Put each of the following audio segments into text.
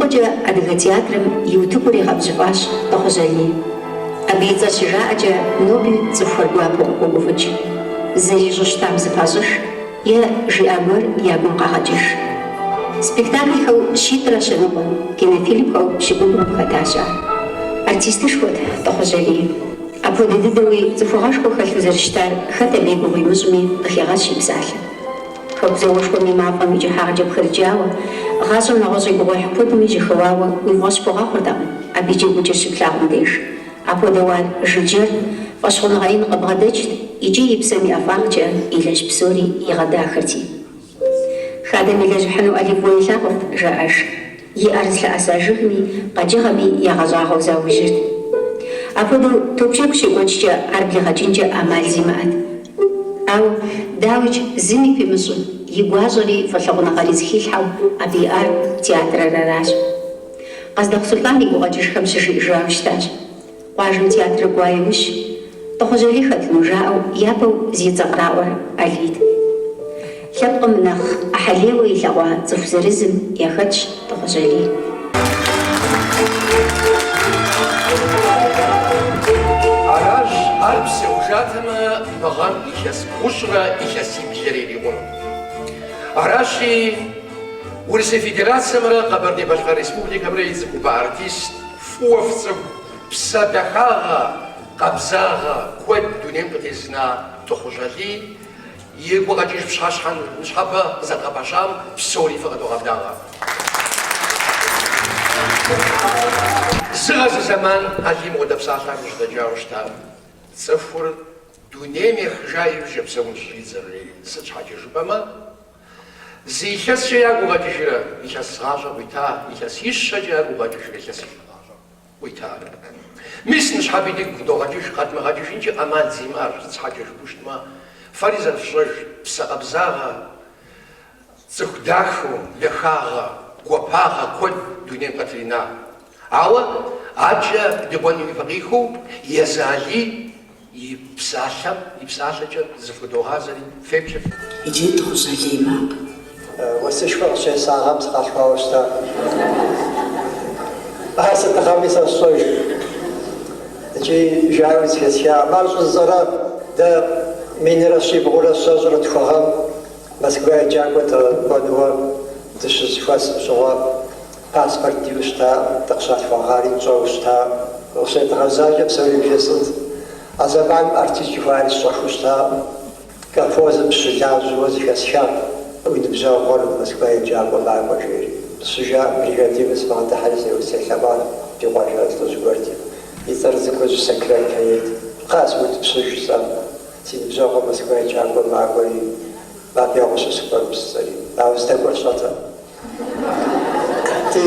ныкъуэкӏэ адыгэ театрым и утыкур игъэбжьыфӏащ Тӏыхъужь Алий. Абы и цӏэр щыжаӏэкӏэ ноби цӏыхухэр гуапэу къыпогуфӏыкӏ. Зэрищӏу щытам зыпащӏыж е жиӏа гуэр я гум къагъэкӏыж. Спектаклхэу щитӏрэ щэныкъуэм, кинофильмхэу пщыкӏубгъум хэтащ ар. Артистышхуэт Тӏыхъужь Алий. Апхуэдэ дыдэуи цӏыхугъэшхуэ хэлъу зэрыщытар хэт абы и гугъу имыщӏми къыхегъэщ и псалъэм. Хэку зауэшхуэм и мафӏэм и кӏыхьагъкӏэ пхырыкӏауэ, гъащӏэм нэгъуэщӏ и гугъуехь куэдми жьэхэуауэ уи фӏэщ пхуэгъэхъуртэкъым абы и джэгукӏэр щыплъагъум деж. Апхуэдэу ар жыджэрт, фӏэщхъуныгъэ ин къыбгъэдэкӏт икӏи и псэм и ӏэфӏагъкӏэ илэжь псори игъэдахэрти. Хадэм илэжьыхьыну Алий фӏыуэ илъагъурт, жаӏэж. И ӏэр зылъэӏэса жыгми, къэкӏыгъэми ягъэщӏагъуэу заужьырт. Апхуэдэу топджэгу щекӏуэкӏкӏэ ар блигъэкӏынкӏэ ӏэмал зимыӏэт. Ауэ, дауикӏ, зыми пимыщӏу, и гуащӏэри фӏылъагъуныгъэри зыхилъхьэу абы иӏар театрыр аращ. Къаздэхъу Сулътӏан и гукъэкӏыжхэм щыжиӏэжауэ щытащ. Къуажэм театрыр кӏуа иужь, Тӏыхъужь Алий хэтыну жаӏэу япэу зи цӏэ къраӏуэр Алийт. Лъэпкъым нэхъ ӏыхьэлейуэ илъэгъуа цӏыху зырызым яхэтщ Тӏыхъужь Алий. Аращ, ар псэужатэмэ, мы гъэм илъэс бгъущӏрэ илъэсиблрэ ирикъунут. Аращи, Урысей Федерацэмрэ Къэбэрдей-Балъкъэр Республикэмрэ и цӏыхубэ артист фӏыуэ фцӏыху псэ дахагъэ, къабзагъэ куэд дунейм къытезына Тӏыхъужь Алий и гукъэкӏыж пщыхьэщхьэ ныщхьэбэ къызэдгъэпэщам псори фыкъыдогъэблагъэ. Зы гъэ зы зэман Алий мыгъуэдэ псалъэр къыжьэдэкӏауэ щытар. Цӏыхур дунейм ехыжа иужькӏэ псэун щыщӏидзэр, жери, сыт щхьэкӏэ жыпӏэмэ, зы илъэскӏэ ягу укъэкӏыжрэ илъэс гъащӏэ къуита, илъэсищэкӏэ ягу укъэкӏыжрэ илъэсищэ гъащӏэ къуита. Мис ныщхьэби дигу къыдогъэкӏыж, къэдмыгъэкӏыжынкӏи ӏэмал зимыӏэр, сыт щхьэкӏэ жыпӏэу щытмэ, фэри зэрыфщӏэж псэ къабзагъэ, цӏыху дахэу, дахагъэ, гуапагъэ куэд дунейм къытрина. Ауэ адэкӏэ дыкӏуэным ипэ къихуэу езы Алий и псалъэм, и псалъэкӏэ зыфхудогъазэри феплъыт. Иджы Тӏыхъужь Алий макъ. Уэсышхуэ къыщеса гъэм сыкъалъхуауэ щыта. Ар сыт гъэми сэ сщӏэж. Икӏи жаӏэу зэхэсхакъым. Ар щӏызщӏэрэ дэ минрэ щибгъурэ щэщӏрэ тху гъэм Москва еджакӏуэ дыкӏуэнуэ дыщызэхуэсым щыгъуэ паспорт диӏэу щытакъым, дыкъыщалъхуа гъэри тщӏэуэ щытакъым. Къыщедгъэжьакӏэ псори бжесӏэнт. А зэманым артист жыхуаӏэри сщӏэхыу щытакъым. Колхозым сыщылажьэуэ зэхэсхат, уи ныбжьэгъур Москва еджакӏуэ макӏуэ, жери. Щыжаӏэм бригадирым сыбгъэдыхьэри селъэӏуат, ди къуажэ лӏыжь гуэрти. И цӏэр зыгуэр Сэкрэнхэ ейт. Кхъыӏэ, сыутӏыпщыж, жысӏам. Си ныбжьэгъур Москва еджакӏуэ макӏуэри, абы я гъусэу сыкӏуэну жысӏэри. Ауэ здэкӏуэр сщӏэтэкъым. Ти,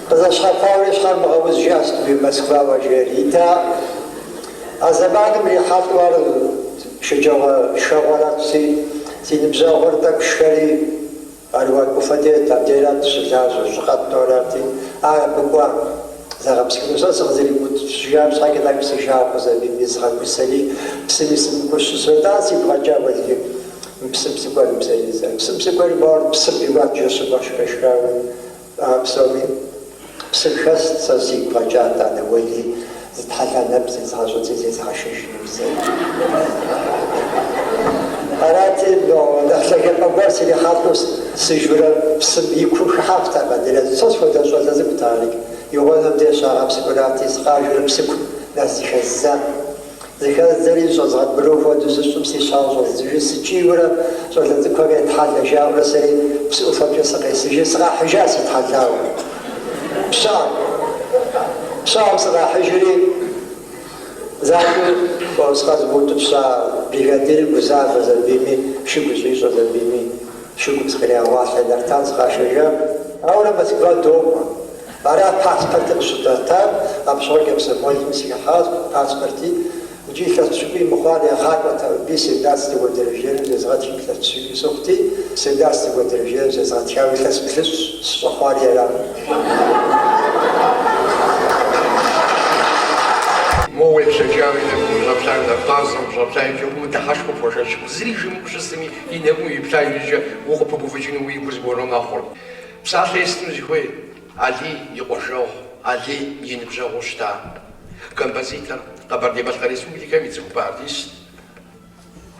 къызэщхьэпауэри щхьэр мыгъэуз жиӏащ уи Москва уэ, жери. Ида, а зэманым ирихьэлӏэу ар шэджагъуэ шхэгъуэрат, си ныбжьэгъур тӏэкӏу шхэри, Аруан ӏуфэ дет, абдейрат щылажьэр, щӏы къэттӏуэрати, ар абы кӏуа загъэпскӏыну. Сэ сыкъызэримыутӏыпщыжам щхьэкӏэ тӏэкӏу си жагъуэ хъузэбийми, згъэгусэри, псыми сымыкӏуэу щысу. Итӏанэ сигу къэкӏа уэлэхьи, мы псым сыкӏуэным зэридзэр. Псым сыкӏуэри, мор псым къиуат жэщым уэшх къешхауи, а псоми. Псым хэст, сэ сигу къэкӏат итӏанэ, уэли, зытхьэла нэпцӏ зезгъэщӏынти, зезгъэшэжыну жысӏэри. Арати, нэхъ лъагапӏэ гуэр срихьэлӏэу сыжурэ псым и кум хыхьэфтэкъым адрей. Сэ схуэдэ щӏалэ цӏыкӏут арикӏ. И гъунэм деж щагъэпскӏурати, сыкъажэрэ псыкум нэс зыхэздза. Зыхэздзэри щӏэзгъэбыру хуэдэу зыщӏым си щхьэр щӏэздзыжу сыкӏийурэ щӏалэ цӏыкӏухэм етхьэлэ жаӏэурэ сэри псы ӏуфэмкӏэ сыкъесыжри сыкъахьыжа ситхьэлауэ. Пщыӏэм. Пщыӏэм сыкъахьыжри занщӏэу сыкъэзымыутӏыпща бригадирыр гузавэщ абими, шыгу щӏищӏэщ абими, шыгум сыкъригъэгъуалъхьэ Нартан сыкъашэжа. Ауэрэ Москва докӏуэ. Ара паспорти къыщыдатар, абы щыгъуэ комсомолым сыхыхьащ, паспорти. Иджы илъэс пщыкӏуий мыхъуар ягъакӏуэт абы, семнадцатый года рождения зезгъэтхым илъэс пщыкӏуий сыхъути, семнадцатый года рождения зезгъэтхауэ илъэс плӏыщӏ сыщӏэхъуари ара. Моуэ уеплъэкӏауэ и нэгум ущӏэплъа, нэхъ къабзэм ущӏэплъа иужькӏэ умыдыхьэшхыу пхуэшэчкъым. Зыри жимыӏэу щысми, и нэгум уиплъа иужькӏэ укъыпыгуфӏыкӏыну уи гур зыгуэру мэхъур. Псалъэ естыну сыхуей Алий и къуажэгъу, Алий и ныбжьэгъуу щыта композитор, Къэбэрдей-Балъкъэр Республикэм и цӏыхубэ артист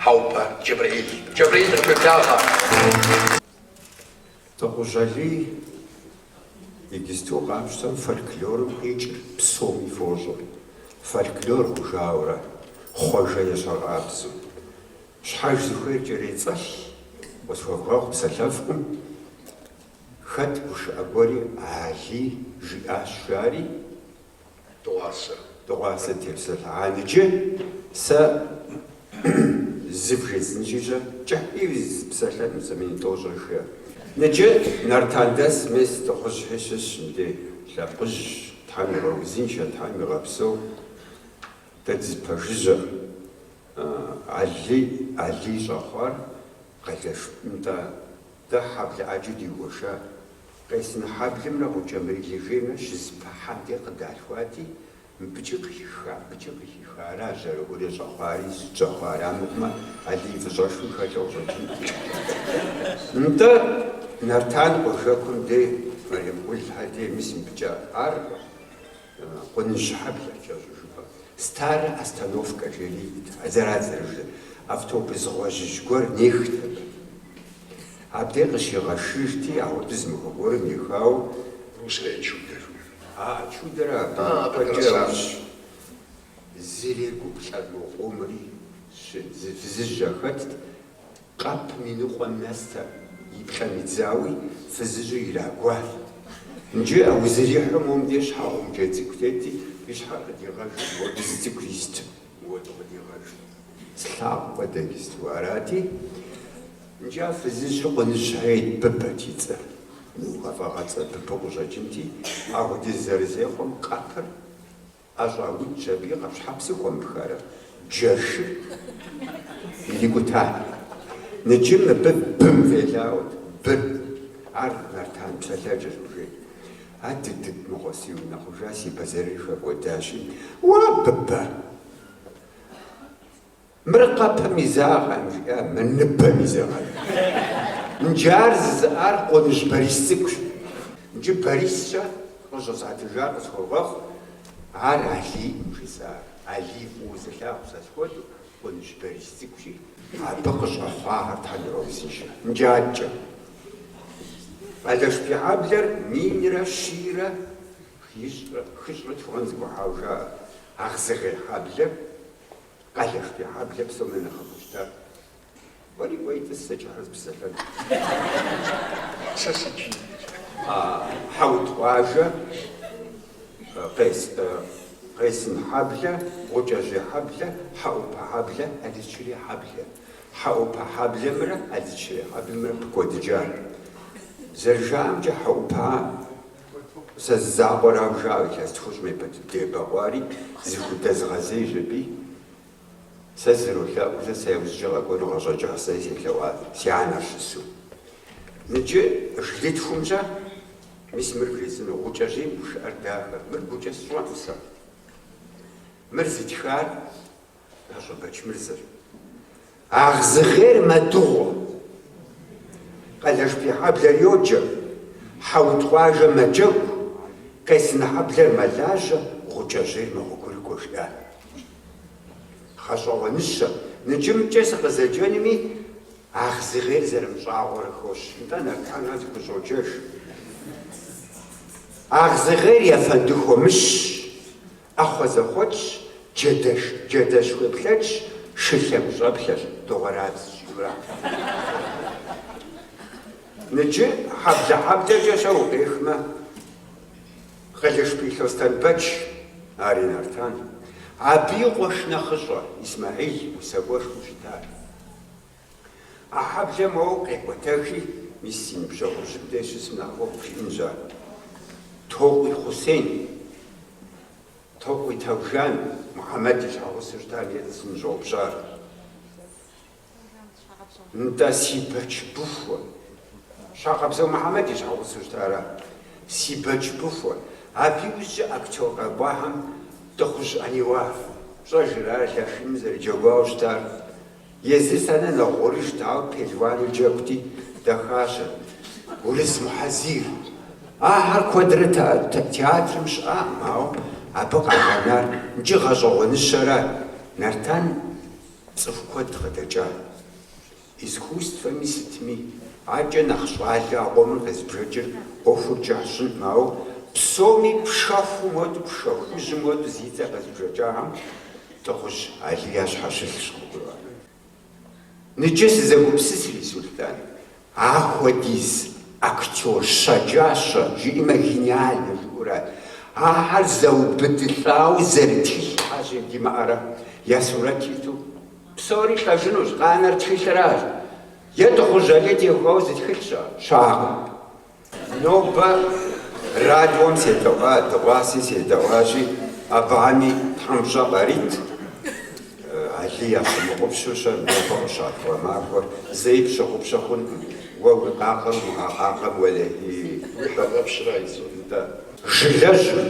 Хьэӏупэ Джэбрэӏил. Джэбрэӏил къытхуеблагъэ! Тӏыхъужь Алий иджысту къапщтэм фольклорым къикӏыр псоми фощӏэ. Фольклор хъужаурэ, Хъуэжэ ещхьыркъабзэу. Щхьэж зыхуейр кӏэрецӏэлъ, къысхуэвгъэгъу псалъэфӏкъым, хэт гушыӏэ гуэри Алий жиӏащ жари. Дыгъуасэ. Дыгъуасэ тепсэлъыхьа ныджы сэ зы вжесӏэнщи щэ, кӏыхьи псэлъэну сэ минут тӏощӏрэ хы. Ныджы Нартандэс мес Тӏыхъужьхи щыщ мыдей лъэпкъыжь, Тхьэм игъэузыншэ, Тхьэм игъэпсэу, дэ дызэпэжыжьэкъым. Алий, Алий щӏэхъуар Къалэш, нтӏэ, дэ хьэблэ ӏэджэ дигуэша. Къесын хьэблэмрэ Гъукӏэмрилэ жеймрэ щызэпыхьэм де къыдалъхуати, мыбыкӏи къыхиха, мыбыкӏи къыхиха, аращ жьэрыӏурей щӏэхъуари, сыт щӏэхъуари, амыхъумэ Алий и фӏыщӏэшхуи хэлъу къыщӏэкӏынт. Нтӏэ, Нартан къуажэкум де, Мэремкъулхьэ де, мис мыбыкӏэ ар Къуныжь хьэблэ кӏэщӏу жыпӏэм. Старэ остановкэ жери ит, зэрат зэрыжытӏэр. Автобус гъуэжьыжь гуэр нехт абы. Абдей къыщигъэшыжти, ауэдэу зы махуэ гуэрым ехауэ. Русское чудо жыхуиӏэр. А чудэрэ абы А, абы куэдкӏэ дынэсащ. яужь. Зрегуплӏэ мо къомри, зы фызыжь яхэтт. Къэпым и ныкъуэм нэстэ и плӏэм идзауи, фызыжьыр ирагуащ. Иджы а узэрихьэу мом деж щхьэгъумджэ цӏыкӏу тети, и щхьэр къыдигъэжу мыуэду зы цӏыкӏу ист, мыуэду къыдигъэжу. Слъагъу хуэдэ иджысту арати, иджы а фызыжьыр Къуныжьхэ ейт Быбэт и цӏэр. Ну, гъэфӏэгъэцӏэ Быбэу къыщӏэкӏынти, апхуэдиз зэрызехъуэм къэпыр ӏэщӏаудщ аби, къэпщхьэпсыр хуэмыпхарэ джэшыр ирикӏута. Ныджы мыбы бым фелъагъут, быр. Ар нартан псэлъэкӏэщ уже. А дыдыд мыгъуэ си унэхъужа, си бэзэрыр хэкӏуэдащи. Уа, Быбэ! Мыр къэпым изагъэм, жиӏа, мыр ныбэм изэгъэн. Нджы ар зызыӏар Къуныжь Борис цӏыкӏущ. Нджы Борис-щэ къыщӏэсӏэтыжар къысхуэгъэхъу, ар Алийкъым жысӏар. Алий фӏыуэ зылъагъу сэ схуэдэу Къуныжь Борис цӏыкӏущи, абы къыщӏэхъуахэр Тхьэм игъэузыншэ. Нджы аткӏэ. Къалэшбий хьэблэр минрэ щийрэ хищӏрэ хыщӏрэ тху гъэм зэгухьауэ жаӏэ. Ахъзыгъей хьэблэр Къалэшбий хьэблэ псом я нэхъыфӏу щытар. Кӏуэри кӏуэи тӏыс, сэ кӏыхьрэ сыпсэлъэн. Сэ сыджи. Хьэут къуажэ, Къесын хьэблэ, Гъукӏэжьей хьэблэ, Хьэӏупэ хьэблэ, Алыджчырей хьэблэ. Хьэӏупэ хьэблэмрэ Алыджчырей хьэблэмрэ пыкӏуэдыкӏар. Зэрыжаӏэмкӏэ, Хьэӏупэ Сэ зы закъуэрауэ жаӏэу илъэс тхущӏым япэ дыдэ ебэкъуари, зыхудэзгъэзейщ аби, сэ зэролъэӏурэ сэ яужькӏэ къэкӏуэну гъащӏэ кӏыхь сэри селъэӏуат, си анэр щысу. Ныджы жылитхумкӏэ, мис мыр вжесӏэну, Гъукӏэжьейм гушыӏэр дахэ, мыр гукӏэ сщӏэкъым сэ. Мыр зытхар Пащӏэ Бэчмырзэщ. Ахъзыгъейр мэдыгъуэ. Къалэшбий хьэблэр йоджэ, Хьэут къуажэ мэджэгу, Къесын хьэблэр мэлажьэ, Гъукӏэжьейр мэгъуэгурыкӏуэ, жиӏа. Гъэщӏэгъуэныщэ, ныджымкӏэ сыкъызэджэнуми, Ахъзыгъейр зэрымыщӏагъуэр хощ. Нтӏэ, Нартанхэр зыхущӏоджэж. Ахъзыгъейр ефэнды хуэмыщщ. ӏэхъуэ зэхъуэкӏщ, джэдэш, джэдэщ хуеплъэкӏщ, шы лъэгущӏэплъэщ, дыгъуэрабзэщ, жиӏэура. Ныджы хьэблэ-хьэблэкӏэ щэ укъехмэ, Къылышбий Лъостэнбэч, ари Нартан, абы и къуэш нэхъыщӏэ Исмэхьил усакӏуэшхуэу щытар. А хьэблэм уэ къекӏуэтэхи, мис си ныбжьэгъужьым дей щысым нэхъыфӏу къыбжиӏэнщ ар. Токъуий Хъусен, Токъуий Таужан, Мухьэмэд и щхьэгъусэу щытам и цӏэ сыныщӏэупщӏар. Нтӏэ, Сибэч Быхуэ. Щхьэгъэпсэу Мухьэмэд и щхьэгъусэу щытара? Сибэч Быхуэ. Абы иужькӏэ актер къэкӏуахэм Тӏыхъужь Ӏэниуар. Пщӏэжыр ар Лашыным зэрыджэгуауэ щытар. Езыр сэ нэ нэгъурыжт, ауэ пелуану джэгути, дахащэт. Урыс Мухьэзир. Ахэр куэдрэ театрым щыӏакъым, ауэ абы къагъэнар иджы гъэщӏэгъуэныщэра, Нартан цӏыху куэд къыдэкӏа. Искусствэми сытми, акӏэ нэхъ щӏалэ а къомыр къезбжэкӏыр ӏуэхур кӏыхь сщӏынкъым, ауэ псоми пшэхум хуэдэу, пшэ хужьым хуэдэу зи цӏэ къезбжэкӏахэм Тӏыхъужь Алий ящхьэщылъщ, къыбгурыӏуа? Ныджы сызэгупсысри, Сулътӏан, ахуэдиз актер щэджащэ, жиӏэмэ гениальнэ жыӏэурэ, ахэр зэубыдылӏауэ зэрытхылъ щхьэ димыӏэрэ, я сурэт иту. Псори лӏэжынущ, къанэр тхылъыращ. Е Тӏыхъужь Алий теухуауэ зы тхылъ щыӏэ? Щыӏэкъым. Нобэ радиом седэӏуа, дыгъуаси седэӏуащи, абыхэми Тхьэм пщӏэ къарит, Алий ящымыгъупщэу щэ нобэ къыщалъхуа махуэр зэи пщыгъупщэ хъункъым. Уэ уи къакъэр умыгъэкъакъэм, уэлэхьи. Уи хьэдэпщра и цӏэр? Нтӏэ. Жылэжьым,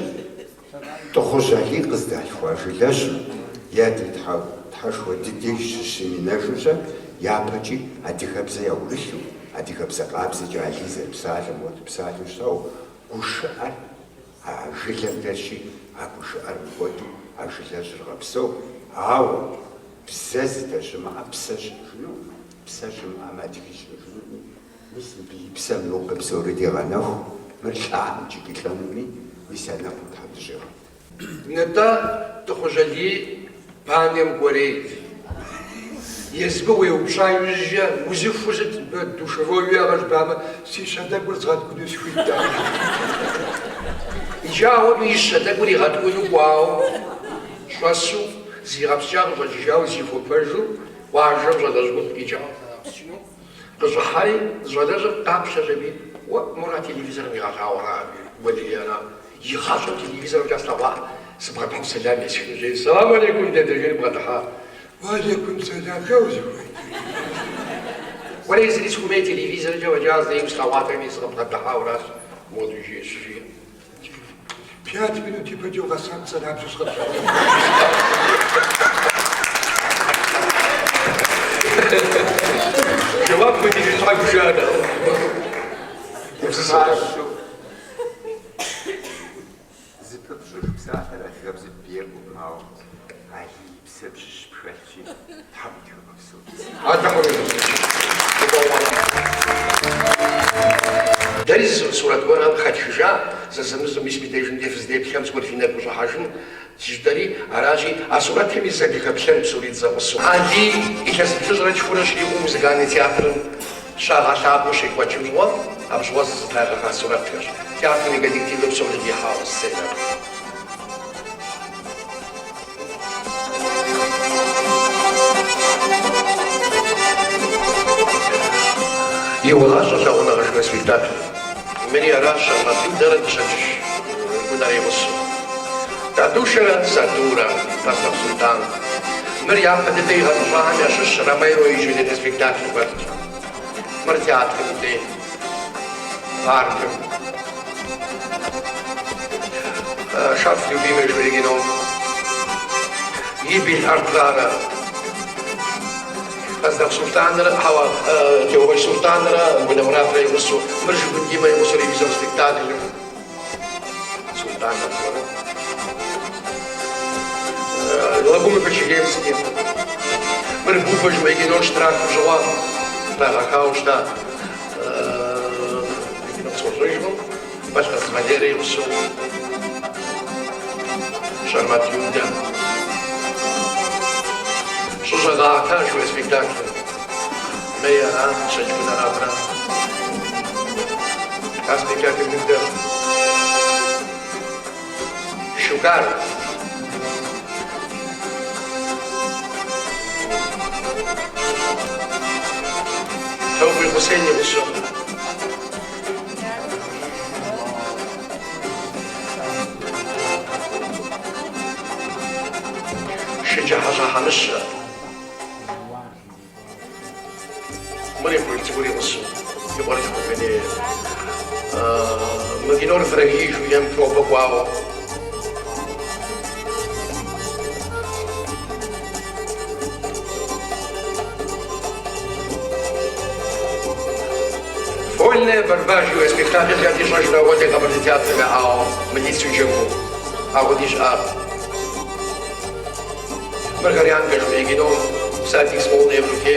Тӏыхъужь Алий къыздалъхуа жылэжьым, е ди Тхьэ, Тхьэшхуэ ди деж щыщымынэжу щэ, япэкӏи адыгэбзэ яӏурылъу, адыгэбзэ къабзэкӏэ Алий зэрыпсалъэм хуэдэу псалъэу щытауэ, гушыӏэр а жылэм дэсщи, а гушыӏэр мыкӏуэду а жылэжьыр гъэпсэу, ауэ бзэ зыдэщымыӏэ псэ щыӏэжынукъым, псэ щымыӏэм адыги щыӏэжынукъыми, Мис мыбы и псэм нобэ псори дегъэнэху, мыр лӏаӏым иджыри лӏэнуми, мис а нэхум Тхьэм дыщӏигъэт. Нтӏэ, Тӏыхъужь Алий банэм кӏуэрейт. Езыбы уеупщӏа иужькӏэ, узыхур сыт, мыбы душевой уиӏэкъэ жыпӏамэ, си щэ тӏэкӏур згъэткӏуну сыхуиттэкъым. Иджы ауэдэу и щэ тӏэкӏур игъэткӏуну кӏуауэ щӏэсу, зигъэпскӏа къыщӏэкӏыжауэ зихуэпэжу, къуажэм щӏалэжь гуп къикӏауэ загъэпскӏыну. Къыщӏыхьэри, щӏалэжьыр къаплъэщ аби, Уэ, мора телевизорым игъэлъагъуэра, уэлэхьи, ара? Игъащӏэм телевизорымкӏэ слъэгъуа, сыбгъэдыхьэу сэлам есхыну жери, Сэлам алейкум, дадэ, жери бгъэдыхьа. Уалейкум сэлам, дауэ узыхуейт? Уэлэхьи, зыри сыхуэмей телевизоркӏэ фӏэкӏа зэи услъэгъуатэкъыми, сыкъыбгъэдыхьауэращ, моду жиӏэщ, жиӏэ. Пять минут ипэкӏэ укъэсам пцӏанабзэу сыкъэплъагъунут. Жэуап хуитыжын щхьэ гушыӏэ. Пхъашэу зыпыпщӏыж псалъэр адыгэбзэм екӏукъым, ауэ Алий и псэм щыщ пхэлъщи, Тхьэм утхуигъэпсэу. Дэри зы сурэт гуэрхэм къыхэтхыжа, зэзэмызэу мис мыбдежым де фыздеплъхэм зыгуэр фи нэгу къыщӏыхьэжын жытӏэри, аращи, а сурэтхэми зэ дыхэплъэн псори дызэгъусэу. Алий илъэс плӏыщӏрэ тхурэ щрикъуу музыкальный театрым щагъэлъапӏэу щекӏуэкӏым щыгъуэ, абы щыгъуэ зытрагъэха сурэтхэщ. Театрым и коллективыр псори дихьауэ сценэм. Иугъащӏэ лъагъуныгъэ жыхуиӏэ спектакль. Мыри аращ Щэрмэт Людэрэ Дыщэкӏ Кӏунэрэ и гъусэу. Дадушэрэ Садурэ, Къаздэхъу Сулътӏан. Мыр япэ дыдэ игъэзэщӏахэм ящыщщ Ромео и Джульетэ спектаклым хэтт. Мыр театрым и дей паркым. Шарф любимый жыхуиӏэ кином. Гибель Артрара. Къаздэхъу Сулътӏанрэ, хьэуэ, Теувэж Сулътӏанрэ Гунэ Муратрэ и гъусэу, мыр Жыгун Димэ и гъусэу ревизор спектаклым. Сулътӏан аргуэру. Лагун и Кочегевский. Мыр Буба жыхуиӏэ кинор щытрахым щыгъуэ трагъэхауэ щыта. Кино схуэщӏэжкъым. Балъкъыз Валерэ и гъусэу. Щэрмэт Людэ. Щӏыщӏэ къаӏэта жыхуиӏэ спектаклыр. Мыри ара, Дыщэкӏ Кӏунэрэ абырэ. А спектаклым дыдэ. Щукар. Таубий Хъусен и гъусэу. Шэджыхьэщӏэ Хьэмыщэ. Мыр и къуэ цӏыкӏур и гъусэу, и къуэрылъху Венерэ. Мы кинор Враги жыхуиӏэм пробэ кӏуауэ. Вольная борьба жиӏэу спектакль хэт ищӏэжрэ ауэдэ Къэбэрдей театрым яӏауэ мылицэу джэгуу ауэди щыӏат. Мыр Горянка жыхуиӏэ кином Всадник с молнией в руке.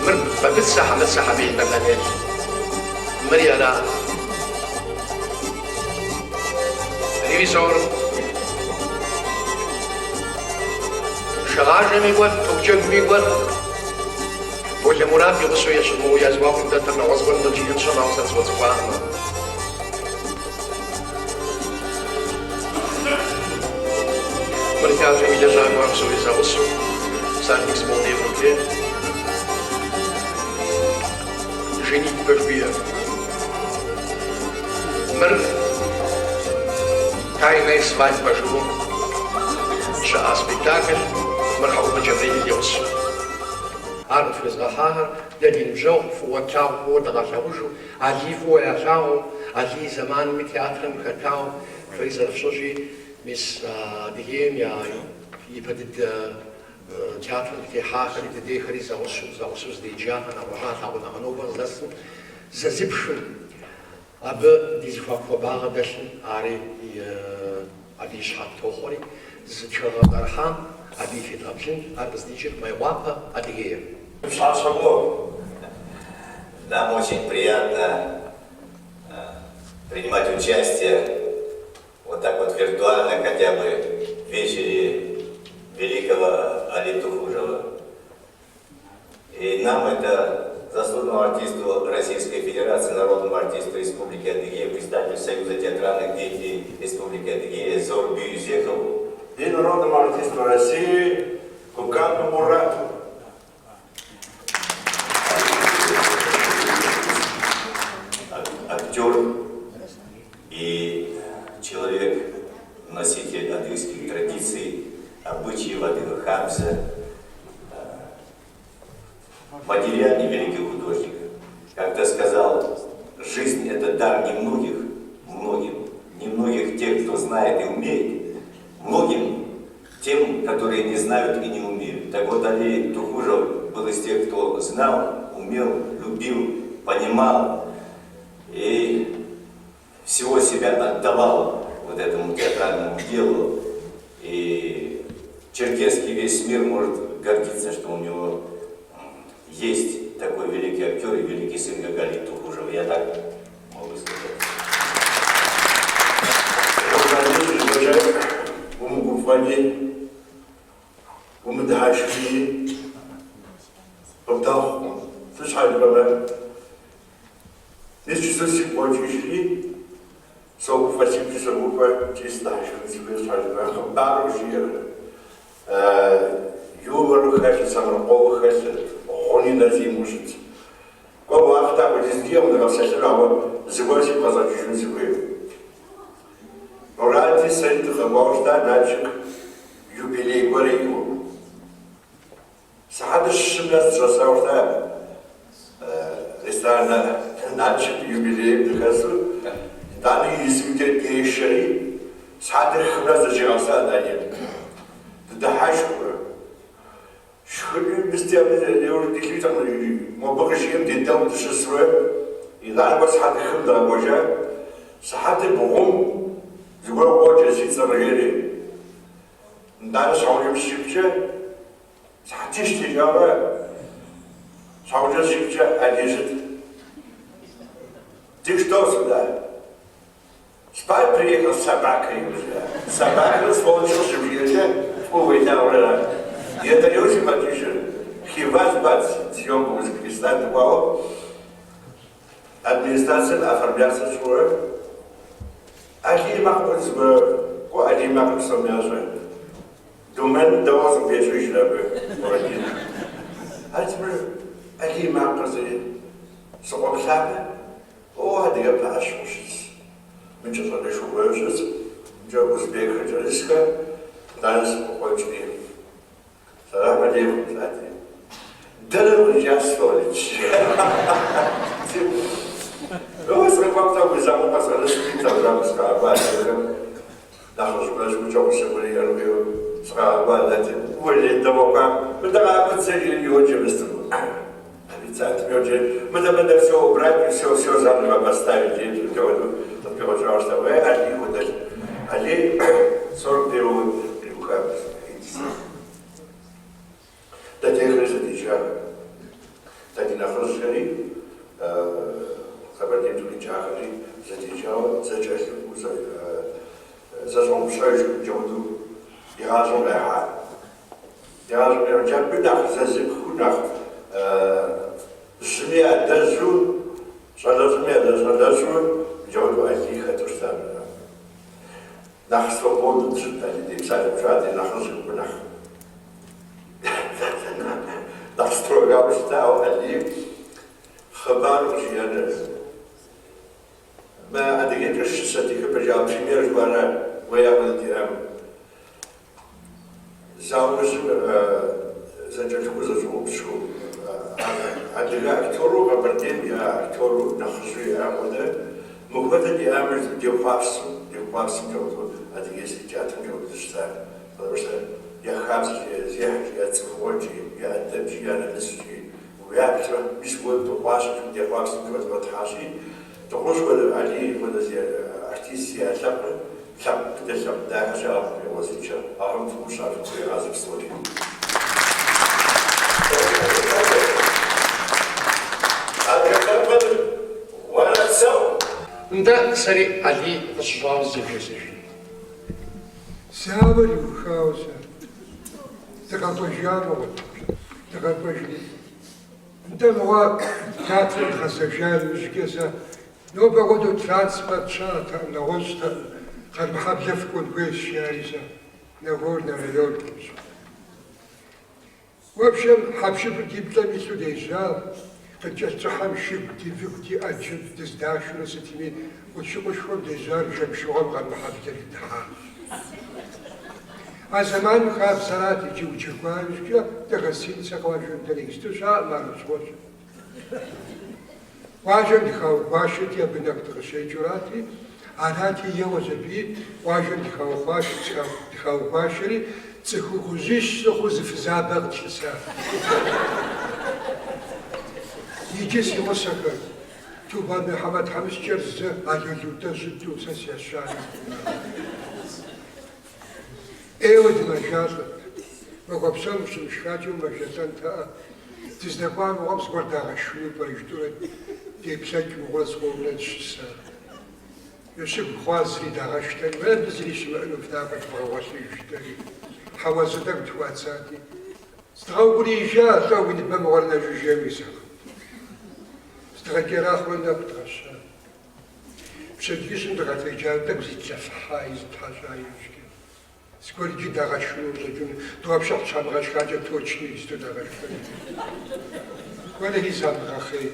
Мыр Бабыцэ Хьэмыцэ Хьэмел Мэрдамел. Мыри ара. Ревизор. Шыгъажэми кӏуэт, топджэгуми кӏуэт. Болэ Мурат и гъусэу ещымыуэ я зэхуакум дэтыр нэгъуэщӏ гуэрым къыджиӏэн щыӏэм, ауэ сэ схуэцӏыхуакъым. Мыр театрым и лэжьакӏуэхэм псори зэгъусэу, Всадник с молнией в руке. Женитьба жыхуиӏэр. Мыр Тайная свадьба жыхуиӏэу щыӏа спектакль, мыр Хьэӏупэ Джэбрэӏил и гъусэу. Ар къытхуезгъэхьахэр дэ ди ныбжьэгъу, фӏыуэ тлъагъу, фӏыуэ дыкъалъагъужу, Алий фӏыуэ ялъагъуу, Алий и зэманми театрым хэтауэ, фэри зэрыфщӏэщи, мис Адыгейм я ипэ дыдэ театрым къытехьахэри, дыдейхэри зэгъусэу, зэгъусэу зыдеджахэр, нэгъуэщӏа лъагъуныгъэ нобэ къыздэсым зэзыпхым, абы ди зэхуаку хуабагъэ дэлъым, ари абы и щыхьэт тохъуэри, зы тхыгъэ къытӏэрыхьам абы и федгъэплъын, ар къыздикӏыр Мейкъуапэ, Адыгейр. Нам очень приятно принимать участие вот так вот виртуально хотя бы в вечере великого Али Тухужева. И нам это заслуженному артисту Российской Федерации, народному артисту Республики Адыгея, председателю Союза театральных деятелей Республики Адыгея Зорбию Юзехову. И народному артисту России Кукану Мурату. Актер и человек, носитель адыгских традиций, обычаев адыгэ хабзэ, материальный великий художник. Как-то сказал, жизнь – это дар немногих, многим, немногих тех, кто знает и умеет, многим тем, которые не знают и не умеют. Так вот, Али Тухужев был из тех, кто знал, умел, любил, понимал и всего себя отдавал вот этому театральному делу. И черкесский весь мир может гордиться, что у него есть такой великий актер и великий сын, как Али Тухужев. Я так могу сказать. Умыгуфӏэни, умыдыхьэшхыни къыбдэхъукъым. Сыт щхьэ жыпӏэмэ, мис жысӏэу сигу къокӏыжри, согуфӏэ, сигукӏи согуфӏэ, икӏи сыдыхьэшхын сыхуей щхьэ жыпӏэмэ, хъыбару жиӏэр, юмору хэлъыр, сэмэркъэуу хэлъыр, гъуни нэзи имыӏэу щытщ. Кӏуэ, уахътэ апхуэдиз диӏэкъым дыкъэпсэлъыну, ауэ зыгуэр сигу къэзгъэкӏыжыну сыхуейм. Муради сэри дыкъэкӏуауэ щыта Налшык юбилей гуэр иӏэу. Сыхьэтыр щым нэс дыщӏэсауэ щыта ресторан Налшык юбилейм дыхэсу, итӏанэ изымкӏэ дешэри, сыхьэтыр хым нэс дыщигъэса Алим. Дыдыхьэшхыурэ. Шхыни мисти абы иужь дилъытэкъым, мобы къыжиӏэм дедэӏуэу дыщысурэ, итӏанэ кӏуэ сыхьэтыр хым дыкъэкӏуэжа. Сыхьэтыр бгъум зыгуэр къоджэ си цӏэр жери. Нтӏанэ щхьэгъубжэм щыщӏэплъкӏэ, сыхьэтищ текӏауэ щхьэгъубжэм щыщӏэплъкӏэ Алий щыт. Ты что сюда? Спать приехал с собакой уже. Собака сволочь щыбжиӏэкӏэ фӏыуэ уилъагъурэ. Етӏанеу сигу къэкӏыжыр. Хивас бац съемка Узбекистан дыкӏуауэ администрацием оформляться тщӏыурэ Алий и макъыр зыгуэр кӏуэ Алий и макъыр псом ящӏэ. Думэн дэгъуэ зыкъыпещӏыжыр абы, Мурадин. Ар зыгуэр Алий и макъыр зыри сыкъоплъамэ, О, адыгэ пыӏэ щыгъыу щытщ. Мыкӏэ щӏалэшхуэ гуэру щытщ, мыкӏэ узбекхэр кӏэрысхэ, итӏанэ сыкъыкъуэкӏри. Сэлам алейкум, жысӏати. Дэнэ укъикӏа, сволочь? О, сыкъэкӏуам тӏэкӏу уи закъуэ къэзгъэнэщ, тӏэкӏу сыкъагъэкӏуа адыгэхэм. Нэхъыжь гуэрщ, гъусэ гуэр иӏэн хуейуэ сыкъагъэкӏуа арати. Уэлей, дэгъуэ кӏуам, мыдэ къакӏуэт зэ жери йоджэ мыстым. Официантым. жери, мыдэ, мыдэ все убрать и все, все заново поставить, жери, апхуэдэу къытпигъуэкӏауэ щыта. Уей, Алий хуэдэлӏ. Алий 41 год къиуха институт. Дэтейхэри зэдеджа. Дэ ди нэхъыжьхэри, Къэбэрдейм дыкъикӏахэри зэдеджауэ зэкӏэлъыкӏуэу, зэщӏэупщӏэжу иджыпсту и гъащӏэм къехьа. И гъащӏэм къехьа. Абы нэхъ зэзыпхыу, нэхъ жьыми ядэжьу, щӏалэщӏэми ядэщӏалэщӏу иджыпсту Алий хэту щыта. Нэхъ свободнэу дыщыт Алий депсалъэу щыта, ди нэхъыжьхэм нэхъ нэхъ строгауэ щытауэ Алий хъыбару къыжиӏэныр. Мы адыгейкӏэ щысэтехыпӏэ жаӏэу пример жыхуаӏэр уэ япэ диӏам. Зауэ нэужьым зэкӏэлъыкӏуэу зэщӏэупщӏэу адыгэ актеру Къэбэрдейм я актеру нэхъыжьу иӏам хуэдэ, мыхуэдэ диӏамэ дехъуапсэу, дехъуапсэу джэгъуэу Адыгейский театрым джэгъуэу дыщыта. Потому что я хабзэкӏи, я зехьэкӏи, я цӏыхугъэкӏи, я ӏэдэбкӏи, я нэмыскӏи уяплъмэ, мис уэ дыхъуащэкӏи, дехъуапсэу дыхуэдгъэтхьащи, Дыгъужь хуэдэ, Алий хуэдэ зи артист зиӏэ лъэпкъыр лъэпкъ быдэ, лъэпкъ дахэщи, Алыхьым игъуэзыншэ, Алыхьым фыӏущ, фыхуригъазэ псори. Адыгэ лъэпкъыр уэрэпсэу! Нтӏэ, сэри Алий къыщыщӏауэ зы вжесӏэжын. Зауэр иухауэ сэ дыкъэкӏуэжа мыгъуэт, дыкъэкӏуэжри. Нтӏэ мыгъуэ театрым дгъэзэжа иужькӏэ сэ нобэ хуэдэу транспорт щыӏэтэкъым, нэгъуэщӏтэкъым, Къармэхьэблэ фыкӏуэн хуейщ, жаӏэри сэ, Нагорнэ район. В общем, хьэпшыпыр ди плӏэм илъу дежьа, къыткӏэлъыщӏыхьэм шыгу ди выгу ди ӏэджэ дыздашурэ сытми, къулъшыкъушхуэм дежьар жэмшыгъуэм Къармэхьэблэ дыдыхьа. А зэманым хабзэрат иджы уджэгуа иужькӏэ дэ гостиницэ къуажэм дэри иджыпсту щыӏэкъым ар щыгъуэщ. Къуажэм дыхаугуашэти, абы нэху дыкъыщекӏыурати, арати, еуэщ аби, къуажэм дыхаугуашэри, цӏыхухъужьищ сыхъуу зы фызабэ къытлъыса. Иджы си гъусэхэр, Тубал Мухьэмэд тхьэмыщкӏэр зы, Ало Лутӏэ щыту, сэ сыещанэ. ӏейуэ дымэжалӏэт. Махуэ псом ущымышхакӏэ умэжэлӏэнтэӏэ. Дыздэкӏуа мыгъуэм зыгуэр дагъэшхыну пӏэрэ жытӏэурэ деплъэкӏ мыгъуэ зыкъомрэ дыщыса. Щыгу хъуа зыри дагъэшхтэри, мыбы зыри щымыӏэну фынакӏуэ дывгъэгъуэлъыж жытӏэри, хьэуазэ тӏэкӏу тхуадзати. Зыдгъэукӏуриижа, лӏо уи ныбэ мыгъуэр нэщӏу жей уезэгъынт. Зыдгъэкӏэрахъуэурэ нэху дгъэща. Пщэдджыжьым дыкъэтэджа тӏэкӏу зитлъэфыхьа, зыттхьэщӏа иужькӏэ. Зыгуэр иджы дагъэшхыну къыщӏэкӏыну, дыгъуэпшыхь щамыгъэшхакӏэ точно иджыпсту дагъэшхыну. Уэлэхьи замыгъэхъей.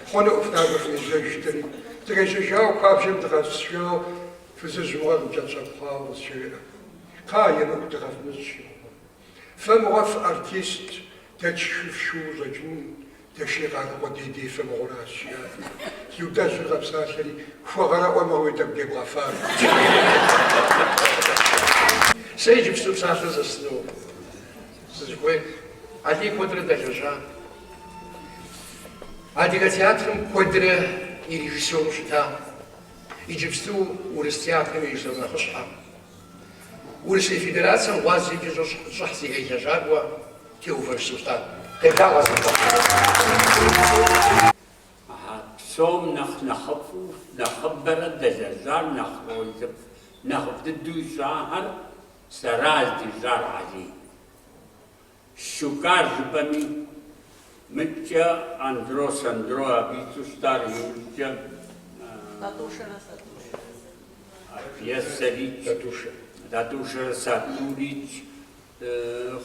Хъуну фынакӏуэ фынежьэж жытӏэри. Дыкъежьэжауэ куэбжэм дыкъэсыжауэ фызыжь мыгъуэр къыткӏэлъыщӏэпхъуауэ къызжеӏэ. Кхъа, емыкӏу дыкъэвмыщӏ, жи мыгъуэ. Фэ мыгъуэ фыартист, дэ тшхыр фшхыу къыщӏэкӏыну, дэ шей къарэ къудей дефэ мыгъуэращ, жиӏати. Лутӏэжьыр къэпсалъэри, хуэгъэрэӏуэ мыгъуи тӏэкӏу дебгъэфар. Сэ иджыпсту псалъэ зэстыну сызыхуейр Алий куэдрэ дэлэжьа. Адыгэ театрым куэдрэ и режиссеру щыта, иджыпсту Урыс театрым и режиссер нэхъыщхьэ. Урысей Федерацэм гъуазджэмкӏэ щӏыхь зиӏэ и лэжьакӏуэ Теувэж Сулътӏан. Къеблагъэ, Сулътӏан. А псом нэхъ нэхъыфӏу, нэхъыбэрэ дэлэжьар нэхъ ролыфӏ, нэхъыфӏ дыдэу ищӏахэр сэра здищӏар Алий. Щукар жыпӏэми, мыдкӏэ Андро Сандро абы иту щытар иужькӏэ пьесэрикӏ, Тӏатӏушэрэ Сатӏурикӏ,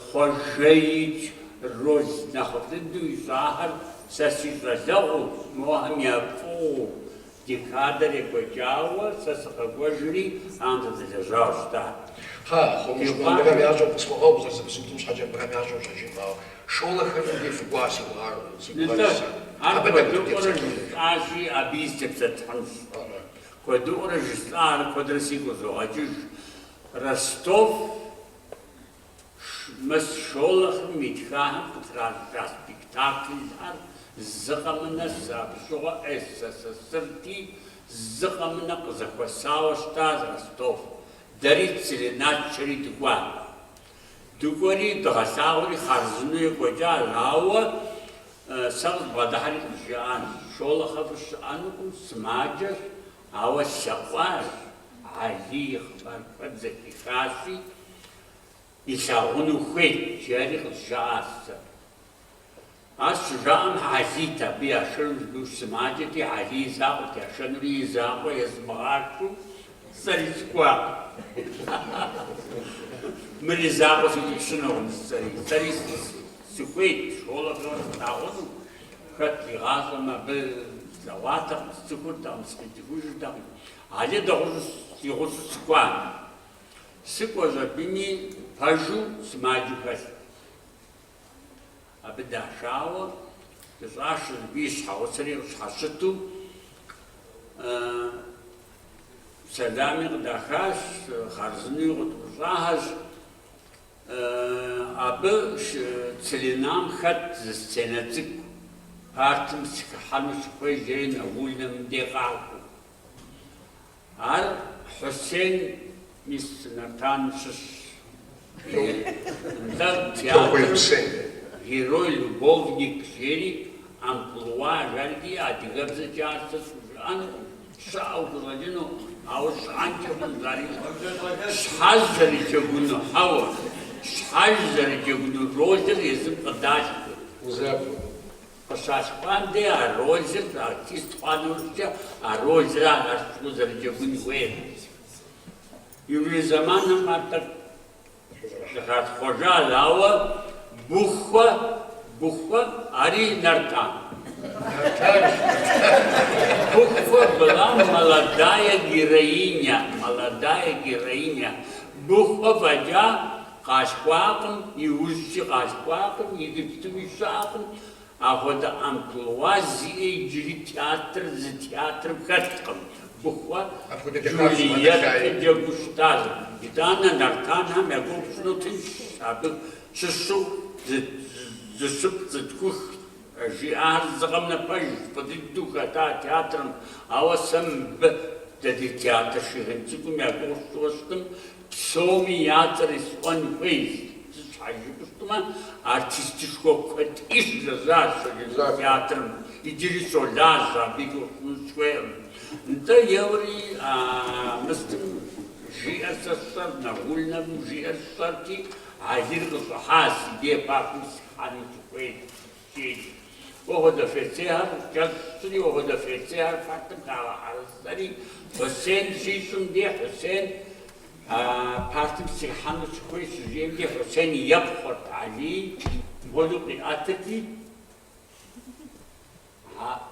Хъуэжэикӏ роль нэхъыфӏ дыдэу ищӏахэр сэ си щӏалэгъуэу, мохэм я фӏыгъуэу декадэр екӏуэкӏауэ сэ сыкъэкӏуэжри ахэм садэлэжьауэ щыта. Хьа, хъунущ, мыбыхэм ящӏэу къысхуэгъэгъу зэрызэпызудым щхьэкӏэ мыбыхэм ящӏэу щӏэкӏынкъым, ауэ Шолоховым дей фыкӏуа си гугъар, си Нтӏэ, гугъэж сэ. ар Абы тӏэкӏу куэдыӏуэрэ дытепсэлъыхьынщ. жысӏащи, абыи сытепсэлъыхьынщ. Куэдыӏуэрэ жысӏа, ар куэдрэ сигу къызогъэкӏыж. Ростов. Мыс Шолоховым итхахэм къытращӏыкӏа спектаклхэр зы къэмынэ сэ абы щыгъуэ СССР-ти, зы къэмынэ къызэхуэсауэ щытащ Ростов. Дэри Целина тшэри дыкӏуа. Дыкӏуэри дгъэлъагъуэри хъарзынэу екӏуэкӏащ, ауэ сэ къызбгъэдыхьэри къызжаӏащ, Шолоховыр щыӏэнукъым, сымаджэщ, ауэ лъэӏуащ, Алий и хъыбар куэд зэхихащи, илъагъуну хуейт, жиӏэри къызжаӏащ сэ. Ар щыжаӏэм Алийт абы яшэну жыпӏэу сымаджэти, Алий и закъуэт яшэнури и закъуэ езмыгъашэу сэри сыкӏуа. Мыр и закъуэ сутӏыпщынукъым жысӏэри. Сэри сыхуейт Шолоховыр слъагъуну, хэт игъащӏэм абы слъэгъуатэкъым, сцӏыхуртэкъым, сыкъицӏыхужыртэкъым. Алий Дыгъужьу си гъусэу сыкӏуа. Сыкӏуэщ абыми пэжу сымаджэу хэлът. Абы дашауэ, дыщӏашэщ абы и щхьэгъусэри къыщхьэщыту, сэлами къыдахащ, хъарзынэуи къытӏущӏахэщ. Абы Целинам хэт зы сценэ цӏыкӏу, партым сыхыхьэну сыхуей жери Нагульнэм дей къакӏуэу. Ар Хьусен мис Нартан щыщ театрым герой любовник жери амплуа жари адыгэбзэкӏэ ар сэ схужыӏэнукъым, щыӏэу къыщӏэкӏынукъым, ауэ щыӏэнкӏэ хъунщ ари. Щхьэж зэрыджэгуну, хьэуэ, щхьэж зэрыджэгуну ролыр езым къыдалъхурт. Къыщалъхуам де а ролыр, артист хъуа нэужькӏэ, а ролра ар цӏыкӏуу зэрыджэгун хуейр. Иужьрей зэманым ар тӏэкӏу зэхатхъуэжащ, ауэ Быхуэ, Быхуэ, ари Нартан. Быхуэ была молодая героиня, молодая героиня. Быхуэ фӏэкӏа Къалъхуакъым, иужькӏи къалъхуакъым, иджыпстуи щыӏэкъым, апхуэдэ амплуа зиӏэ иджыри театр зы театрым хэткъым. Быхуэ Джульеттэ джэгуу щытащ. Итӏанэ Нартанхэм я гугъу пщӏыну тыншщ, абы щыщу зыщыплӏ зытхух жиӏар зы къэмынэ пэжщ, фӏы дыдэу хэта театрым, ауэ сэ мыбы дэ ди театр Щоджэнцӏыкӏум я гугъу сщӏыуэ щытым, Псоми я цӏэр исӏуэн хуейщ, сыт щхьэ жыпӏэу щытмэ, артистышхуэ куэдӏи щылэжьащ Щоджэнцӏыкӏу театрым, иджыри щолажьэ, абы и гугъу сщӏыну сыхуейкъым. Нтӏэ, еуэри, а мыстым жиӏэр сэ сщӏэр, Нагульновым жиӏэр сщӏэрти, Алийр къыщӏыхьащ, си дей партым сыхыхьэну сыхуейт, жери. Уэ хуэдэ фейцейхэр кӏэщӏ сщӏыри, уэ хуэдэ фейцейхэр партым хагъэхьэрэ жысӏэри, Хъусен щищӏым де Хъусен партым сыхыхьэну сыхуей щыжиӏэм де Хъусен епхъуэрт Алий, мыпхуэдэу къиӏэтырти,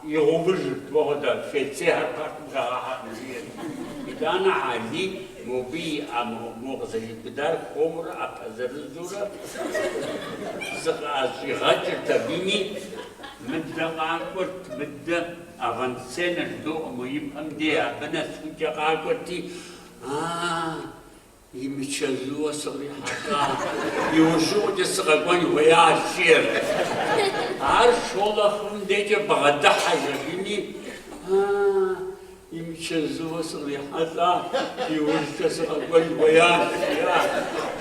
игъэувыжырт, уэ хуэдэ фейцейхэр партым хагъэхьэркъым, жиӏэрти. Итӏанэ Алий мобы и ӏэ мо къызэриубыдар хуэмурэ ӏэпэ зырызурэ зыкъыӏэщӏигъэкӏырт абыми, мыдэ къакӏуэрт, мыдэ авансценэ жыдоӏэ мо ипэм де абы нэсыхукӏэ къакӏуэрти, а Имычэзууэ сыкърихьэлӏа, иужьыӏуэкӏэ сыкъэкӏуэн хуеящ, жиӏэрт. Ар Шолоховым декӏэ бгъэдыхьэщ абыми, а, имычэзууэ сыкърихьэлӏа, иужькӏэ сыкъэкӏуэн хуеящ, жиӏащ.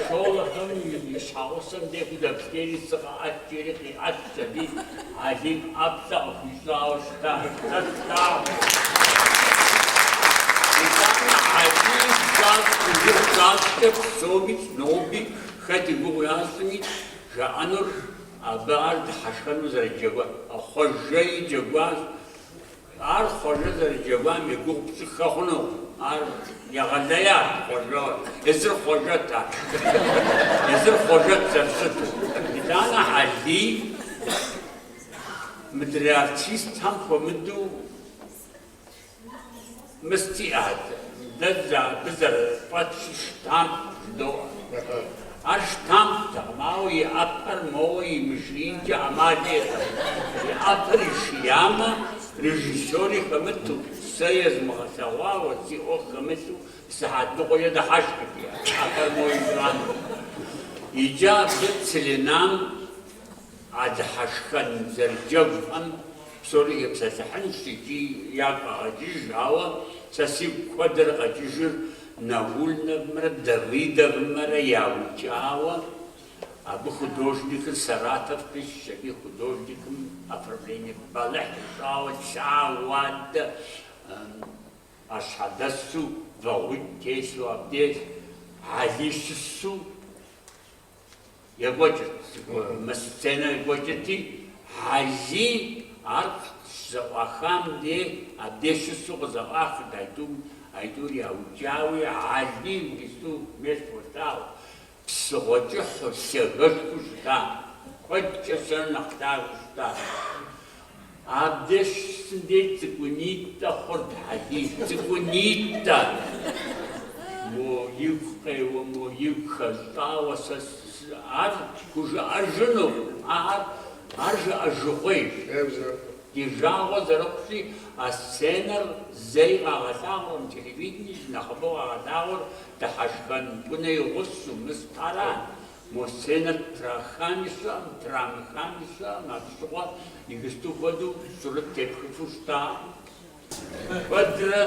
Шолоховым и щхьэгъусэм де худэплъейри сыкъэӏэт жери къиӏэтщ аби, Алийм ӏэплӏэ къыхуищӏауэ щытащ. Сэ слъагъу. Итӏанэ Алий и гугъу щащӏкӏэ псоми ноби хэт и гугъу ящӏми, жаӏэнур абы ар дыхьэшхэну зэрыджэгуар. Хъуэжэи джэгуащ. Ар Хъуэжэ зэрыджэгуам и гугъу пщӏыххэ хъунукъым. Ар егъэлеят Хъуэжэ. Езыр Хъуэжэт ар. Езыр Хъуэжэт зэрыщыту. Итӏанэ Алий мыдрей артистхэм хуэмыдэу мыст иӏэт. Дэ абы зэрыфӏэтщыр штамп жыдоӏэ. Ар штамптэкъым, ауэ и ӏэпэр моуэ имышиинкӏэ ӏэмал иӏэтэкъым. И ӏэпэр ишиямэ, режиссёри хэмыту, сэ езмыгъэлъэгъуауэ, си ӏуэху хэмылъу, сыхьэт ныкъуэкӏэ дыхьэшхырт и ӏэпэр моуэ ищӏамэ. Иджы абы Целинам а дыхьэшхэн зэрыджэгухэм псори тепсэлъыхьынщ икӏи ягу къагъэкӏыж, ауэ сэ сигу куэдрэ къэкӏыжыр Нагульновымрэ Давыдовымрэ яукӏауэ абы художникыр Саратов къисщ, абы художникым оформление бэлыхь ищӏауэ лъагъуэ адэ ӏэщхьэдэсу вагъуитӏ телъу абдеж Алий щысу екӏуэкӏырт, мы сценэр екӏуэкӏырти, Алий ар щызэӏуахам дей абдеж щысу къызэӏуахырт айтӏум, айтӏур яукӏауи, Алий иджыпсту мес фолъагъу, псыгъуэ кӏыхьу, лъагэшхуэу щыта, куэдкӏэ сэрэ нэхъ лъагэу щыта. Абдеж щысым дей цӏыкӏунитӏэ хъурт Алий, цӏыкӏунитӏэ. Мо игу къеуэ, мо игу хэщӏауэ сэ ар хужыӏэжынукъым, ар, ар жыӏэжыгъуейщ. Ди жагъуэ зэрыхъущи, а сценэр зэи къагъэлъагъуэркъым, телевидением нэхъыбэу къагъэлъагъуэр Дыхьэшхэн Кӏунэ и гъусэу, мыст ара. Мо сценэр трахами щыӏэм, трамыхами щыӏэм, абы щыгъуэ иджыпсту хуэдэу сурэт тепхыфу щытакъым. Куэдрэ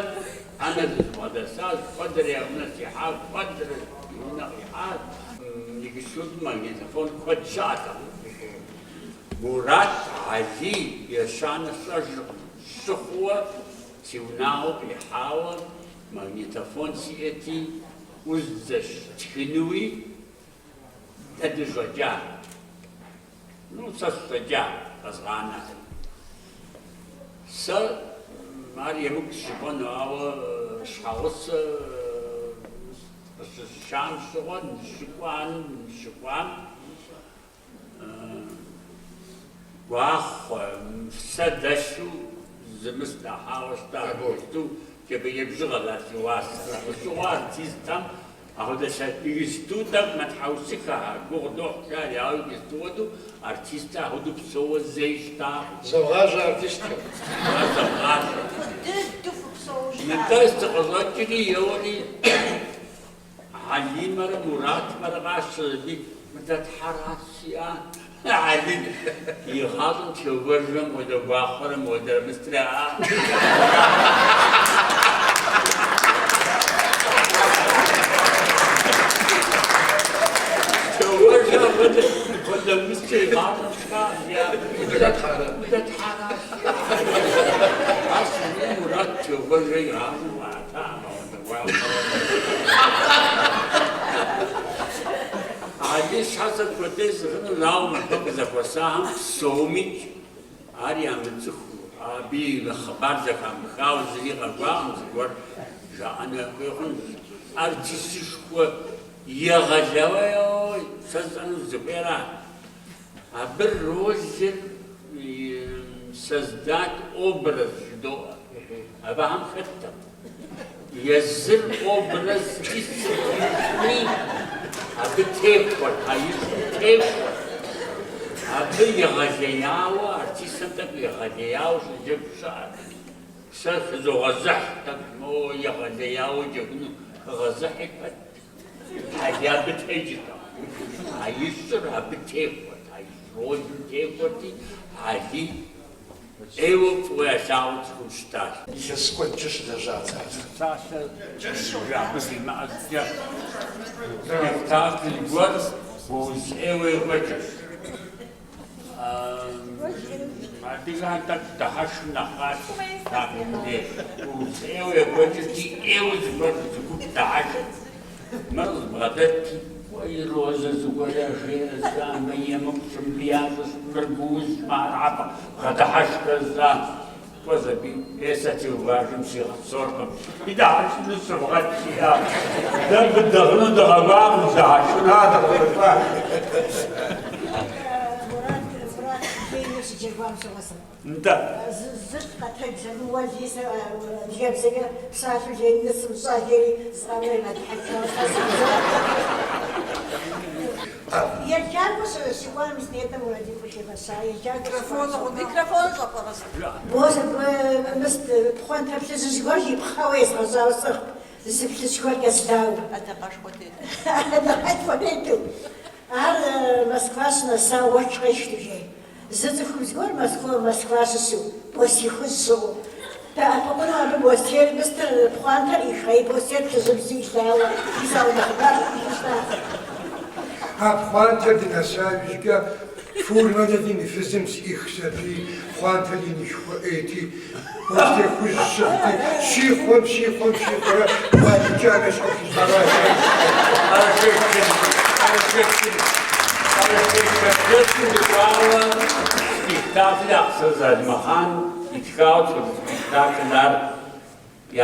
ӏэнэ дызэбгъэдэсащ, куэдрэ я унэ сихьащ, куэдрэ и унэ къихьащ. Иджыпсту магнитофон куэд щыӏэтэкъым. Мурат, Алий ещанэ сщӏэжыркъым, щы хъууэ си унагъуэ къихьауэ Магнитофон сиӏэти, ӏуздзэщ стхынуи, дэ дыщӏэкӏа. Ну, сэ сыщӏэкӏа, къэзгъанэри. Сэ ар емыкӏущ жыпӏэну, ауэ щхьэгъусэ къыщысшам щыгъуэ, ныщыкӏуам, ныщыкӏуам, Гуахъуэ, сэ дэлъу зы мыст къахьауэ щыта, иджыпсту кӏэпӏейкӏэ бжыгъэщ ар зи уасэр. Абы щыгъуэ артистхэм апхуэдэ иджыпсту тӏэкӏу мэтхьэусыхэ, гугъу дохь жари, ауэ иджыпсту хуэдэу артистхэр апхуэдэу псэууэ зэи щытакъым. Зэвгъащӏэ артистхэм. Ар зэвгъащӏэ. Нтӏэ, сыкъыщӏэкӏри, еуэри. Алимэрэ Муратмэрэ къасщтэщ аби, мыдэ тхьэращ жиӏа. Алим и гъащӏэм Теувэжрэ модэ гуахъуэрэ модэрэ мыстрэ яӏа. Теувэжрэ апхуэдэ мыпхуэдэ мыстрэ и гъащӏэм сшха, жиӏа. Мыдэ тхьэращ жиӏа. Ар щыжиӏэм Мурат Теувэжрэ и гъащӏэм къаӏэтакъым апхуэдэ гуахъуэрэ. Алий щхьэ сэ пхуэдей зыхъынур, ауэ мыбы къызэхуэсахэм псомикӏ ар ямыцӏыхуу, абы и хъыбар зэхамыхауэ зыри къэкӏуакъым, зыгуэр жаӏэну яхуей хъунщ. Артистышхуэ егъэлеяуэ сэ жысӏэну сызыхуейра? Абы ролыр создать образ жыдоӏэ. Абыхэм хэттэкъым. Езыр образ сыт ищӏми, абы техуэрт, а ищӏым техуэрт. Абы егъэлеяуэ, артистым тӏэкӏу егъэлеяуэ щыджэгу щыӏэт. Сэ хызогъэзыхь тӏэкӏу моуэ егъэлеяуэ джэгуну хэгъэзыхьи пэт. Алий абы текӏыртэкъым. А ищӏыр абы техуэрт, а ищӏ ролым техуэрти, Алий ӏейуэ фӏыуэ ялъагъуу цӏыхум щытащ. Илъэс куэдкӏэ щылэжьа театрым. Псалъэ абы жимыӏэ щӏыкӏэ спектакль гуэр гууз ӏейуэ екӏуэкӏырт. Адыгэхэм тӏэкӏу дыхьэшхым нэхъ къащтакъым мыбдеж. Гууз ӏейуэ екӏуэкӏырти, ӏейуэ зыгуэр зы гуп дыхьэшхт. Мыр къызбгъэдэтти, кӏуэи Розэ зыгуэр яжеӏэ, жысӏа, мы емыкӏущ, мыбы ящӏэщ, мыр гуузщ, мыхэр бгъэдыхьэшхрэ, жысӏа. Кӏуэщ аби, е сэ Теувэжым сигъэпсоркъым, и дыхьэшхыныр щывгъэт, жиӏа. Дэ мыбы дыгъыну дыкъэкӏуакъым, дыхьэшхыну дыкъэкӏуа. Мурат, Мурат Лениныр щыджэгуам щыгъуэ сэ. Нтӏэ. Зылӏ къэтэджщ абы, уэлэхьи, сэ адыгэбзэкӏэ псалъэу Лениныр сымыщӏа жери зыкъомрэ игъэдыхьэшхауэ щытащ. Еджакӏуэ щыкӏуам мис нетӏэ Мурадин къыхигъэща еджакӏуэ щыкӏуам. Микрофоныр щӏэпӏыгъыщ. Мосэ мыст пхъуантэ плъыжьыжь гуэр ипхъауэ езгъэщӏауэ сӏыгът, зы плъыжь гуэр кӏэслауэ. Адакъэшхуэ тету. Адакъэшхуэ тету. Ар Москва щынэса уэшх къешхту жей. Зы цӏыхубз гуэр Москва Москва щыщу, бостей хужь щыгъыу. Дэӏэпыкъуну абы бостейр мыстыр пхъуантэр ӏиха, и бостейр плъыжьыбзу илъауэ, мис ауэдэ хъыбар щытащ. А пхъуантэр дынэса иужькӏэ фурманэм и фызым сӏихщ аби, пхъуантэр инышхуэ ӏейти, бостей хужь щыгъти, щихъуэм, щихъуэм, щихъуэрэ къуажэкӏанэ щхьэхищӏаращ. Къэрэшей-Шэрджэсым дыкӏуауэ спектакль Акъсырэ Залымхъан итхауэ тхуэдэ спектакль ар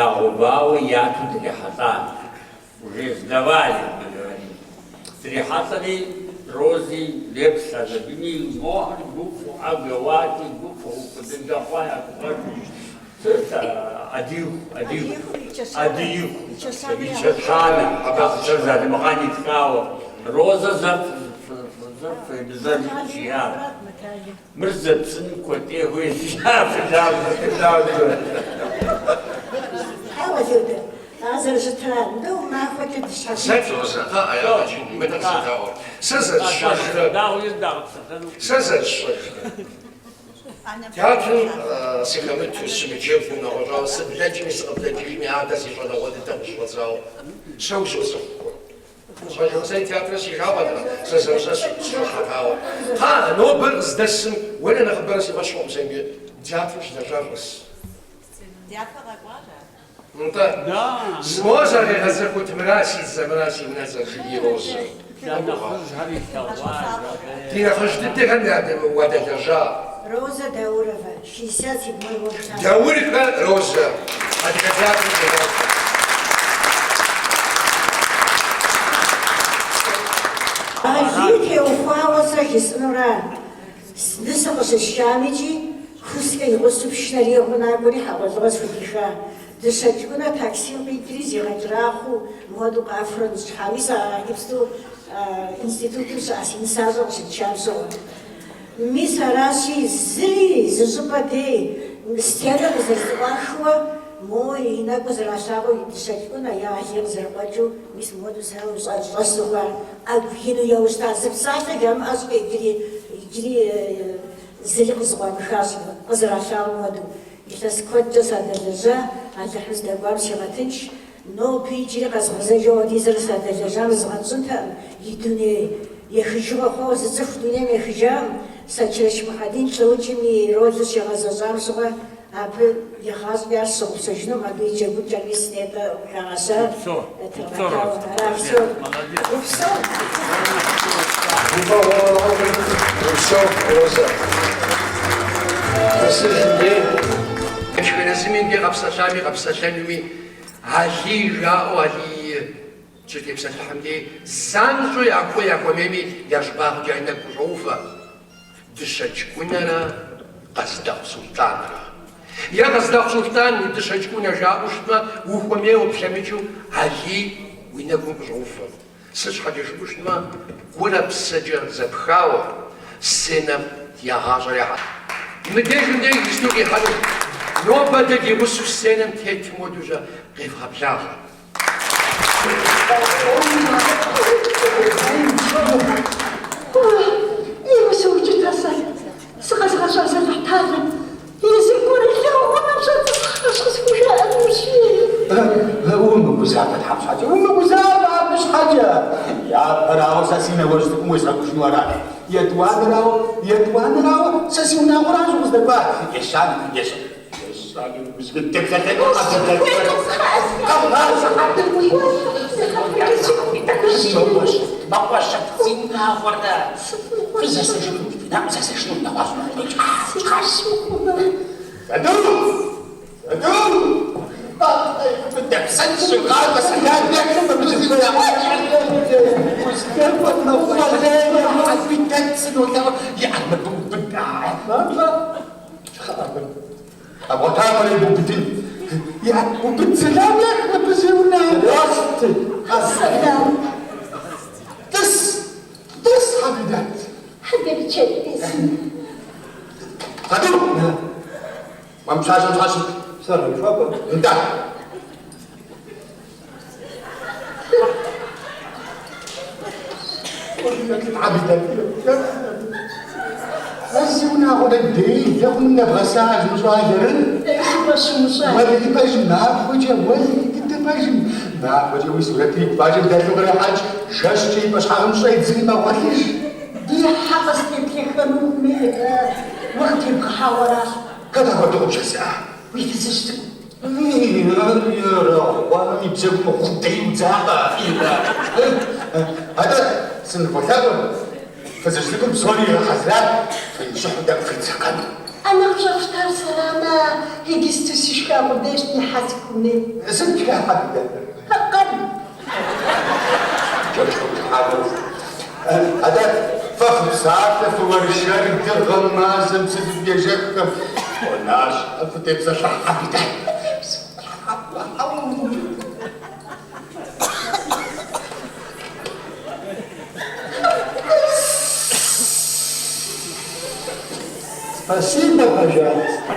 ягъэувауэ яту дрихьэлӏат. Уже сдавали, мы говорим. Дрихьэлӏэри Рози деплъ абыми, мохэр гуфӏэу ӏэгу еуати, гуфӏэу фӏы дыдэ хъуа я гугъэжу. Сыт Адииху, Адииху, Адииху и чэщанэ, Акъсырэ Залымхъан итхауэ. Розэ зэ фемыжьэж жиӏащ. Мыр зэпсыным куэдӏей хуейщ, жиӏащ. Хьэуэ, Людэ, ар зэрыщытра, нтӏэ махуэкӏэ дыщхьэщыкӏ. Сэ Розэ, кхъыӏэ, ягъэкӏын, мыдэ къызэдаӏуэ. Сэ зэрысщӏэжрэ, сэ зэрысщӏэжрэ. Театрым сыхэмыту, сымыджэгуу, нэгъуэщӏауэ, сыблэкӏми сыкъыблэкӏыжми, адэ си щӏалэгъуэ дыдэм къыщыщӏэдзауэ, сэ узоцӏыху. Щӏалэгъуэ сэри театрыр си жагъуэтэкъым, сэ зэрыщӏэр сщӏыхьэтауэ. Кхъа, нобэр къыздэсым уэрэ нэхъыбэрэ си фӏэщ хъукъым сэ мыбы театрым щылэжьа щӏэс. Дяпэ къэкӏуащ ар. Нтӏэ, мо зарегъэцӏыхут, мыра си цӏэ, мыра си унэцӏэр, жиӏи Розэ. Я нэхъыжьхэр илъэгъуа, Ди нэхъыжь дыдэхэм уадэлэжьа. Розэ Даурова, 67-й год. Даурхэ Розэ, адыгэ театрым щылажьэ. Алий теухуауэ сэ жысӏэнура, нысэ къыщысшам икӏи Хускэ и гъусэу пшынэр иӏыгъыу накӏуэри хьэгъуэлӏыгъуэ схудиха. Дыщэкӏ Кӏунэ таксим къикӏри зигъэкӏэрахъуэу мыуэду къафэурэ ныщӏыхьа. Мис а иджыпсту институтым щыӏэ си нысащӏэр къыщытшам щыгъуэ. Мис аращи, зыри зы щӏыпӏэ дей сценэр къызэрызэӏуахыуэ мо и нэкӏур зэралъагъуу и Дыщэкӏ Кӏунэ е Алий къызэрыкъуэкӏыу мис мыуэду зэуэ щӏэсу хъуар ӏэгу ину еуэу щыта. Зы псалъэ жамыӏэ щӏыкӏэ иджыри иджыри Зыри къызыкъуамыхащ, къызэралъагъум хуэдэу. Илъэс куэдкӏэ садэлэжьа, Алыхьым здэкӏуам щигъэтынш. Ноби иджыри къэзгъэзэжу апхуэдизрэ садэлэжьам зызгъэнщӏынтэкъым, и дуней ехыжыгъуэ хъуауэ зы цӏыху дунейм ехыжакъым. Сэчрэч Мухьэдин лӏыукӏым и ролыр щигъэзэщӏам щыгъуэ абы игъащӏэкӏэ ар сщыгъупщэжынукъым, абы и джэгукӏэр мис нетӏэ къыхагъэщар Тыргъэтауэ. Ара псо. Упсэу! Упсэу, Розэ. Тӏысыжын дей, дэтхэнэ зыми мыбдей къэпсэлъами къэпсэлъэнуми, Алий жаӏэу Алий щытепсэлъыхьым дей, занщӏэу яхуей-яхуэмейми я щӏыбагъкӏэ я нэгу къыщӏоувэ. Дыщэкӏ Кӏунэрэ Къаздэхъу Сулътӏанрэ. Е Къаздэхъу Сулътӏан и Дыщэкӏ Кӏунэ жаӏэу щытмэ, ухуэмейуэ плъэмыкӏыу Алий уи нэгум къыщӏоувэ. Сыт щхьэкӏэ жыпӏэу щытмэ, гурэ псэкӏэ зэпхауэ сценэм я гъащӏэр яхьа. Мыдежым деж иджыпсту къихьэну нобэ дэ ди гъусэу сценэм тетым хуэдэу щэ къевгъэблагъэ. Ӏейуэ соукӏытэ сэ, сыкъэзыгъэщӏа Алыхьталэм езыр кӏуэрэ лэгъунэм щӏэтӏысхьащ къысхужаӏэнущи. Умыгузавэ Тхьэм щхьэкӏэ, умыгузавэ абы щхьэкӏэ. Япэрауэ, сэ си нэгъуэщӏ цӏыкӏум уезгъэкӏужыну аращ. Етӏуанэрауэ, етӏуанэрауэ, сэ си унагъуэращ укъыздэкӏуар. Ещанэ, ещанэ. Къэбгъуэтамэ, бубыдын. Я убыд сэлам ех мыбы зиунагъуэ. Сэлам. Тӏыс, тӏыс, Хьэбидэт. Берычэт бесын. Саду! Уэ мы пщащэм щхьэ щыт? Сэр жыхуэпӏэр? Нтӏэ. Еплъыт, Хьэбидэт, еплъыт. Ар зиунагъуэрэ делэ хъуным нэбгъэсащ мы щӏалэр. Ей, си фӏэщ умыщӏа. Уэлэхьи пэжым, махуэкӏэ, уэлэхьи дыдэ пэжым. Махуэкӏэ уи сурэтыр и гуфӏакӏэм дэлъу кърехьэкӏ, жэщкӏэ и пӏэщхьагъым щӏедзри мэгъуэлъыж. Ди хьэ къыстеплъэхэну хуэмей, уэ къытебгъэхьауэ аращ. Хэт апхуэдэу къыбжезыӏа? Уи фызыжь цӏыкӏу. Ерагъуэм и бзэгум гъудэ иудзакъэ? Атӏэ, сыныволъэӏур, фызыжь цӏыкӏум псори игъэхьэзырат, фемыщӏыхьу тӏэкӏу федзэкъэну. ӏэнэ къыпщӏэфтар сэрамэ, иджысту сышха къудейщ, ди хьэ сыхуэмей. Сыт пшха, Хьэбидэт? Къэб. Атӏэ, фэ фыпсалъэ, фыуэршэр, дыгъэм, мазэм, псы цӏыкӏу ежэххэм, унащхьэм фытепсэлъыхь, Хьэбидэт. Спасибо, пожалуйста.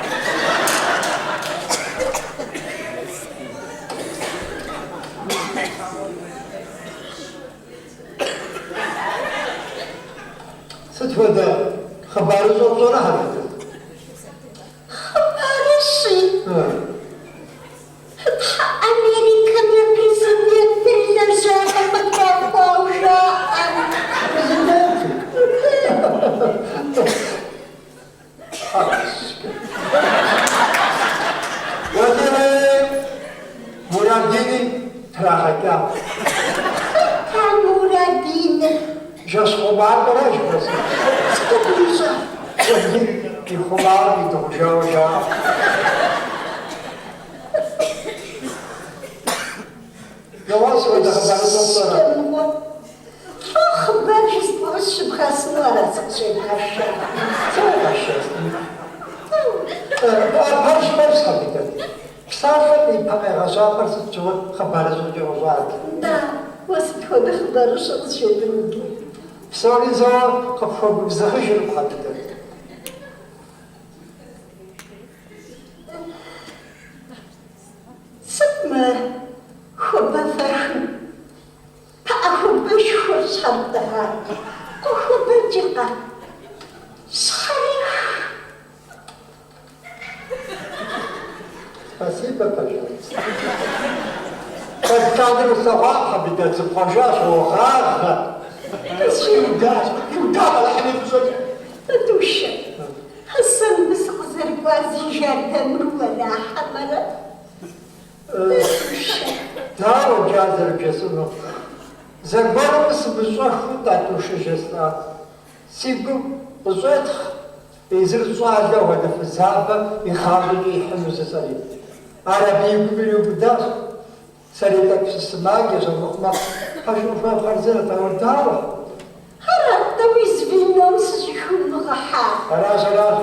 Сыт хуэдэ хъыбарыщӏэ пщӏэрэ, Хьэбидэт? Хъыбарыщӏи? Тхьэ, Америкэм я президентыр лэжьапӏэ къытрахуауэ жаӏэ. Президентыр? Уэлэхьи, Мурадини трагъэкӏа. Хэт а Мурадиныр? Жэщ хъумакӏуэра жыхуэсӏэр. Сыт абы ищӏар? Уэлий къихъумауэ къидыгъужауэ жаӏэ. Нэгъуэщӏ хуэдэ хъыбарыщӏэ пщӏэрэ? Лӏо хъыбар жысӏэу сыщыбгъэсыну ара сыкъыщӏебгъэшар? Сэ укъэсшэс. Ар пэжщ, пэжщ, Хьэбидэт. Псалъэм и пэ къегъэжьапӏэр сыт щыгъуи хъыбарыщӏэкӏэ къыщӏадзэ. Нтӏэ, уэ сыт хуэдэ хъыбарыщӏэ къызжепӏэну? Псори зэуэ къыпхуэгубзыгъыжыркъым, Хьэбидэт. Сыт мы хуабэвэхым Пыӏэ хуабэшхуэр щхьэрыптӏэгъар? Къохуэбэкӏыркъэ? Щхьэрех! Спасибо, пожалуйста. Куэд лъандэрэ услъэгъуа, Хьэбидэт, зыпхъуэжащ, уогъагъэ. Иудащ, иудакъэ Алыхьым и фӏыщӏэкӏэ. Тӏатӏушэ, сэ мыбы сыкъызэрыкӏуар зи жэрдэмыр уэра хьэмэрэ? Дауэ иджы ар зэрыбжесӏэнур? Зэгуэрым сымыщӏэххэу Тӏатӏушэ жесӏат. Си гум къыщӏетхъ, езыр щӏалэу апхуэдэ фызабэ игъащӏэкӏэ ихьыну жысӏэри. Ар абы и гум ириубыдащ. Сэри тӏэкӏу сысымаджэщ, армыхъумэ, пэжым ухуейм хъарзынэт, ауэ дауэ? Ара-тӏэ уи звеном сыщӏыхыумыгъэхьар? Аращ, аращ.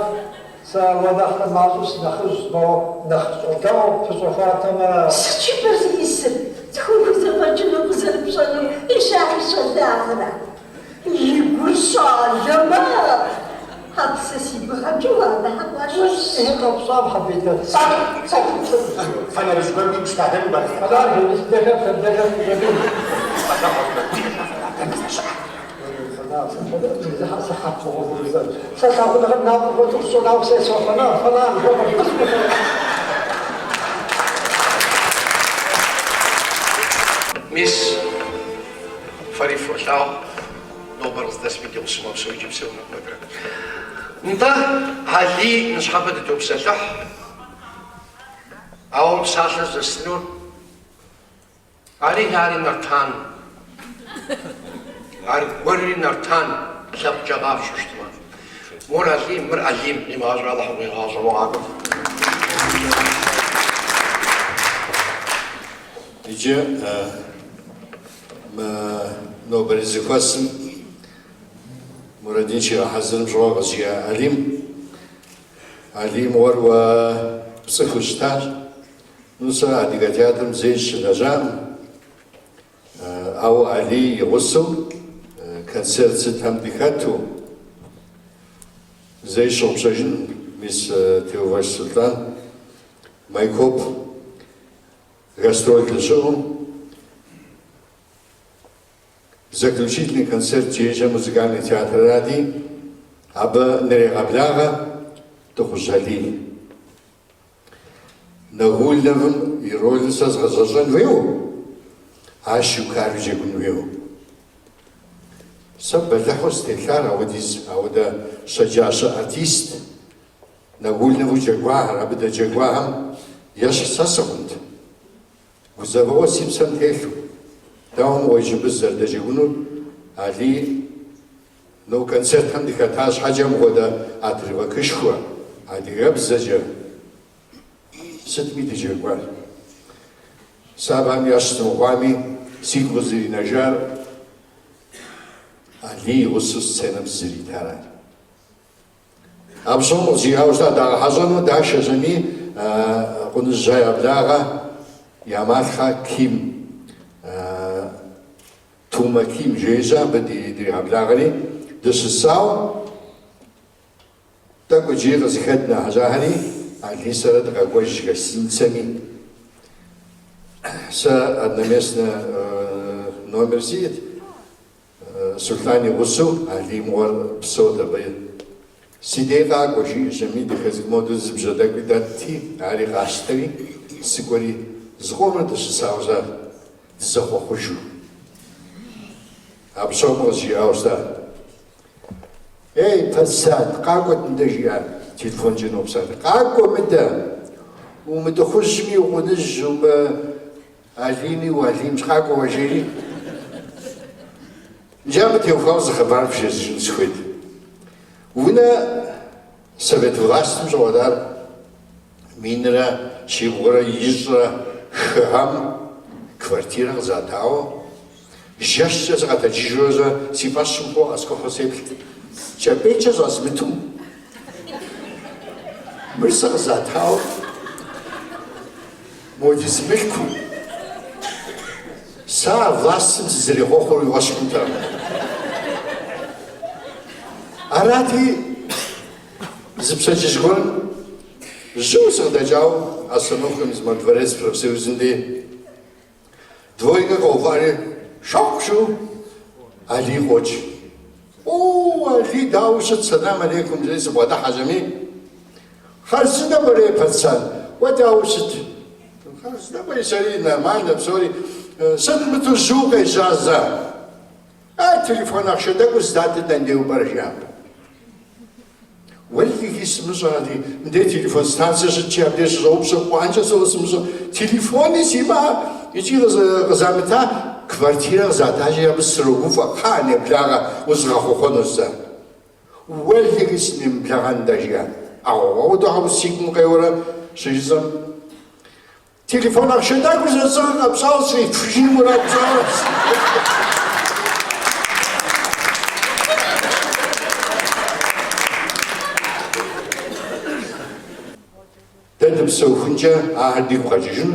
Сэ уэ нэхърэ мащӏэу сынэхъыжь, моуэ нэхъ щӏалэӏуэу къыппэщӏэхуатэмэ. Сыт жыпӏэр зиӏысыр? Цӏыхум хузэфӏэкӏынур къызэрыпщӏэнур ищагъ и щӏалагъэра? И гур щӏалэмэ, абы сэ си гугъэмкӏэ уэ абыхэм уащыщщ. Ей, къэпщӏам, Хьэбидэт. Фонарыжь гуэр уигу щыдадэну пӏэрэ? Фонарь, жэмысдэхэм, фэндэхэм къыщӏэкӏын. Сэ лъагъуныгъэм напӏэ хуэдэу къысщӏэнауэ сэ сохъуэнар, фонарь жыхуэпӏэр. Мис, фэри фолъагъу, нобэр къыздэсми ди гъусэу мэпсэу икӏи псэуну куэдрэ. Нтӏэ, Алий ныщхьэбэ дытопсэлъыхь, ауэ псалъэ зэстынур Ари ари Нартан. Аргуэрри Нартан лъэпкъкӏэ къапщу щытмэ. Мор Алий, мыр Алим и мащӏэ Алыхьым къигъащӏэ уэгъакӏуэ. Иджы мы нобэрей зэхуэсым Мурадин щигъэхьэзырым щыгъуэ къызжиӏа Алим. Алий мыгъуэр уэ пцӏыхуу щытащ. Ну, сэ адыгэ театрым зэи сыщылэжьакъым, ауэ Алий и гъусэу концерт сытхэм дыхэту, зэи сщыгъупщэжынкъым, мис Теувэж Сулътӏан, Майкоп гастроль дыщыӏэу. Заключительный концерт жери музыкальный театрырати, абы нрегъэблагъэ Тӏыхъужь Алий. Нагульновым и ролыр сэ згъэзэщӏэн хуейуэ, ар Щукару джэгун хуейуэ. Сэ бэлыхьу стелъар ауэдиз, ауэдэ щэджащэ артист Нагульнову джэгуахэр, абы дэджэгуахэм ещхь сэ сыхъунт. Гузэвэгъуэ си псэм телъу, дауэ мыгъуэ иджы мыбы сызэрыдэджэгунур, Алий, ну, концертхэм дыхэта щхьэкӏэ мыхуэдэ отрывокышхуэ, адыгэбзэкӏэ сытми дыджэгуар. Сэ абыхэм ещхь сымыхъуами, сигу къызэринэжар Алий и гъусэу сценэм сызэритарат. Абы щыгъуэм къызжиӏауэ щыта, дагъэхьэщӏэну дашэщ ами, Къуныжьхэ я благъэ, я малъхъэ Ким, Тумэ Ким жери, абы дригъэблагъэри дыщысауэ, тӏэкӏу иджыри къызыхэднэ хьэщӏэхэри, Алий сэрэ дыкъэкӏуэж гостиницэми. Сэ одноместнэ номер сиӏэт. Сулътӏан и гъусэу Алий мыгъуэр псэут абы. Си дей къакӏуэ, жиӏэщ ами, дыхэзых моду зы бжьэ тӏэкӏуи дэтти, ари къасщтэри, сыкӏуэри, зыкъомрэ дыщысауэ щыта, дызэхъуэхъужу. Абы щыгъуэм къызжиӏауэ щыта. Ей, пацан, къакӏуэт мыдэ, жиӏа, телефонкӏэ нопсалъэ. Къакӏуэ мыдэ! Умы-Тӏыхъужьми, у-Къуныжь, умы... Алийми у-Алиймщ, къакӏуэ уэ, жери. Иджы абы теухуауэ зы хъыбар вжесӏэжыну сыхуейт. Унэ совет властым щыгъуэтар минрэ щибгъурэ ищӏрэ хы гъэм квартирэ къызатауэ, жэщкӏэ сыкъэтэджыжурэ щэ си фӏэщ мыхъуу къэскӏухьу сеплът. Кӏэпӏейкӏэ щӏэзмыту мыр сэ къызатауэ Модиз мылъку, сэ а властым сызэрехъуэхъур уи фӏэщ хъунтэкъым. Арати, зы пщэдджыжь гуэрым жьыуэ сыкъыдэкӏауэ остановкэм мис мо дворец профсоюзым дей двойкэ къэувыӏэри, шокъу жиӏэу Алий къокӏ. О, Алий, дауэ ущыт, сэлам алейкум, жери сыбгъэдыхьэщ ами. Хъарзынэ уэрей, пацан, уэ дауэ ущыт? Хъарзынэ уэрей, сэри нормально псори. Сыт мыту жьыуэ укъежьа зэ? А, телефон ахъшэ тӏэкӏур здатыр дэнэ пӏэрэ, жиӏа. Уэлэхьи, сымыщӏэ, Алий, мыдей телефон станцэ щытщи, абдей щыщӏэупщӏэ кӏуэнкӏэ сэ сымыщӏэ. Телефони симыӏэ икӏи къызамыта, квартирэ къызатащи, абы срогуфӏэ, кхъа, неблагъэ, узгъэхъуэхъуэну сэ. Уэлэхьи, сынемыблэгъэн дэ, жиӏа. Ауэдэу си гум къеуэрэ щыжысӏэм, Телефон ахъшэ тӏэкӏур зэрысӏыгъыр къэпщӏауэ срифыжыну мурад пщӏауэ. Дэ дыпсэухункӏэ ахэр дигу къэкӏыжын,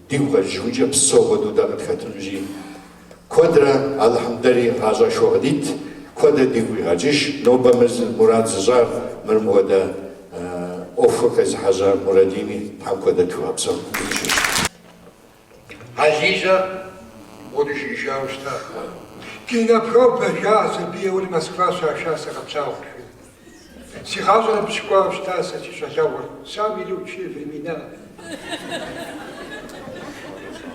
дигу къэкӏыжыхункӏэ псэу хуэдэу дэ къытхэтынущи, куэдрэ Алыхьым дэри гъащӏэшхуэ къыдит, куэдрэ дигу къигъэкӏыж, нобэ мыр мурад зыщӏар, мыр мыхуэдэ ӏуэхур къезыхьэжьа Мурадини Тхьэм куэдрэ тхуигъэпсэу. Алий-щэ мыпхуэдэу жиӏэжауэ щыта. Кинопробэ жаӏэщ абы еуэри Москва щаша сыкъэплъагъу жери. Си гъащӏэр абы щыкӏуауэ щыта сэ си щӏалэгъуэр. Самые лучшие времена.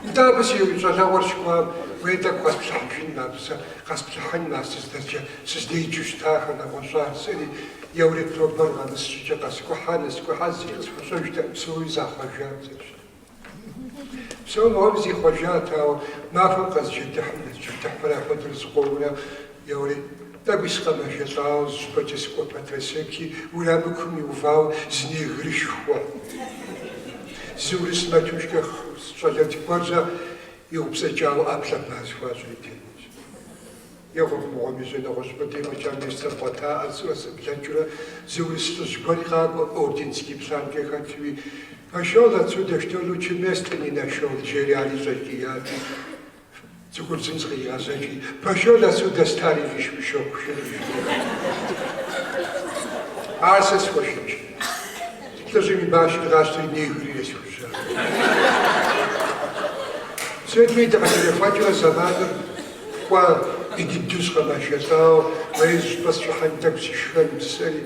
Нтӏэ абы си щӏалэгъуэр щыкӏуам, уей тӏэкӏу къэсплъыхьыжын абы сэ, къэсплъыхьын а сыздэджа, сыздеджэу щытахэр нэгъуэщӏа сэри еуэри пробэр къэмыс щӏыкӏэ къэскӏухьа, нэскӏухьа, зыри къысхуэщӏэжтэкъым, псоми захъуэжат зэрыщытыр. Псом мыгъуэм зихъуэжат, ауэ махуэм къэзджэдыхьым, нэзджэдыхьурэ апхуэдэу зыкъомрэ еуэри, тӏэкӏуи сыкъэмэжэлӏауэ зыщӏыпӏэкӏэ сыкӏуэ пэтрэ сеплъи, уэрамыкум иувауэ зы негрышхуэ. Зы урыс матушкэ щӏалэ цӏыкӏу гуэр зэ иупцӏэкӏауэ ӏэплӏэ ба зыхуащӏри тетщ. Еуэ мыгъуэм ищӏэ нэгъуэщӏыпӏэ дей фӏэкӏа место бгъуэтаӏэ жысӏэурэ сыблэкӏыурэ зы урыс лӏыжь гуэри къакӏуэ орденский планкӏэ хэтуи, Пошел отсюда, что лучше места не нашел, жери ари щӏэкӏияти, цӏыхубзым зыкъригъэзэкӏри, Пошел отсюда, старый вещмешок, жери жриӏат. Ар сэ схуэшэч. Лӏыжьым и башыр къасщтэри негрыр есхужьа. Сытми дыкъызэрехуэкӏыурэ зэманыр кӏуэ. ӏей дыдэу сыкъэмэжэлӏауэ, уей зыщӏыпӏэ сыщӏыхьэн тӏэкӏу сышхэн жысӏэри,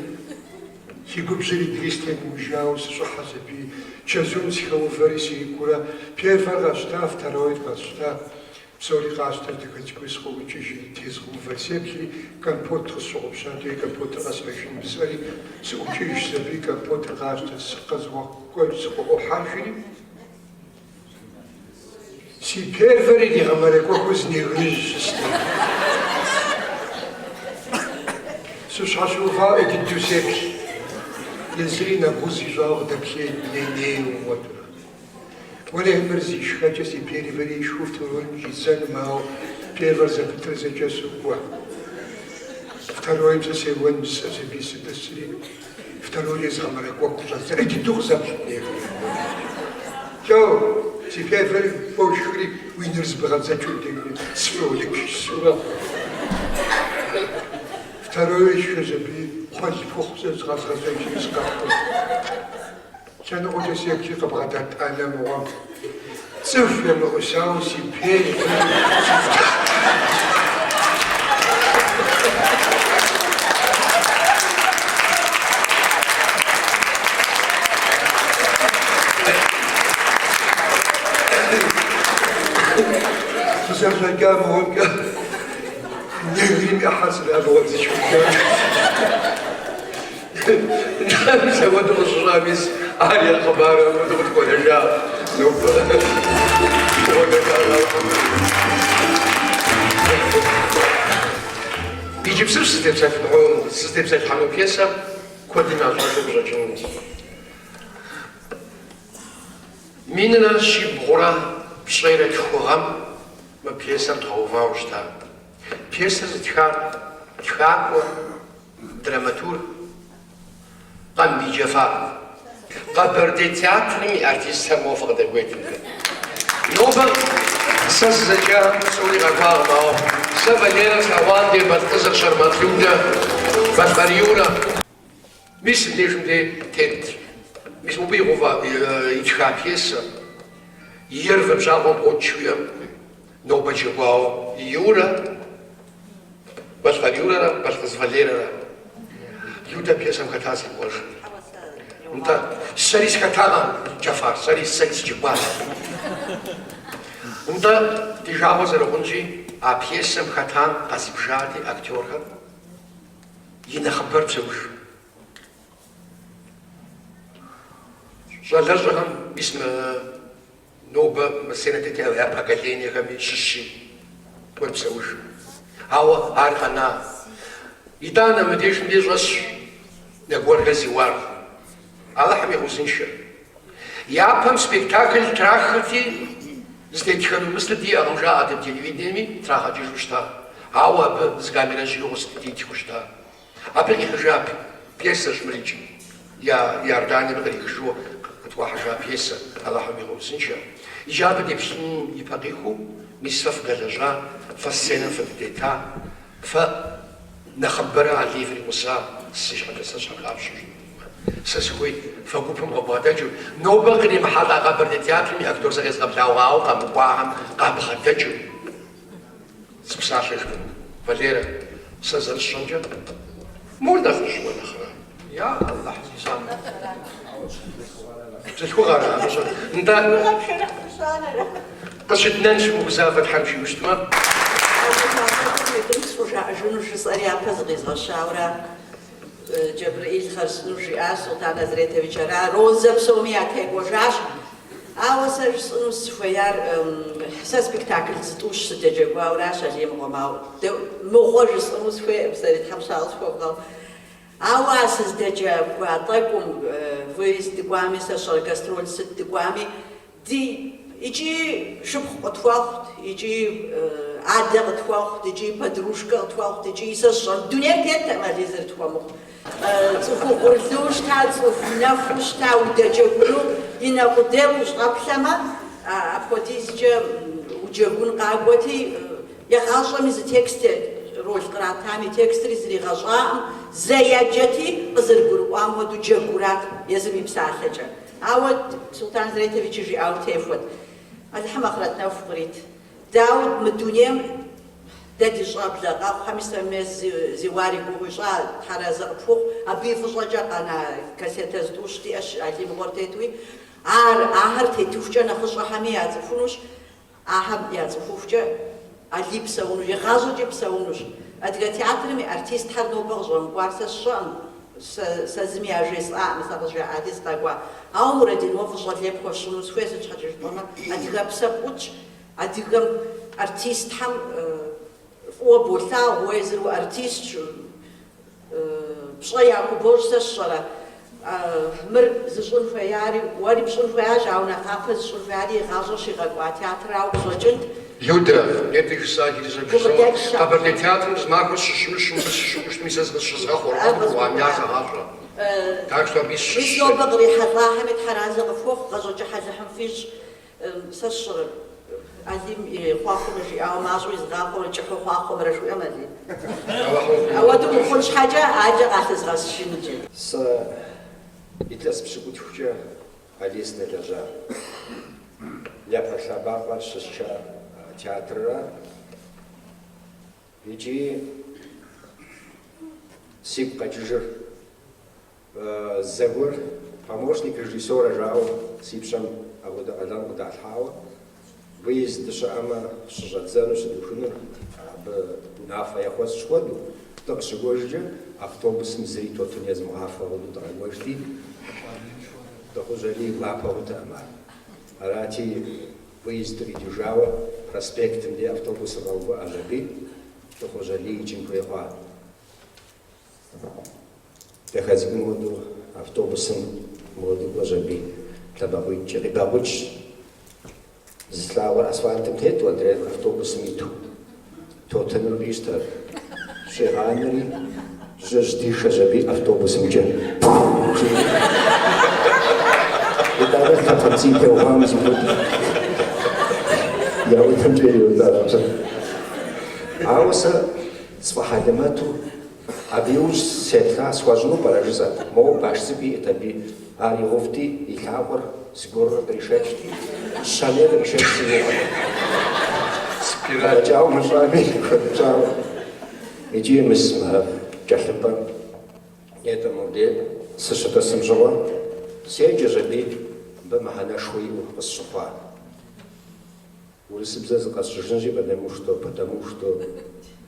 си губжьыр иджыри стемыужауэ сыщӏыхьэщ аби, чэзум сыхэувэри срикӏуурэ, первэр къэсщта, второйр къэсщта. Псори къасщтэр дахэ цӏыкӏуу сыкъыӏукӏыжри, тезгъэувэр сеплъри, компот къысщыгъупщат, уей компотыр къэсхьыжын жысӏэри, сыӏукӏыжщ аби, компотыр къасщтэ, сыкъэзгъэкӏуэж, сыкъыӏухьэжри, си первэр иригъэмэрэкӏуэхыу зы негрыжь щыст. Сыщхьэщыувауэ ӏей дыдэу сеплъ, езыри нэгъуз ищӏауэ къыдэплъейт, ней-нейуэ мыуэдурэ. Уэлэхьи, мыр зи шхэкӏэ си первэри ишхыу второйм щӏидзэнум, ауэ первэр зэпытыр зэкӏэ сокӏуэ. Второйм сэ сеуэн жысӏэщ аби сытӏысри, второйр езгъэмэрэкӏуэхыу щӏэздза. ӏей дыдэу къызэплът негрыр. Лӏо, си первэри бошхри, уи нэр зыбгъэдзэкӏыу дегри, сволочь жысӏэурэ. Второйр исшхщ аби, кхъуэл пхухъу сэ зыкъэзгъэзэжри сыкъэхъу. Лъэныкъуэкӏэ сеплъри къыбгъэдэт ӏэнэ мыгъуэм цӏыху емыӏусауэ си первэри Къызэрыщӏэкӏа мыгъуэмкӏэ негрым и ӏыхьэр сэра мыгъуэм зышхыжар. Мис апхуэдэу къыщыщӏа, мис ар я хъыбар апхуэдэу къытхуэнэжа нобэ. Иджыпсту сызытепсэлъыхьыну пьесэр куэдым ящӏэжу къыщӏэкӏынут. Минрэ щибгъурэ пщӏейрэ тху гъэм мы пьесэр дгъэувауэ щыта. Пьесэр зытхар тхакӏуэ, драматург Къамбий Джэфар. Къэбэрдей театрым и артистхэм моуэ фыкъыдэкӏуейт мыбы. Нобэ сэ сызэджахэм псори къэкӏуакъым, ауэ сэ Валерэ слъэгъуам де Балъкъызыр, Щэрмэт Людэ, Балъкъэр Юрэ. Мис мыбдежым де тет. Мис мыбы игъэува итха пьесэ. Ер вы бжьакъуэм къокӏ жиӏэм нобэ джэгуауэ Юрэ, Балъкъэр Юрэрэ Балъкъыз Валерэрэ. Людэ пьесэм хэта си гугъэщ. Нтӏэ, сэри сыхэтакъэ, Джэфар, сэри сэри сыджэгуащ. Нтӏэ, ди жагъуэ зэрыхъунщи, а пьесэм хэтам къэзыбжати актерхэр и нэхъыбэр псэуж. Щӏалэщӏэхэм мис мы Нобэ мы сценэ тет я поколениехэми щыщи куэд псэуж. Ауэ ар къэна. Итӏанэ мыбдежым де щӏэсщ Нэгуэрхэ Зиуар. Алыхьым игъэузыншэ. Япэм спектакль трахырти, зытетхэну мыслыр диӏэкъым жаӏэрт телевидениеми трагъэкӏыжу щыта. Ауэ абы зы камерэжь игъусэт дитхыу щыта. Абы къихьыжа пьесэщ мыр икӏи, я Иорданием кърихыжу къытхуахьыжа пьесэ, Алыхьым игъэузыншэ. Иджы абы деплъыным и пэ къихуэу, мис фэ фыдэлэжьа, фэ сценэм фыдытета, фэ нэхъыбэрэ Алий фригъуса, си щхьэкӏэ сэ щхьэ къапщу щытмэ. Сэ сыхуейт фэ гупым къыбгъэдэкӏыу, нобэ къримыхьэлӏа Къэбэрдей театрым и актер сэ къезгъэблэгъауэ къэмыкӏуахэм къабгъэдэкӏыу. Зы псалъэ жыфӏэну. Валерэ, сэ зэрысщӏэмкӏэ, мор нэхъыжь уэ нэхърэ? Я Алыхь, зи закъуэ. Бзылъхугъэра абы щӏэ? Нтӏэ. Къыщыднэнщ мыгузавэ Тхьэм жиӏэу щытмэ. Схужаӏэжыну жысӏэри япэ зыкъизгъэщауэрэ Джэбрэӏил хъарзынэу жиӏащ, Султан Азретович ара, Розэ псоми ятекӏуэжащ. Ауэ сэ жысӏэну сыхуеяр, сэ спектакль зытӏущ сыдэджэгуауращ Алий мыгъуэм, ауэ мыгъуэ жысӏэну сыхуейкъым сэри, Тхьэм щагъэ схуэвгъэгъу. Ауэ а сыздэджэгуа тӏэкӏум, выезд дыкӏуами, сэ сщӏэрэ гастроль сыт дыкӏуами, ди икӏи шыпхъу къытхуэхъут, икӏи адэ къытхуэхъут, икӏи подружкэ къытхуэхъут, икӏи сэ сщӏэрэ дунейм теттэкъым Алий зэрытхуэмыхъу. Цӏыху угъурлыу щыта, цӏыху нэхуу щыта удэджэгуну и нэ къудейм ущӏэплъэмэ, апхуэдизкӏэ уджэгун къакӏуэти, егъащӏэми зы текст роль къратам и текстри зригъэщӏаӏым, зэ еджэти, къызэрыгурыӏуам хуэдэу джэгурат езым и псалъэкӏэ. Ауэ Султан Азретовичи жиӏауэ техуэт. Алыхьым ахърэт нэху кърит. Дауэ мы дунейм. Дэ ди щӏэблэ къэхъухэми сэ мес Зиуар и гугъу ищӏа, Тхьэразэ къыпхухъу, абы и фӏыщӏэкӏэ къэна кассетэ зытӏущ диӏэщ Алий мыгъуэр тетуи. Ар, ахэр тетыхукӏэ нэхъыщӏэхэми яцӏыхунущ, ахэм яцӏыхухукӏэ Алий псэунущ, игъащӏэкӏи псэунущ. Адыгэ театрым и артистхэр нобэ къыщӏэмыкӏуар сэ сщӏэкъым, сэ, сэ зыми яжесӏакъым, сэ къызжаӏати сыкъэкӏуа. Ауэ Мурадин, уэ фӏыщӏэ лей пхуэсщӏыну сыхуей, сыт щхьэкӏэ жыпӏэмэ, адыгэпсэ пӏутщ, Адыгэм артистхэм фӏыуэ болъагъу, уэ езыр уартистщ, пщӏэ яхубощӏ, сэ сщӏэрэ, мыр зыщӏын хуеяри, уэри пщӏын хуеящ, ауэ нэхъапэ зыщӏын хуеяри и гъащӏэр щигъэкӏуа театрауэ къыщӏэкӏынт. Людэ, нетӏэ жысӏа иджыри зэ бжызоӏэ, Къэбэрдей театрым зы махуэ сыщыщымыщу мыбы сыщыӏэу щытми, сэ зыкъысщызгъэхъуэркъым, къыуамя сэгъащӏэ. Так что абы Мис сыщыщщ. нобэ кърихьэлӏахэми Тхьэразэ къыфхухъу, гъащӏэ кӏыхь Алыхьым фищӏ. Сэ сщӏэрэ, Алим и хъуахъуэмэ жиӏауэ, мащӏэу изгъахъуэмрэ кӏыхьу хъуахъуэмрэ жиӏэм Алим. Ауэдэу мыхъун щхьэкӏэ адэкӏэ къалъызгъэсыжынкӏэ. Сэ илъэс пщыкӏутхукӏэ Алий сыдэлэжьа. Япэ лъэбакъуэр щысча театрыра. Икӏи сигу къэкӏыжыр Зэгуэр помощник режиссера жаӏэу си пщэм апхуэдэ къалэн къыдалъхьауэ, выезд дыщыӏэмэ, щыщӏэдзэну, щыдухынур абы унафэ яхуэсщӏ хуэдэу, дыкъыщыкӏуэжкӏэ автобусым зыри тотын езмыгъафэ хуэдэу дыкъэкӏуэжти, Тӏыхъужь Алий гуапэ хъутэкъым ар. Арати, выезд дыкъикӏыжауэ проспектым дей автобусыр къэувыӏэщ аби, Тӏыхъужь Алий икӏын хуей хъуа. Дахэ цӏыкӏум хуэдэу автобусым моуэдэу кӏуэщ аби, лъэбакъуитӏкӏэ къибакъукӏщ. Зы лъакъуэр асфальтым тету, адрейр автобусым иту. Тотыныр къищтэр, щӏигъанэри, жьыр жьэдишэщ аби автобусымкӏэ. Итӏанэ лъапэпцӏий теувам зиубыдри, я унэмкӏэ иунэтӏащ. Ауэ сэ сфӏэхьэлэмэту Абы иужь сеплъа схуэщӏыну пӏэрэ жысӏэт. Моуэ баш цӏыкӏу иӏэт аби, ар игъэувти, и лъакъуэр зыгуэрурэ къришэкӏти, щэней къришэкӏ си гугъэт. Къыдэкӏауэ мыщӏами, куэд щӏауэ. Икӏи мис мы кӏэлъымпӏэм нетӏэ мобдей сыщытӏысым щыгъуэ, седжэщ аби, мыбы мыхьэнэшхуэ иӏэу къысщыхъуа. Урысыбзэ зыкъэсщӏыжынщи, потому что, потому что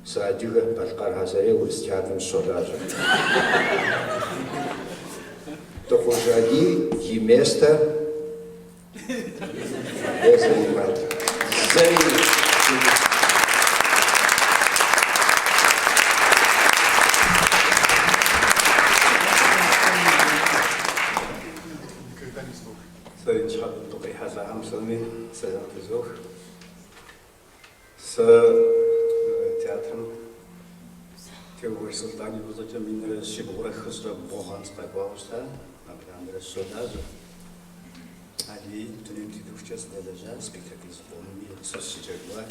сыадыгэ, балъкъэрхэ сэрей урыс театрым сыщолажьэ. Тӏыхъужь Алий и место не занимать. Зэи. Сэри ныщхьэбэ мыбы кърихьэлӏахэм псоми сэлам фызох. Сэ театрым Теувэж Сулътӏан и фӏыщӏэкӏэ минрэ щибгъурэ хыщӏрэ бгъу гъэм сыкъэкӏуауэ щыта, абы лъандэрэ сыщолажьэ. Алий дунейм тетыхукӏэ сыдэлэжьа, спектакль зыкъомми сэ сыщыджэгуа.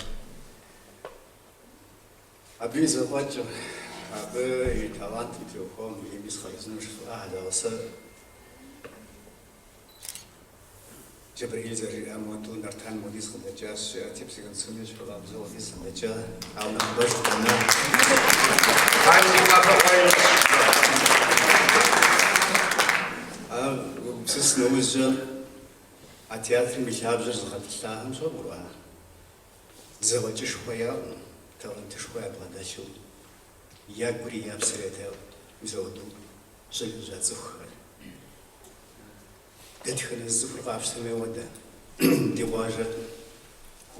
Абы и зэфӏэкӏым, абы и талантым теухуауэ мыдейми схъарзынэу жысӏа, ауэ сэ Джэбрэӏил зэрыжиӏам хуэдэу Нартан хуэдиз къыдэкӏащ, жиӏати, Псыгуэнсум ещхьыркъабзэу хуэдиз къыдэкӏа, ауэ нэхъыбэж къыдэна. Ар зи гуапэ хъуаи. Ар уегупсыс нэужькӏэ, а театрым и лъабжьэр зыгъэтӏылъахэм щӏэбгъуа? Зэфӏэкӏышхуэ яӏэу, талантышхуэ ябгъэдэлъу, ягури я псэри ятауэ мис апхуэдэу щылэжьа цӏыхухэр. Дэтхэнэ зы цӏыхур къапщтэми ауэдэ. Ди къуажэ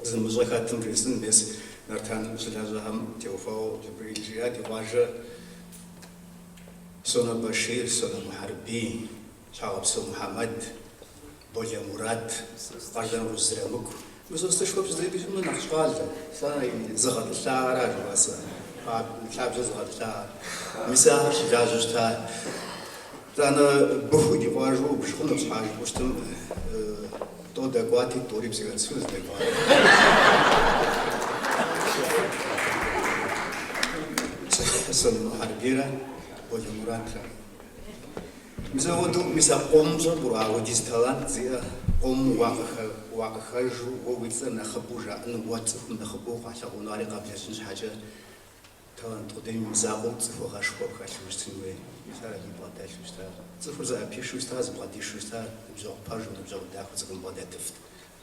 зымыщӏэ хэтым жесӏэн, мес Нартаным щылэжьахэм теухуауэ Джэбрэӏил жиӏа, ди къуажэ Сонэ Башир, Сонэ Мухьэрбий, Щхьэгъэпсо Мухьэмэд, Болэ Мурат, Къардэнгъущӏ Зырамыку. Мысостышхуэ Пщызэбий сымэ нэхъ щӏалэ, сэ зыгъэтӏылъахэра жыхуэсӏэ, лъабжьэ зыгъэтӏылъахэр. Мис ахэр щылажьэу щыта. Итӏанэ Быху ди къуажэу убж хъуну, щхьа жыпӏэу щытым тӏо дэкӏуати, тӏури Псыгуэнсу здэкӏуар. Сонэ Мухьэрбийрэ Болэ Муратрэ. Мис апхуэдэу, мис а къомым щӏэпӏур, апхуэдиз талант зиӏэ къомым уакъыхэжу, уэ уи цӏэр нэхъыбэу жаӏэну, уэ цӏыхум нэхъыбэу къалъагъуну ари къэблэжьын щхьэкӏэ талант къудейм имызакъуэу цӏыхугъэшхуэ пхэлъу щытын хуей. Мис ар Алий бгъэдэлъу щыта. Цӏыхур зыӏэпишэу щыта, зыбгъэдишэу щыта, ныбжьэгъу пэжу, ныбжьэгъу дахэу цӏыхум бгъэдэтыфт.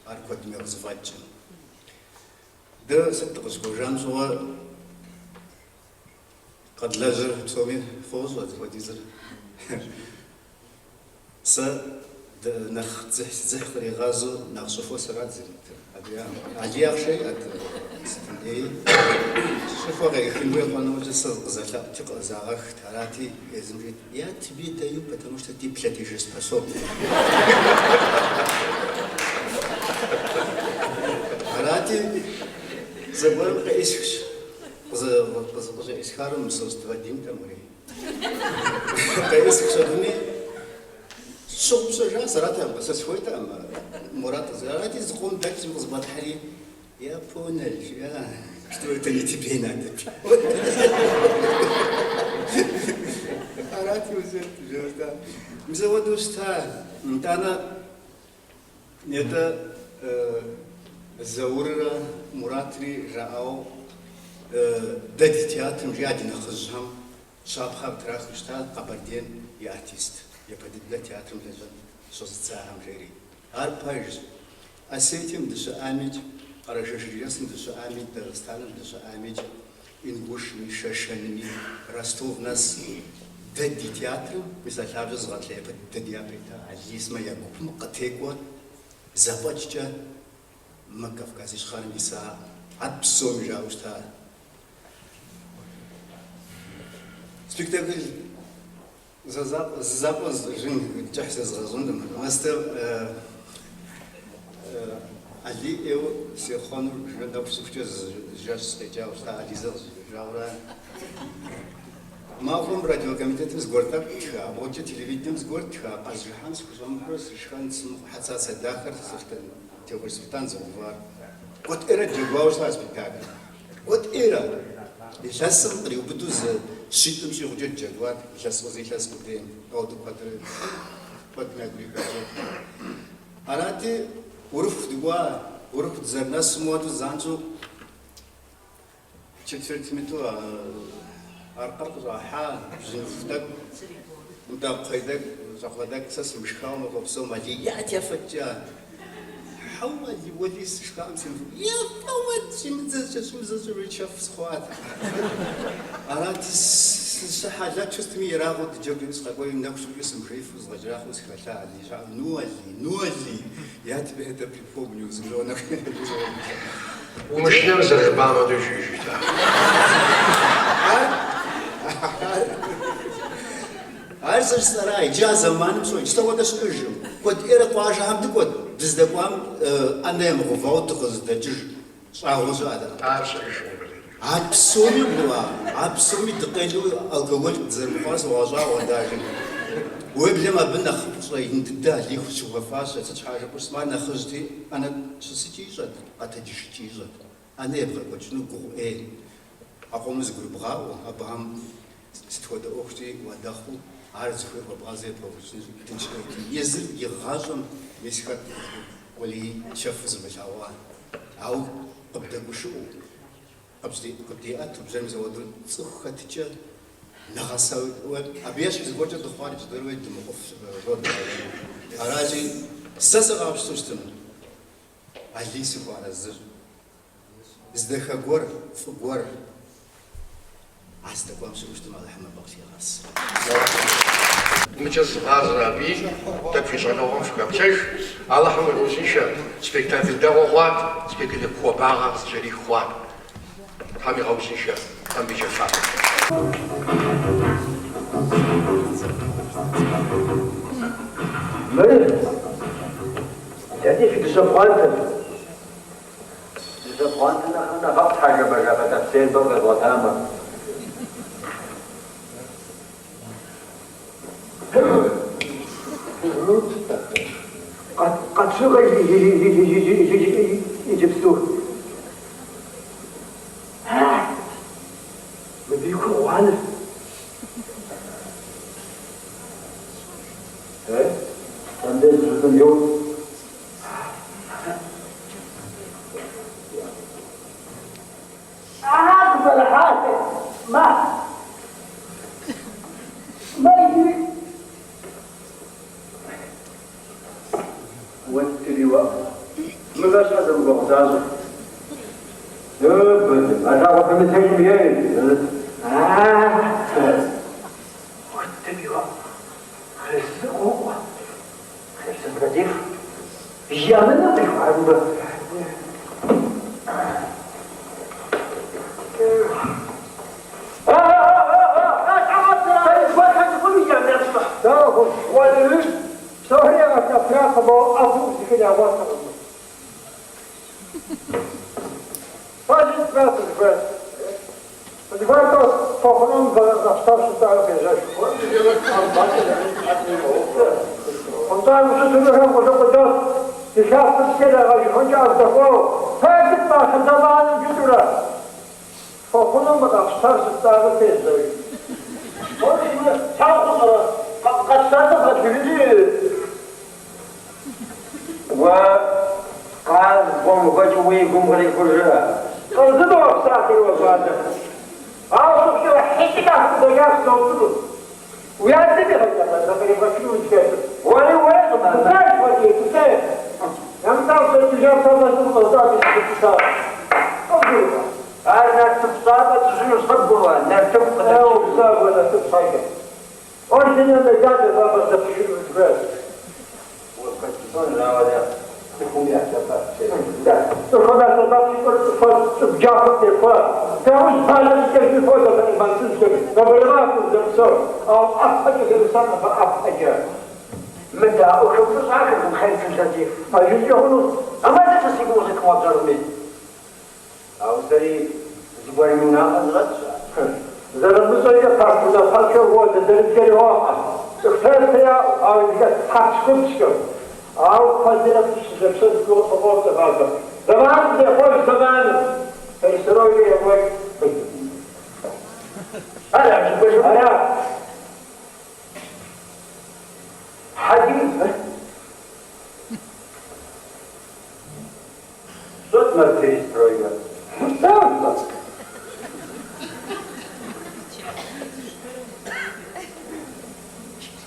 Ар куэдым яхузэфӏэкӏкъым. Дэ сыт дыкъыщыкӏуэжам щыгъуэ къэдлэжьыр псоми фощӏэ зыхуэдизыр. Сэ нэхъ дзыхь си дзыхь къригъэзу нэхъ щӏыхуэ сэрат зритыр. Алий ахъшэ иӏэт сытым деи. Щӏыхуэ къеӏыхын хуей хъуа нэужькӏэ сэ къызэлъэӏути къызагъэхт. Арати, езым жиӏэт, Я тебе даю, потому что ты платежеспособный. Арати, зэгуэрым къеӏысхщ. Къыщӏеӏысхар Мысост Вадимт армыри. Къеӏысхщ абыми, сщыгъупщэжа сэратэкъым, сэ сыхуейтэкъым Мурат. Арати, зыкъом дэкӏри къызбгъэдыхьэри, Я понял, жиӏа, что это не тебе надо. Арати узэт, жиӏа. Мис апхуэдэу щыта. Нтӏанэ, нетӏэ Зауррэ Муратри жаӏауэ, дэ ди театрым жиӏа ди нэхъыжьхэм щапхъэ къытрахыу щыта Къэбэрдейм и артист япэ дыдэ театрым лэжьэн щӏэзыдзахэм жери. Ар пэжщ. Осетием дыщыӏамикӏ, Къэрэшей-Шэрджэсым дыщыӏами, Дагъыстаным дыщыӏамикӏ, Ингушми, Шэшэнми, Ростов нэс дэ ди театрым, мис а лъабжьэ зыгъэтӏылъа япэ дыдэ ди япэ ита Алий сымэ я гупым къытекӏуэ зэфӏэкӏкӏэ мы Кавказ Ищхъэрэм иса ар псоми жаӏэу щыта. Спектакль Зы закъуэ жысӏэжын кӏыхь зезгъэщӏынкъым. Мастер Алий ӏейуэ сехъуэну нэху щыхукӏэ зы жэщ сыкъеджауэ щыта, Алий зэ къызжиӏэжауэра. Махуэм радиокомитетым зыгуэр тӏэкӏу тха, абгъукӏэ телевидением зыгуэр тха, къэзжыхьэн схущӏэмыхьурэ сышхэн сымыхъу Хьэцацэ дахэр Сулътӏан, Теувэж Сулътӏан зыгъэувар. Куэд ӏейрэ джэгуауэ щыта спектакль. Куэд ӏейрэ? Илъэсым къриубыдэу зы щитӏым щӏигъукӏэ джэгуат, илъэс зы илъэс къудейм. Ауэдэу куэдрэ куэдым ягу ирихьу. Арати, Урыху дыкӏуа, Урыху дызэрынэсу моуэдэу занщӏэу четвертым иту аркъэр къыщӏахьа, бжьыныху тӏэкӏу, нтӏэ, кхъуей тӏэкӏу, щӏакхъуэ тӏэкӏу сэ сымышхауэ махуэ псом Алий, ят ефэт-кӏэ. Хьэуэ, Алий, уэли сышхакъым семыфэу. Ефэ уэ, щӏимыдзэкӏэ, щӏимыдзэкӏэ чэф сыхъуат. Арати, сыхьэлэчу сытми ерагъыу дыджэгури сыкъэкӏуэри нэху щыхукӏэ сымыжеифу згъэкӏэрахъуэу сыхэлъа Алий щхьэӏэ. Ну, Алий, ну, Алий, я тебе это припомню, зыбжьыгъуэ нэху. Умышынэм зэрыжыпӏам хуэдэу жиӏэжыта. Ар сэ жысӏэра, иджы а зэманым щыгъуэ, иджы хуэдэ щыӏэжым. Куэд ӏейрэ къуажэхэм дыкӏуэт, дыздэкӏуам ӏэнэ ямыгъэувауэ дыкъызыдэкӏыж щӏагъуэ щыӏэтэкъым. Ар щыӏэжкъым. А псоми гуа, а псоми дыкъелу алкоголик дызэрымыхъуар согъэщӏагъуэ даже. Уеблэм абы нэхъ пщӏэ ин дыдэ Алий щыхуэфащэ, сыт щхьа жыпӏэу щытмэ, ар нэхъыжьти, ӏэнэ щысыкӏи ищӏэт, къэтэджыжыкӏи ищӏэт. Ӏэнэ ебгъэкӏуэкӏыну гугъу ӏей. А къомыр зыгурыбгъаӏуэу, абыхэм Сыт хуэдэ ӏуэхукӏи уадэхъуу, ар зыхуей хуэбгъазэ ебгъэкӏуэкӏыныр тынш ӏейти. Езыр и гъащӏэм мис хэт Уэлий чэфу зымылъэгъуа, ауэ къыбдэгушыӏэу, къыбдеӏэту, бжьэр мис апхуэдэу цӏыху хэтыкӏэ нэгъэсауи, абы ещхь зыгуэркӏэ дыхъуар иджы дэрэ дымыхъуф щӏодэ. Аращи, сэ сыкъапщтэу щытым, Алий сыхуэарэзыщ. Зы дахэ гуэр, фӏы гуэр а здэкӏуам щыӏэу щытым Алыхьым абы къылъигъэс. Мыкӏэ зывгъазэ аби, тӏэкӏу фи щӏалэгъуэм фыхэплъэж, Алыхьым уигъэузыншэ, спектакль дэгъуэ хъуат, спектакль хуабагъэ къызыкӏэрих хъуат. Тхьэм игъэузыншэ, Къамбий Джэфар. Мыр дэни фи дыщэ пхъуантэщ. Дыщэ пхъуантэ нэхърэ нэхъыфӏт хьэжэбажафэ тӏэпсейр мыбы къэзгъуэтамэ. Къэтщӏынкъэ иджыпсту. Мыбы и кур гъуанэщ. Мыбдеж зыщӏыпӏэм йоуэ. къызэрыхьар. Мэ. Мэ иджыри. Уэтыриуэ. Мывэр щхьэ зэмыгуэгъу защӏэ? А лъагъуэ пэмытэжым ей. Уэтыриуэ. Хъырзы къокӏуэ. Хъырзы бгъэдеху. Емынэ къихуа мыбы. Псори ягъэтэфракъым, ауэ ӏэфӏу зыхыр ягъуэтыркъым. Пэжыр сыт къызыхуейр? Къызыхуейр тӏэу фохъуным къэфщтау щытауэ къежьэж. Хъунтӏам щытынухэм къулыкъу дэс, ди лъэпкъым псыр ягъэжыхункӏэ ӏэздэхуэу, пэжыр пӏалъэ зэманым жытӏурэ. Фохъуным къэфщтар щытауэ къежьэж. Уэ къаз къомыхуэкӏыу уи гум кърихужрэ? Къызыдох псалъэр уэ щӏалэ. Ауэ щыхъукӏэ хьитӏи къахудэкӏащ зоупщӏыну. Уи адэм игъэкӏа зэкъригъэхыну узыхэтыр. Уэри уейкъым ар. Тутей, Уэлий, тутей. Нэмытӏау сэтыжам сэ мэзым къызыщӏакӏэ сыгупсысауэ. Къыбгурыӏуа? Ар нартыху щӏапӏэ тщӏыжынущ къыбгурыӏуа? Нартыху къыдэкӏыжынущ. Упсэу, нартыху щхьэкӏэ. Орденыр медалыр фӏэщӏэпщыжыну узыхуейр. Уэ куэд пщӏэнущ, ауэ дэ цӏыхум я сэбэп. Цӏыхум я сэбэп щӏыр цӏыхур цӏыху джафэм техуа. Даущ палэ щӏыкӏэжми хуэдэщ ӏиман цӏыхухэм. Нобэрей узэпсэу, ауэ ӏэпэкӏэ зэрысакъ абы ӏэпэкӏэ. Мыдаӏуэхэм фӏыщӏахэкъым хъер Латиф. А жыпӏи хъуну? Амалэ сэ си гугъу зыхыуабжьэрми. Ауэ сэри зыгуэрым и унафэ зыщӏэтщ. Зэрымыщӏэкӏэ парт унафэщӏхэр уэ дызэрыткӏэри уохьэ. Цӏыху теплъэ яӏэу, ауэ иджыкӏэ хьэпщхупщхэм. Ауэ куэдрэ фыщызэпсэу фыкъопцӏэ абы. Зэманым зехъуэж зэманым. Перестройкэ екӏуэкӏ. Ара жыпӏэжу? Ара. Хьэдис. Сыт мыр перестройкэ?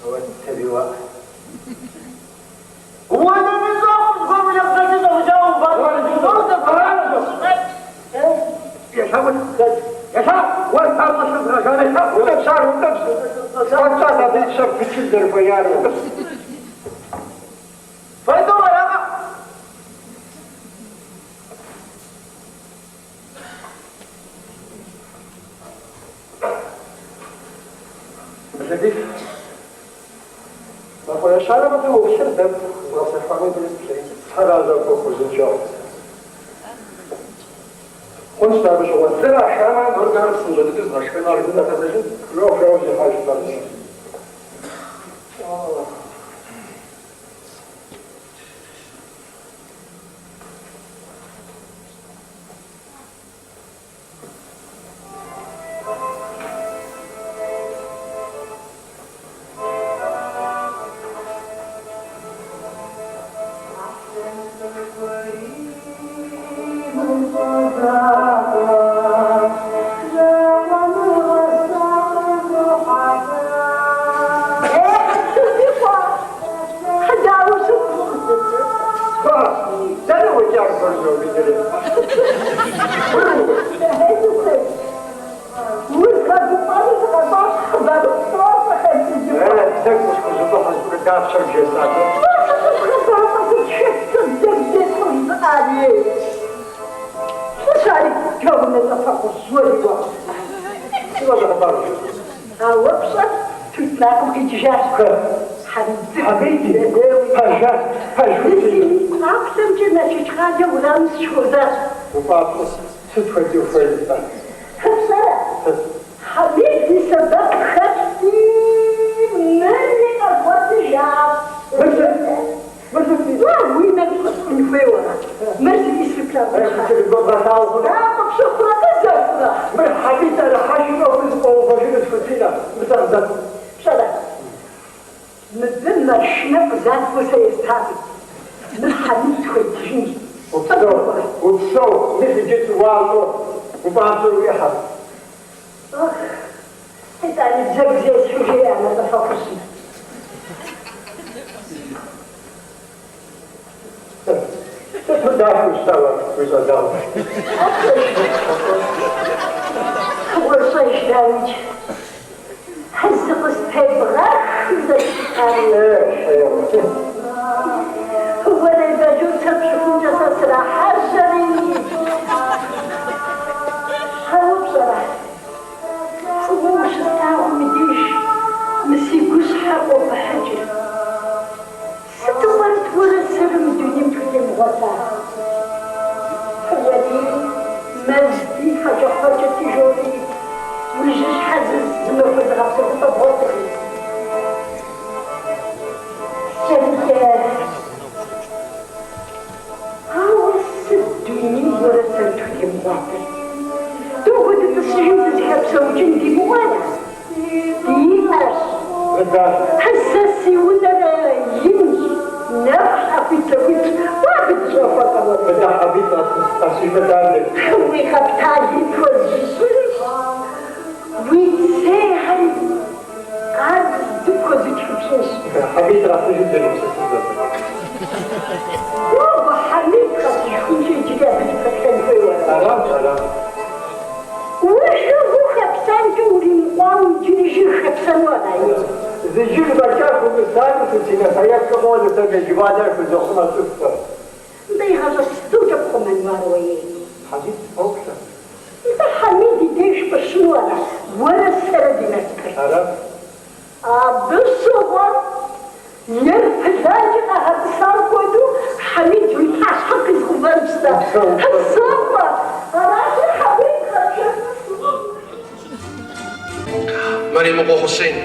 Уэтыриуэ. Латиф, махуэ ещанэм абы уоплъыр дэгу зыгъэпсэхуами бжесӏэри. Тхьэразэ къыхузыншэу. Хъунщ абы щыгъуэ. Зыр ашамэ, нургэр псынщӏэ дыдэу згъэшхэну ар зыдэхэзэжын. Жохъу зихьэж фэрзэ. Ауэ пщӏэр тутнакъым къикӏыжащ. Хьэмид. Къаплъэмкӏэ Налшыч къалэ уэрамым сыщыхуэзащ. Упӏапӏэ сыт хуэдэ ухуейр-тӏэ? Пщӏэрэ? Хьэмид и сэбэп хэлъти, мыри къэзгъуэтыжащ. Уэ уи нэм щӏэсӏун хуейуэ ара? Мыр зиӏисыр плъагъун щхьэкӏэ. Дауэ къыпщыхъурэ, къызэхурэ? Мыр Хьэмид ӏэрыхьэжу ӏуэхур зэфӏэувэжыну схуэдзинэ, мыдэ. Пщӏэрэ? Мыбы маршынэ къызату сэ естакъым. Мыр Хьэмид схуетыжынщ. Упсэу, упсэу, мис иджы тӏуащӏэу. Упӏащӏэу уи ӏыхьэр. Ох, итӏани бзэгу зесхьэу жеӏэ натӏэфэхъущым. Сыту дахэу щыта уэ уи щӏалэгъуэр. Уощӏэж, дауикӏ, зыкъыспебгъэхыу зэрыщытар. Уэ революцэ пщӏыхункӏэ сэ срахьэжьэри. Ауэ пщӏэрэ, фӏыуэ ущыслъагъум и деж мы си гущхьэр къопыхьыкӏыр. Сыту пӏэрэт уэрэ сэрэ мы дунейм тхутемыгъуэта? Уэри, мэзти, хьэкӏэкхъуэкӏэти жори, уи жьыщхьэ зы махуэ зыгъэпсэхупӏэ бгъуэтыркъым. Сэркӏэ, ауэ сыт дунейм уэрэ сэрэ тхутемыгъуатэр? Догуэ дытӏысыжым дызыхэпсэукӏын димыӏэу ара? Диӏэщ. Сэ си унэр инщ, нэхущ, ӏэхуитлъэхуитщ. Уэ абы дыщӏэхуэркъэ уэ? Уи къэпталри пхуэзжыщӏынщ, уи цейхэри къабзэу пхуэзутхыпщӏынщ. Догуэ, Хьэмид къэсыжыхункӏэ иджыри абы дыпэплъэн хуейуэ ара? Уэ жыгыу хэпсэнкӏэ уримыкъуауэ иджыри жыг хэпсэну ара? Зы жыг фӏэкӏа хумысами, сыт си нэфэеплъу къонэ, сэ меживалэр хузохъумэ цӏыхухэр. Нтӏэ игъащӏэ псокӏэ пхъумэну ар уэ ей? Хьэмид поплъэ. Нтӏэ Хьэмид и деж къыщыну ара уэрэ сэрэ ди насыпыр? Ара. Абы щыгъуэ ер пылакӏэ къагъэтӏысам хуэдэу Хьэмид уи пащхьэм къизгъэувэнщ сэ. Сокӏуэ, аращи Хьэмид къэпшэну сыхуейщ. Мэремыкъуэ Хъусен,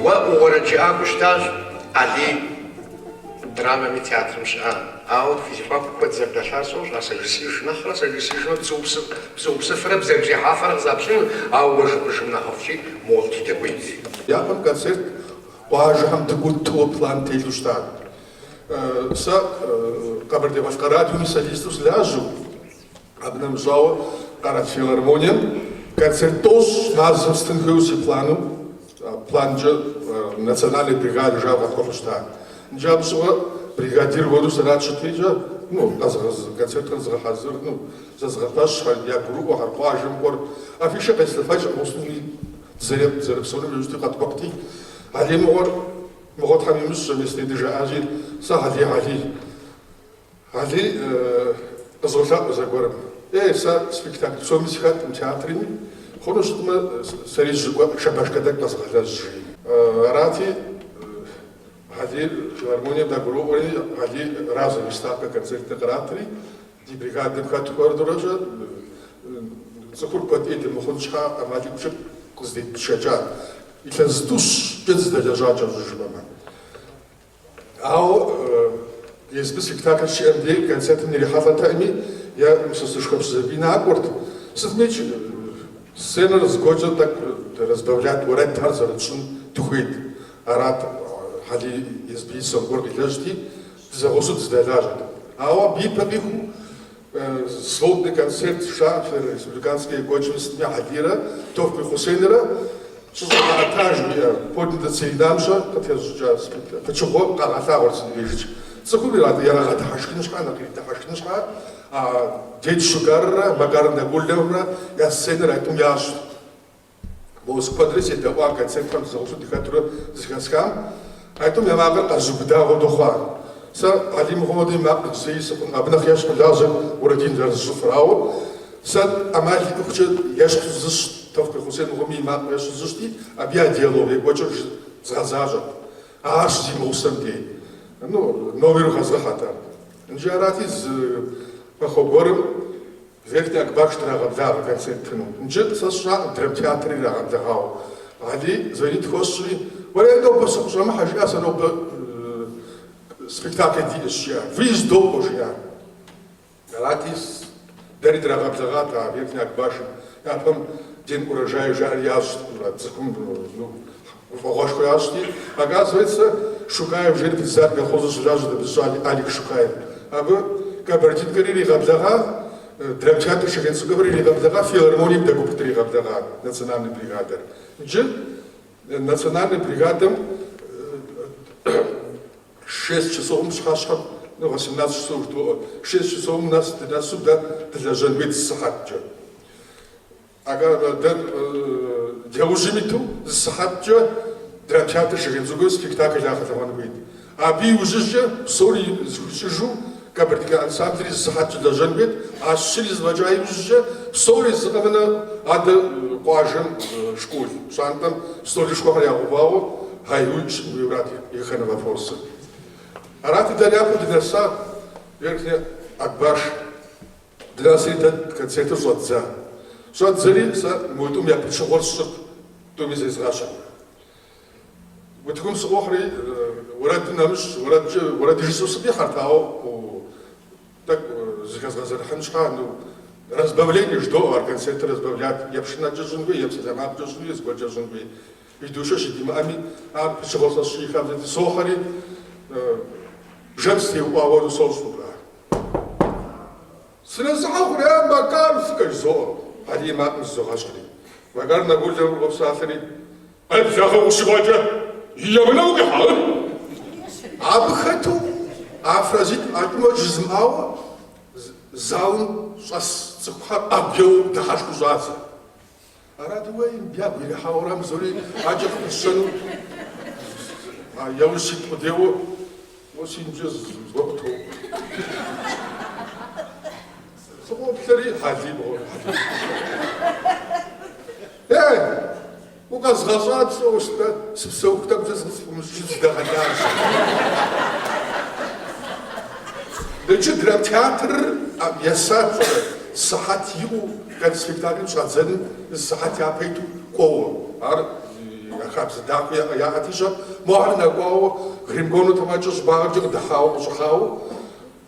уэ ууэрэджыӏакӏуэу щытащ, Алий драмэми театрым щыӏа. Ауэ фи зэхуаку куэд зэрыдэлъар сощӏэ, а сэ жысӏэж нэхърэ сэ жысӏэжмэ пцӏыупсыфэрэ бзэгу зехьафэрэ къызаплъыну, ауэ уэ жыпӏэжым нэхъыфӏщи, моуэ къыдэкӏуей. Япэм концерт къуажэхэм дыкӏуэу ттыуэ план телъу щытат. Сэ Къэбэрдей-Балъкъэр радиом и солисту сылажьэу, абы нэмыщӏауэ къэрал филармонием концерт тӏощӏ мазэм стын хуейуэ си плану, планкӏэ национальная бригада жаӏэу къэткӏухьу щытат. Иджы абы щыгъуэ бригадир хуэдэу сэрат щытекӏэ, ну, концертхэр зыгъэхьэзыр, ну, зэзгъэпэщхэр, ягурыӏуэхэр, къуажэм кӏуэр, афишэ къеслъэфэкӏ, гъусэми дызэрыпсэуным иужьти къэткӏухьти, Алий мыгъуэр, мыгъуэ Тхьэм имыщӏ, мес дыжаӏащи, сэ Алий, Алий. Алий къызолъэӏу зэгуэрым. Ей, сэ спектакль псоми сыхэткъым театрми, хъуну щытмэ, сэри жьы шабашкэ тӏэкӏу къэзгъэлэжь, жи. Арати, Алий филармонием дагурыӏуэри, Алий разовый ставкэ концертыр къратри, ди бригадэм хэт хуэдэурэ цӏыхур куэд ӏей дымыхъун щхьа ӏэмал иӏэу къыздетшэкӏат. Илъэс зытӏущкӏэ дызэдэлэжьа кӏэщӏу жыпӏэмэ. Ауэ езыбы спектакль щиӏэм дей концертым ирихьэлӏэтэкъыми, е Мысостышхуэ Пщызэбий накӏуэрт. Сытмикӏ сценэр зыгуэркӏэ тӏэкӏу разбавлять уэрэдхэр зэрытщӏын дыхуейт. Арат Хьэлий езыбы и сом гуэр къилэжьти, дызэгъусэу дыздэлажьэт. Ауэ абы ипэ къихуу сводный концерт жаӏэ республиканский екӏуэкӏым сытми Хьэлийрэ Тохъукъуий Хъусенрэ щӏыщӏэ къэӏэта жыхуиӏэ поднята целинам-щэ къытещӏыкӏа пычыгъуэ къагъэлъагъуэрт сытым дежкӏ. Цӏыхум ярагъэдыхьэшхын щхьа, нэхъ иридыхьэшхын щхьа, а дед Щукаррэ Макар Нагульновымрэ я сценэр а тӏум ящӏт. Моуэ куэдрэ седэӏуа концертхэм дызэгъусэу дыхэтурэ зэхэсхам, а тӏум я макъыр къэзубыда хуэдэу хъуа. Сэ Алий мыгъуэм хуэдэу и макъ зэи сыхъун, абы нэхъ ещхьу лажьэр Мурадин зэрызыщӏыфыр. Ауэ сэ ӏэмал иӏэхукӏэ ещхьу зысщӏт, Тохъукъуий Хъусен мыгъуэми и макъ ещхьу зысщӏти, абы я диалог екӏуэкӏыр згъэзащӏэрт. Ар щызимыгъусэм дей. Ну, номеру хэзгъэхьэт ар. Иджы арати, зы махуэ гуэрым Верхний Акбаш драгъэблагъэ концерт ттыну. Иджы сэ сщӏакъым драмтеатрыр ирагъэблэгъауэ. Алий звонить хуэсщӏри, уэрей нобэ сыкъыщӏэмыхьэ, жиӏа, сэ нобэ спектакль диӏэщ, жиӏа, выезд докӏуэ, жиӏа. Арати, дэри драгъэблэгъат а Верхний Акбашым. Япэм День урожая жаӏэри ящӏт, цӏыхум ну, гуфӏэгъуэшхуэ ящӏти. Оказывается, Шукаев жери председатель колхозу щылажьэт абы щӏали Алик Шукаев. Абы Кабардинкэри иригъэблэгъа. Драмтеатр Щоджэнцӏыкӏур иригъэблэгъа, филармонием дэ гуп дригъэблэгъа национальный бригадэр. Иджы национальный бригадэм шесть часовым пщыхьэщхьэм, ну, 18 часов жыдоӏэ, шесть часовым нэс дынэсу дэ дылэжьэн хуейт зы сыхьэткӏэ. Дэ дяужьым иту зы сыхьэткӏэ драмтеатр Щоджэнцӏыкӏум спектакль ягъэлъэгъуэн хуейт. Абы иужьыжкӏэ псори зыхуищӏыжу Кабардинка ансамблри зы сыхьэткӏэ лэжьэн хуейт. А щыри зэфӏэкӏа иужькӏэ псори зы къэмынэ адэ къуажэм школ пщӏантӏэм стӏолышхуэхэр ягъэувауэ гъайуй щытын хуейуэрат еханэ вопросыр. Арати, дэ япэу дынэса Верхняя Акбаш Дынэсри дэ концертыр щӏэддза. Щӏэддзэри сэ мо тӏум я пычыгъуэр сщӏырт, тӏуми зезгъэщхьу. Утыкум сыкъохьри, уэрэдым нэмыщӏ, уэрэдкӏэ, уэрэд жысӏэу сыкъихьэрт, ауэ тӏэкӏу зыхэзгъэзэрыхьын щхьа, ну, разбавление жыдоӏэ, ар концертыр разбавлять, е пшынэкӏэ щӏын хуей, е псалъэмакъкӏэ щӏын хуей, зыгуэркӏэ щӏын хуей. Ведущэ щыдимыӏэми, ар пычыгъуэр сэ сщӏы и хабзэти, сохьэри, бжэм сытеуӏуауэ сощӏ мыбы ар. Сынэзыхьэ хъурея Макар фӏыкӏэ жызоӏэ, Алий и макъым зызогъэщхъри. Макар нэгулэу къопсалъэри, Къеблагъэ ущыгъуэкӏэ, емынэ укъихьа? Абы хэту а фразитӏ акӏымэ жызмыӏауэ залым щӏэс цӏыхухэр ӏэгу еуэу дыхьэшхыу щӏадзэ. Арати, уей, ягу ирихьауэра мызори акӏэ къыпысщэну яужь сит къудейуэ, уэ си ныбжьыр зыгуэр къытоуӏуэ. Сыкъоплъэри, Хьэлий мыгъуэр, Хьэлий. Ей, укъэзгъэщӏат сӏэу щытмэ, сыпсэуху тӏэкӏукӏэ зыкъысфӏумыщӏыжу зыдэгъэлажьэ. Иджы драмтеатрыр есат пщӏэрэ, сыхьэт иӏэу спектаклым щӏадзэным зы сыхьэт япэ иту кӏуэуэ. Ар я хабзэ дахэу яӏэти щэ, мохэр нэкӏуауэ, гримкомнатэм акӏэ щӏыбагъымкӏэ къыдыхьауэ, къыщӏыхьауэ,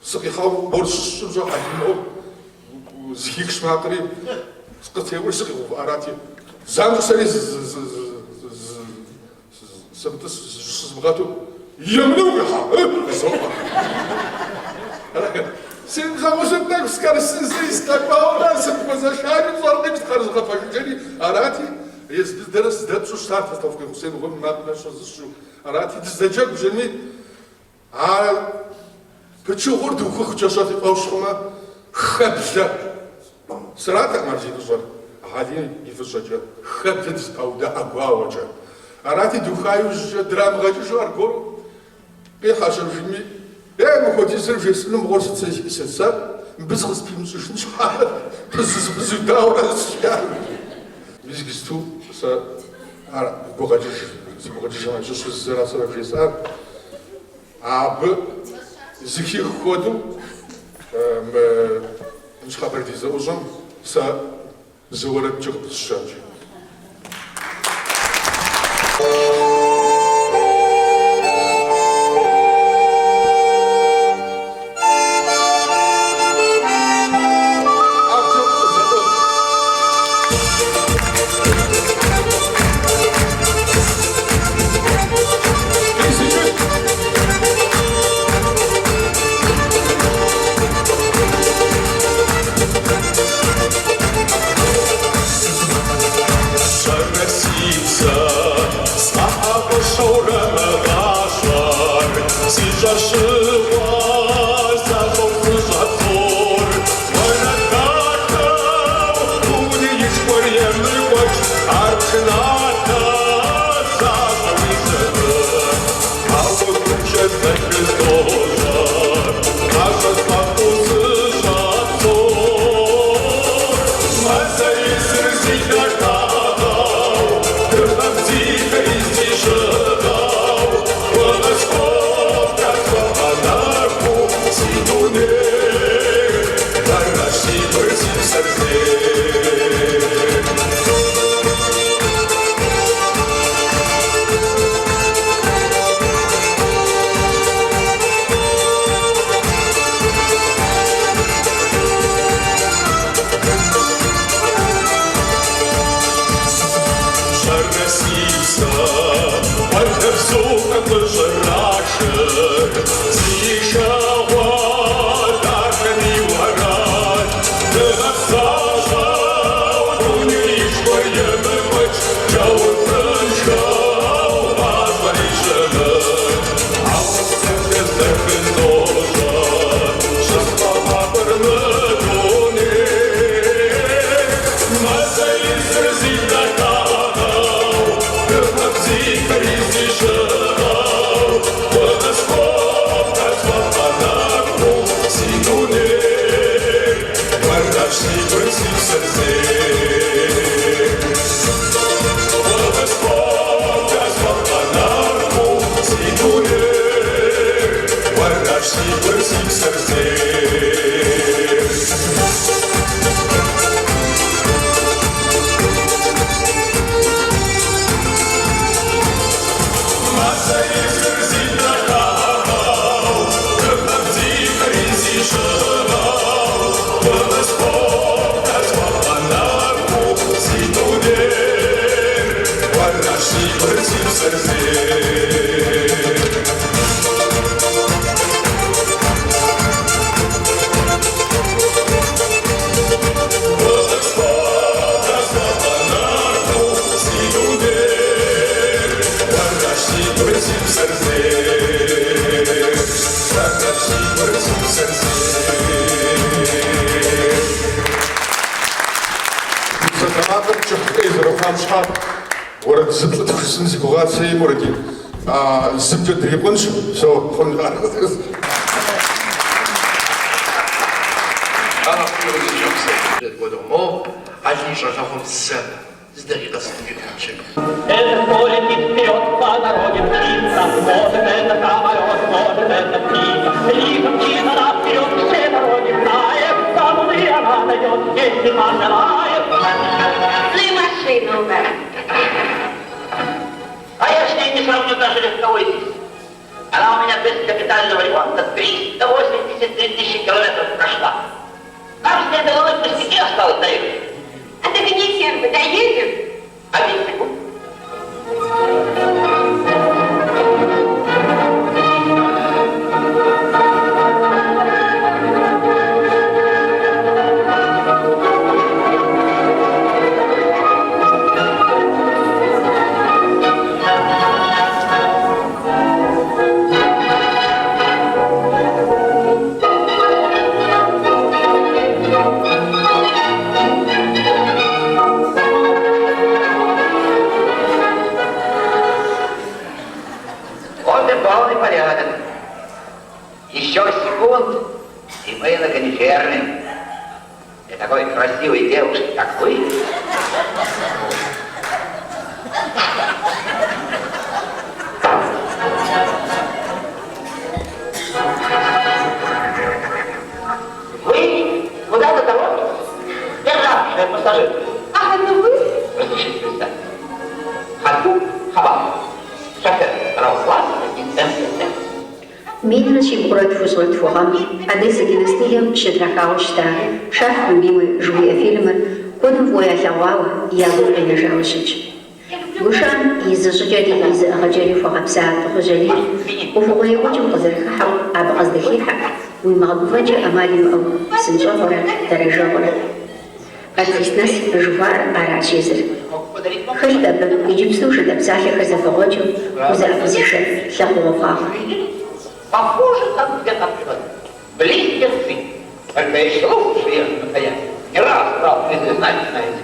сыкъихьауэ мор щысщӏым щӏэ Хьэлий мыгъуэм зыхихщ макъри, сыкъытеуэри сыкъигъэувыӏарати, занщӏэу сэри сымытӏыс зыщызмыгъэту, емынэ укъихьа, жызоӏэ. Си ныбжьэгъужьым тӏэкӏу скӏэрысынри сыкъэкӏуауэрэ сыпхуэзэшари пщӏэркъым, сыкъэрызгъэпэжыжэри арати, езы дыдэрэ сыздэтщӏу щытат Ростовский Хъусен мыгъуэм и макъ нэщӏэ зысщӏу. Арати, дыздэджэгу жыми, а пычыгъуэр дыухыхукӏэ щӏэ фи фӏэщ хъумэ, хэблэ. Сэратэкъым ар зи фӏыщӏэр, Хьэлий и фӏыщӏэкӏэ, хэблэ дызэпауда ӏэгуауэкӏэ. Арати, духа иужькӏэ драмыгъэкӏыжу аргуэру къихьэщ абыжми, Е, мыхуэдизыр вжесӏэну мыгъуэр сыт сэ зиӏысыр, сэ мыбы зыкъыспимыщӏыжын щхьэ пызызпызудауэрэ сщӏар. Мис иджысту сэ ар гукъэкӏыж, си гукъэкӏыжым ящыщу зыра сэ вжесӏар. Абы зыхих хуэдэу мы ныщхьэбэ ди зэӏущӏэм сэ зы уэрэдкӏэ къыпысщэнщ. си гур, си псэр зейр. Си дунейр, уэращ си гур, си псэр зейр. Уэращ си гур, си псэр зейр. Псалъэмакъыр кӏыхь ӏей зэрыхъуам щхьа уэрэд зыплӏытху жысӏэн си гугъат сэри, Мурадин. А зымкӏэ дрикъунщ, со хъун. Алий щӏалэгъуэм зэ зы дакъикъэ сытымкӏи пымыщэну. Это полетит вперед по дороге мчится, Может, это самолет, может, это птица. Лихо мчит она вперед, все дороги знает, Там и она найдет, если пожелает. Ну и машина у вас. А я с ней не сравню даже легковой здесь. Она у меня без капитального ремонта 383 тысячи километров прошла. Нам с ней до Луны пустяки осталось доехать. А до Каникербы доедем? А Мексику? Вот и полный порядок. Еще секунд, и мы на кониферме. Для такой красивой девушки, как вы. Вы куда-то торопитесь? Державшая пассажир. Ах, это вы? Разрешите представить. Хату Хабар. Шофер второго класса и МТЦ. 1172 гъэм Одесса киностудием щытрахауэ щыта «Шаг любимый» жыхуиӏэ фильмыр куэдым фӏыуэ ялъэгъуауэ, я гум къинэжауэ щытщ. Гушыӏэм и зыщӏыкӏэри и зыӏыгъыкӏэри хуэгъэпса Тӏыхъужь Алий ӏуэхугъуэ екӏуэкӏым къызэрыхыхьэу абы къыздыхихьэ, уимыгъэгуфӏэнкӏэ ӏэмал имыӏэу псынщӏэгъуэрэ дэрэжэгъуэрэ. Артист нэс жыхуаӏэр аращ езыр. Хэлът абы иджыпсту жытӏэ псалъэхэр зэфэгъуэкӏыу узыӏэпызышэ лъагъугъуэфӏагъ. Похоже конфета Близнецы. Только еще лучше я настоящий. Не раз брал призы, знаете, знаете.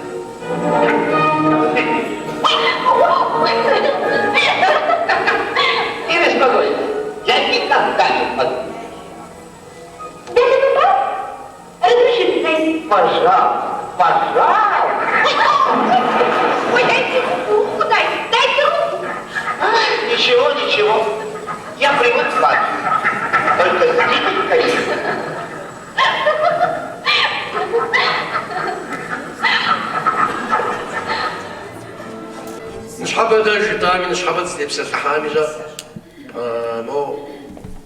Не беспокойтесь, я никогда не упаду. Да ты попал? Разрешите зайти? Пожалуйста, пожалуйста. Ой, дайте руку, руку дайте, дайте руку. Ничего, ничего. Я привык к вами. Только сидите, конечно. Ныщхьэбэ дэ жытӏами, ныщхьэбэ дызытепсэлъыхьами щэ, мо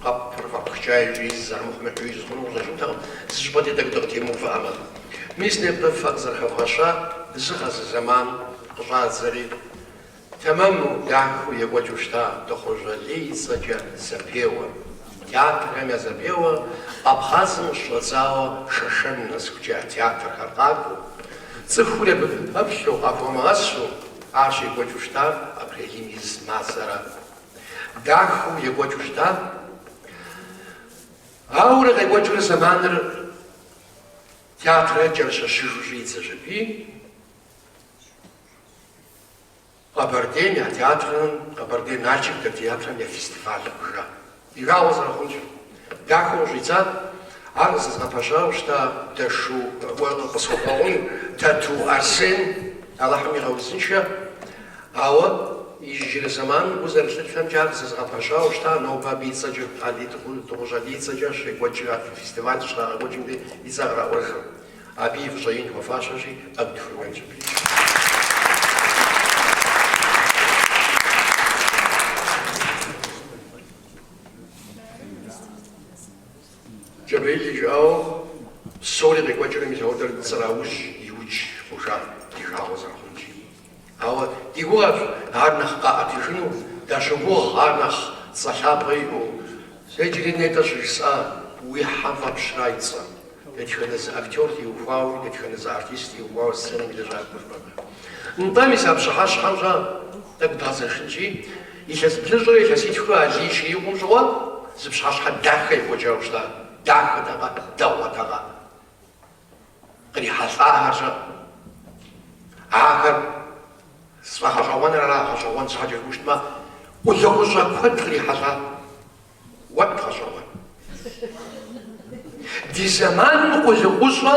къэпыр фӏэпхыкӏа икӏи из армыхъумэ из хъуну къыщӏэкӏынтэкъым, зы щӏыпӏэ дей тӏэкӏу дыкъытемыувыӏэмэ. Мис нобэ фэ къызэрыхэвгъэща зы гъэ зы зэман къыщӏадзэри, тэмэму, дахэу екӏуэкӏыу щыта Тӏыхъужь Алий и цӏэкӏэ зэпеуэ. Театрхэм я зэпеуэ Абхъазым къыщыщӏэдзауэ Шэшэным нэсыхукӏэ я театрхэр къакӏуэу, цӏыхур абы пэплъэу, къахуэмыгъэсу, ар щекӏуэкӏыу щытар апрелым и зы мазэра. Дахэу екӏуэкӏыу щыта. Ауэрэ къекӏуэкӏыурэ зэманыр театрыр кӏэрыщэщыжу щӏидзэщ аби. Къэбэрдейм я театрым, Къэбэрдей Налшык дэт театрым я фестиваль хъужа. Ди жагъуэ зэрыхъунщи, дахэу къыщӏидзат, ар къызэзыгъэпэщауэ щыта Дэшу, уэ къысхуэбгъэгъун, Тату Арсен, Алыхьым игъэузыншэ, ауэ иджырей зэманым гу зэрылъыттэмкӏэ ар къызэзыгъэпэщауэ щыта, нобэ абы и цӏэкӏэ, Алий Тӏыхъужь Алий и цӏэкӏэ щекӏуэкӏ а фестиваль щрагъэкӏуэкӏым дей и цӏэ къраӏуэжу. Абы и фӏыщӏэ ин хуэфащэщи, ӏэгу дыхуеуэнщ абы. Джэбрэил жиӏауэ, псори къекӏуэкӏыурэ мис апхуэдэр цӏыраужь и удж хъужа ди жагъуэ зэрыхъунщи. Ауэ ди гугъэщ ар нэхъ къаӏэтыжыну, дащогугъ ар нэхъ цӏэ лъапӏэ иӏэу. Сэ иджыри нетӏэ щыжысӏа уи хьэм фӏэпщра и цӏэр. Дэтхэнэ зы актер теухуауи, дэтхэнэ зы артист теухуауэ сценэм и лэжьакӏуэ жыпӏэмэ. Нтӏэ, мис а пщыхьэщхьэм щӏэ тӏэкӏу дгъэзэжынщи, илъэс блыщӏрэ илъэситхурэ Алий щрикъум щыгъуэ зы пщыхьэщхьэ дахэ екӏуэкӏауэ щыта. Дахэтэкъэ, дэгъуэтэкъэ. Кърихьэлӏахэр щӏэ. Ахэр сфӏэгъэщӏэгъуэныр ара гъэщӏэгъуэн щхьэкӏэ жыпӏэу щытмэ, къулыкъущӏэ куэд кърихьэлӏа. Уэт гъэщӏэгъуэн. Ди зэманым къулыкъущӏэ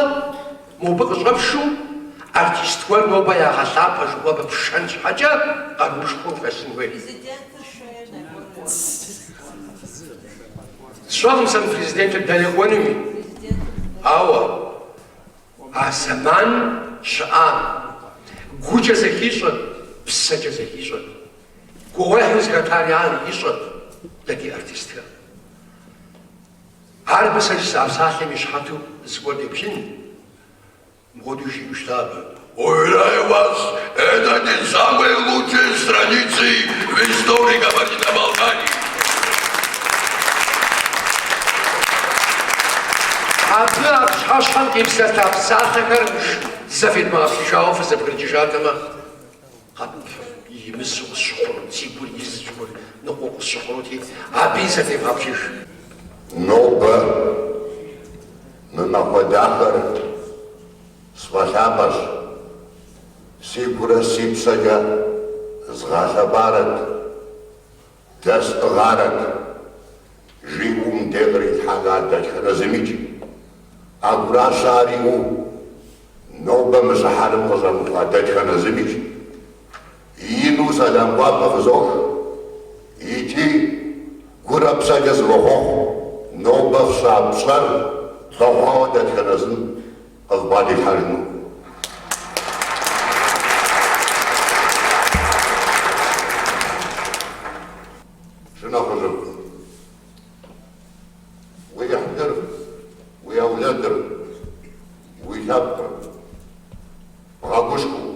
мобы къыщӏэпшу артист гуэр нобэ ягъэлъапӏэ жыпӏэу абы пшэн щхьэкӏэ къаруушхуэ ухэлъын хуей. Сщӏэкъым сэ мы президентыр дэнэ кӏуэнуми, ауэ а зэман щыӏам гукӏэ зэхищӏэт, псэкӏэ зэхищӏэт. Гугъуехьу зыхэтар ар ищӏэт дэ ди артистхэм. Ар абы сэ жысӏа псалъэм и щыхьэту зыгуэр деплъын, мыпхуэдэу жиӏэу щыта абы. Уверяю вас, это не самые лучшие страницы в истории Кабардино-Балкарии. Абы а пщыхьэщхьэм къипсэлъа псалъэхэр зэ федмыгъэплъыжауэ фызэбгрыкӏыжатэмэ, Къэп имызу къысщыхъунут, си гур из зыгуэр ныкъуэу къысщыхъунути, абыи зэ февгъэплъыж. Нобэ мы махуэ дахэр сфӏэлъапӏэщ, сигурэ си псэкӏэ згъэлъэпӏарэт, дэсӏыгъарэт, жиӏэу мыдей къритхьэлӏа дэтхэнэ зымикӏ, а гуращэ ар иӏэу Нобэ мы щыхьэрым къыщӏэмыхуа дэтхэнэ зымикӏ ину сэлам гуапэ фызох икӏи гурэ псэкӏэ сывохъуэхъу нобэ фщӏа пщӏэр бэгъуауэ дэтхэнэ зым къывбгъэдилъхьэжыну. Шынэхъыжьыфӏ. Уи ӏыхьлыр, уи аулэдыр, уи лъэпкъыр бгъэгушхуэу,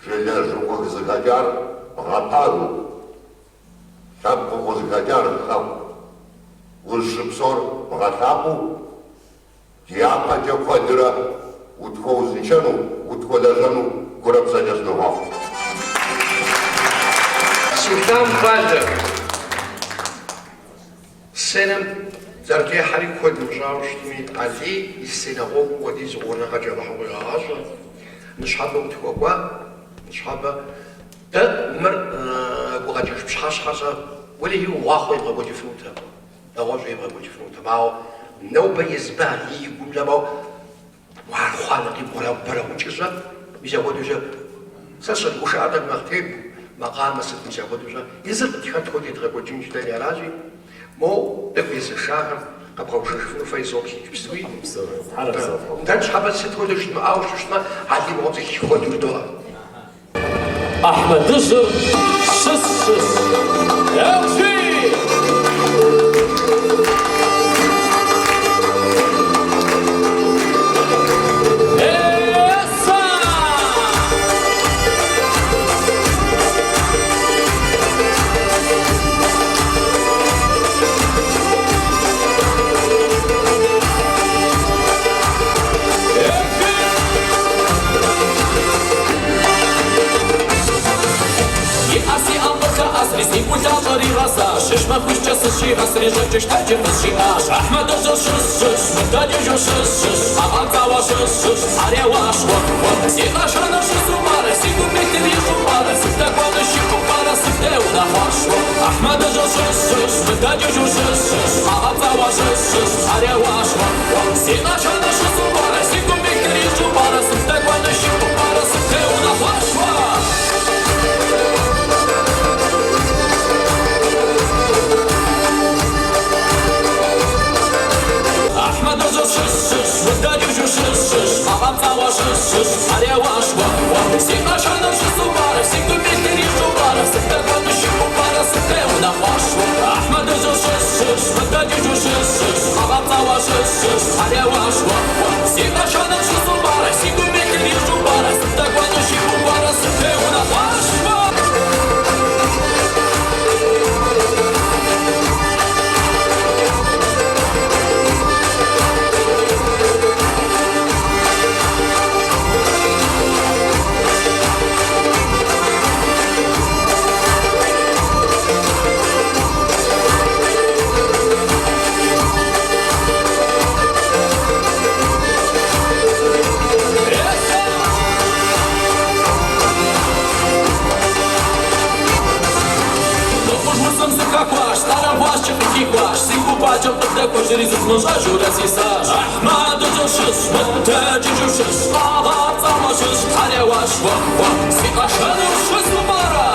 жылэжь укъызыхэкӏар бгъэпагэу, лъэпкъ укъызыхэкӏар хэку узыщыпсэур бгъэлъапӏэу, дяпэкӏэ куэдрэ утхуэузыншэну, утхуэлэжьэну гурэ псэкӏэ сынохъуэхъу. Сулътӏан щӏалэ. Сценэм зэрытехьэри куэд мыщӏауэ щытми, Алий и сценэ гъуэгум хуэдиз гъуэгуанэгъэкӏэ Алыхьым къуигъэгъащӏэ, ныщхьэбэ къытхуэкӏуа, ныщхьэбэ. Дэ мыр гукъэкӏыж пщыхьэщхьэщӏэ, уэлэхьи угъуахъуэ ебгъэкӏуэкӏыфынутэкъым, нэгъуэщӏу ебгъэкӏуэкӏыфынутэкъым, ауэ нобэ езыбы Алий и гум лъэбэу Архъуанэ къибгъурабэрэгъукӏыщӏэ, мис апхуэдэу щэ. Сэ сщӏэрт гушыӏэ тӏэкӏу нэхъ тебу, макъамэ сыт мис апхуэдэу щэ. Езыр къытхэт хуэдэу едгъэкӏуэкӏынщ дэри аращи, мо тӏэкӏу езэшахэм къэбгъэушэжыфыну фэ изоплъ иджыпстуи. Нтӏэ ныщхьэбэ сыт хуэдэу жыдмыӏауэ щытмэ, Алий мыгъуэм зэхих хуэдэу жыдоӏэ. Ахьмэдыжьыр щыс щыс. Еупщи! Эса! И ӏэр си ӏэм къылъэӏэсри, си гу лъащӏэр игъэсащ. Щыщ махуищкӏэ сыщигъэсри, щӏэкӏыж тэджи къызжиӏащ. Ахьмэдыжьыр щыс щысщ, мытэджыжу щыс щысщ, къэгъэпцӏауэ щыс щысщ, ар еуащ уэх уэх. Си къэшэныр щысу пӏэрэ, си гум илъыр ищӏу пӏэрэ, сыздэкӏуэну щыӏэу пӏэрэ, сытеунэхъуащ уэх. Ахьмэдыжьыр щыс щысщ, мытэджыжу щыс щысщ, къэгъэпцӏауэ щыс щысщ, ар еуащ уэх уэх. Си къэшэныр щысу пӏэрэ, си гум илъыр ищӏу пӏэрэ, сыздэкӏуэну щыӏэу пӏэрэ, сытеунэхъуащ уэх. Ахьмэдыжьыр щыс щысщ, мытэджыжу щыс щысщ, къэгъэпцӏауэ щыс щысщ, ар зыри зызмыщӏэжурэ сисащ. Ахьмэдыжьу щысщ, мытэджыжу щысщ, къагъэпцӏауэ щысщ, Тхьэр еуащ, уэхуэ. Си къэшэнур щысу пӏэрэ?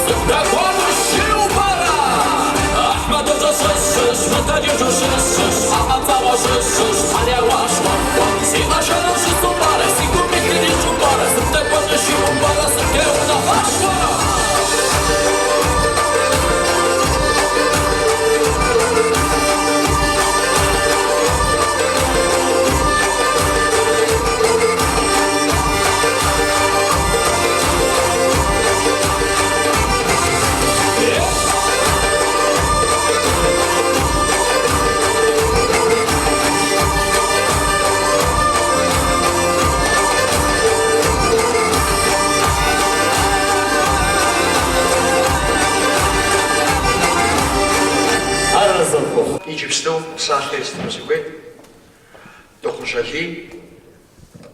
Сыхудэкӏуэнур щыу пӏэрэ? Ахьмэдыжьу щысщ, щысщ, мытэджыжу щысщ, щысщ, къагъэпцӏауэ щысщ, щысщ, Тхьэр еуащ, уэхуэ. Си къэшэнур щысу пӏэрэ? Си гум илъыр ищӏу пӏэрэ? Сыхудэкӏуэнур щыу пӏэрэ? Сытеунэхъуащ, уэ. Иджыпсту псалъэ естыну сыхуейт Тӏыхъужь Алий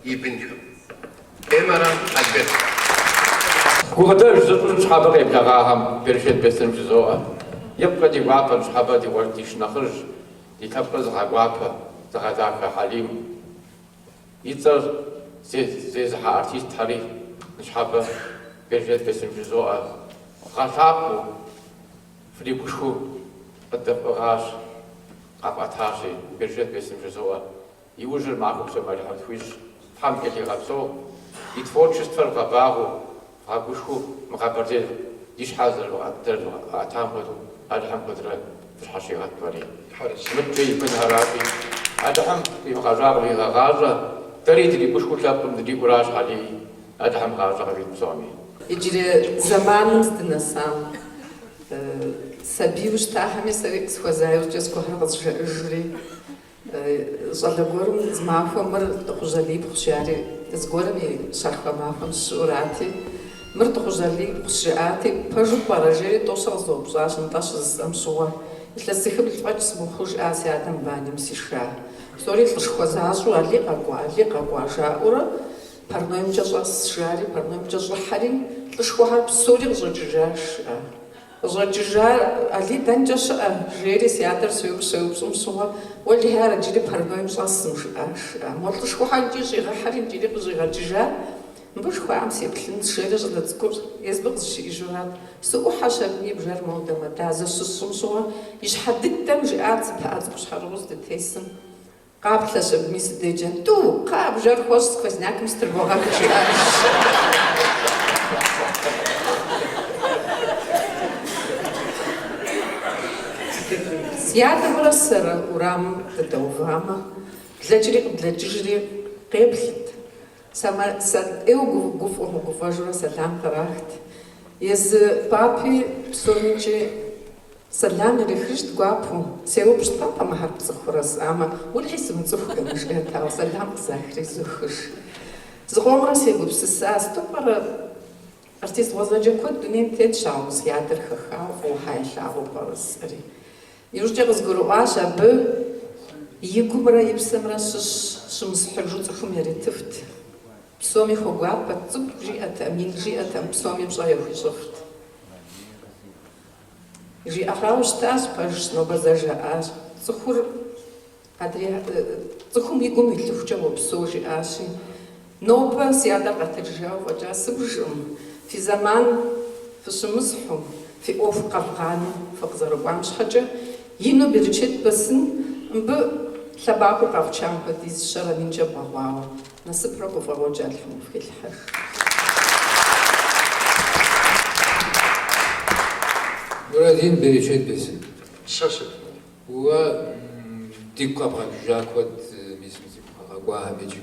и бынхэм. Эммэрэ Альбертрэ. Гукъыдэж зыщӏу ныщхьэбэ къеблэгъахэм берычэт бесын жызоӏэ. Икъукӏэ ди гуапэ ныщхьэбэ ди къуэш ди шынэхъыжь, ди лъэпкъыр зыгъэгуапэ, зыгъэдахэ Хьэлим. И цӏэр зезыхьэ артистхэри ныщхьэбэ берычэт бесын жызоӏэ. Вгъэлъапӏэу, фригушхуэу къыдэфӏыгъащ, къэфӏэтащи, берычэт бесын жызоӏэ. И ужьыр махуэ псом Алыхьым тхуищӏ, Тхьэм кӏэлъигъэпсэу, и творчествэр вгъэбагъуэу, вгъэгушхуэу мы Къэбэрдейр ди щхьэ зэрывгъэӏэтам хуэдэу Алыхьым куэдрэ фыщхьэщигъэт фэри. Мыдкӏэ и бынхэращи, Алыхьым къивгъэщӏа къывигъэгъащӏэ, дэри дригушхуэу лъэпкъым дриӏуращ Хьэлий, Алыхьым гъащӏэ къывит псоми. Иджырей зэманым здынэсам сабийуэ щытахэми сэри къысхуэза иужькӏэ зыгуэрхэр къызжаӏэжри, Щӏалэ гуэрым зы махуэ мыр Тӏыхъужь Алий ипхъущ жари, зыгуэрым и щалъхуа махуэм щыӏурати, мыр Тӏыхъужь Алий ипхъущ жаӏати, пэжу пӏэрэ, жери тӏэу-щэ къызэупщӏащ, нтӏэ щызысӏэм щыгъуэ. Илъэс зыхыбл фӏэкӏ сымыхъуу жиӏа си адэм банэм сиша. Псори лӏышхуэ защӏэу Алий къэкӏуа, Алий къэкӏуа жаӏэурэ парноймкӏэ щӏэс жари, парноймкӏэ щӏыхьэри, лӏышхуэхэр псори къыщӏэкӏыжащ, жиӏа. Къыщӏэкӏыжар Алий дэнкӏэ щыӏэ? жери си адэр сеупщӏым щыгъуэ, уэлэхьи ар иджыри парнойм щӏэсым, жиӏащ, жиӏа. Мо лӏышхуэхэр икӏи щӏигъэхьэри икӏи къыщӏигъэкӏыжа, мыбы жыхуаӏэм сеплъынщ, жери щӏалэ цӏыкӏур езбы къызжиӏэжурат. Сыӏухьэщ абыми бжэр модэ мэдазэ щысщӏым щыгъуэ, и щхьэ дыдэм жиӏат зы пыӏэ цӏыкӏу щхьэрыгъыу здытесым. Къаплъэщ абыми сыдеджэн. Тӏу, кхъа, бжэр хуэщӏ, сквознякым сытрыбогъэх, жиӏащ. Си адэмрэ сэрэ урамым дыдэувамэ, блэкӏри къыблэкӏыжри къеплът. Сэ ӏейуэ гуфӏэу мыгуфӏэжурэ сэлам кърахт. Езы папи псомикӏи Сэлам ирихыжт гуапэу. Сеупщӏт, папэ, мыхьэр пцӏыхурэ жысӏамэ, уэлэхьи сымыцӏыху жиӏэт, ауэ сэлам къызахри зохыж. Зыкъомрэ сегупсыса, сыту пӏэрэ артист гъуэзэджэ куэд дунейм тетщ, ауэ мы си адэр хэхауэ фӏыуэ щхьэ ялъагъуу пӏэрэ жысӏэри. Иужькӏэ къызгурыӏуащ абы и гумрэ и псэмрэ щыщ щымысхьыжу цӏыхум яритыфт. Псоми хуэгуапэт, цӏыкӏу жиӏэтэкъым, ин жиӏэтэкъым, псоми пщӏэ яхуищӏыфт. Жиӏэгъауэ щытащ, пэжщ, нобэ зэ жаӏащ. Цӏыхур адрей цӏыхум и гум илъыхукӏэ уопсэу, жиӏащи. Нобэ си адэр къэтэджыжауэ фӏэкӏа сыбжкъым. Фи зэман фыщымысхьу, фи ӏуэху къэвгъанэу фыкъызэрыкӏуам щхьэкӏэ, ину берычэт бесын, мыбы лъэбакъуэу къэфчам хуэдиз щэрэ минкӏэ бэгъуауэ. Насыпрэ гуфӏэгъуэкӏэ Алыхьым къыфхилъхьэж. Мурадин берычэт бесын. Сэ сыт? Уэ дигу къэбгъэкӏыжа куэд мис мы цӏыху къэкӏуахэм икӏи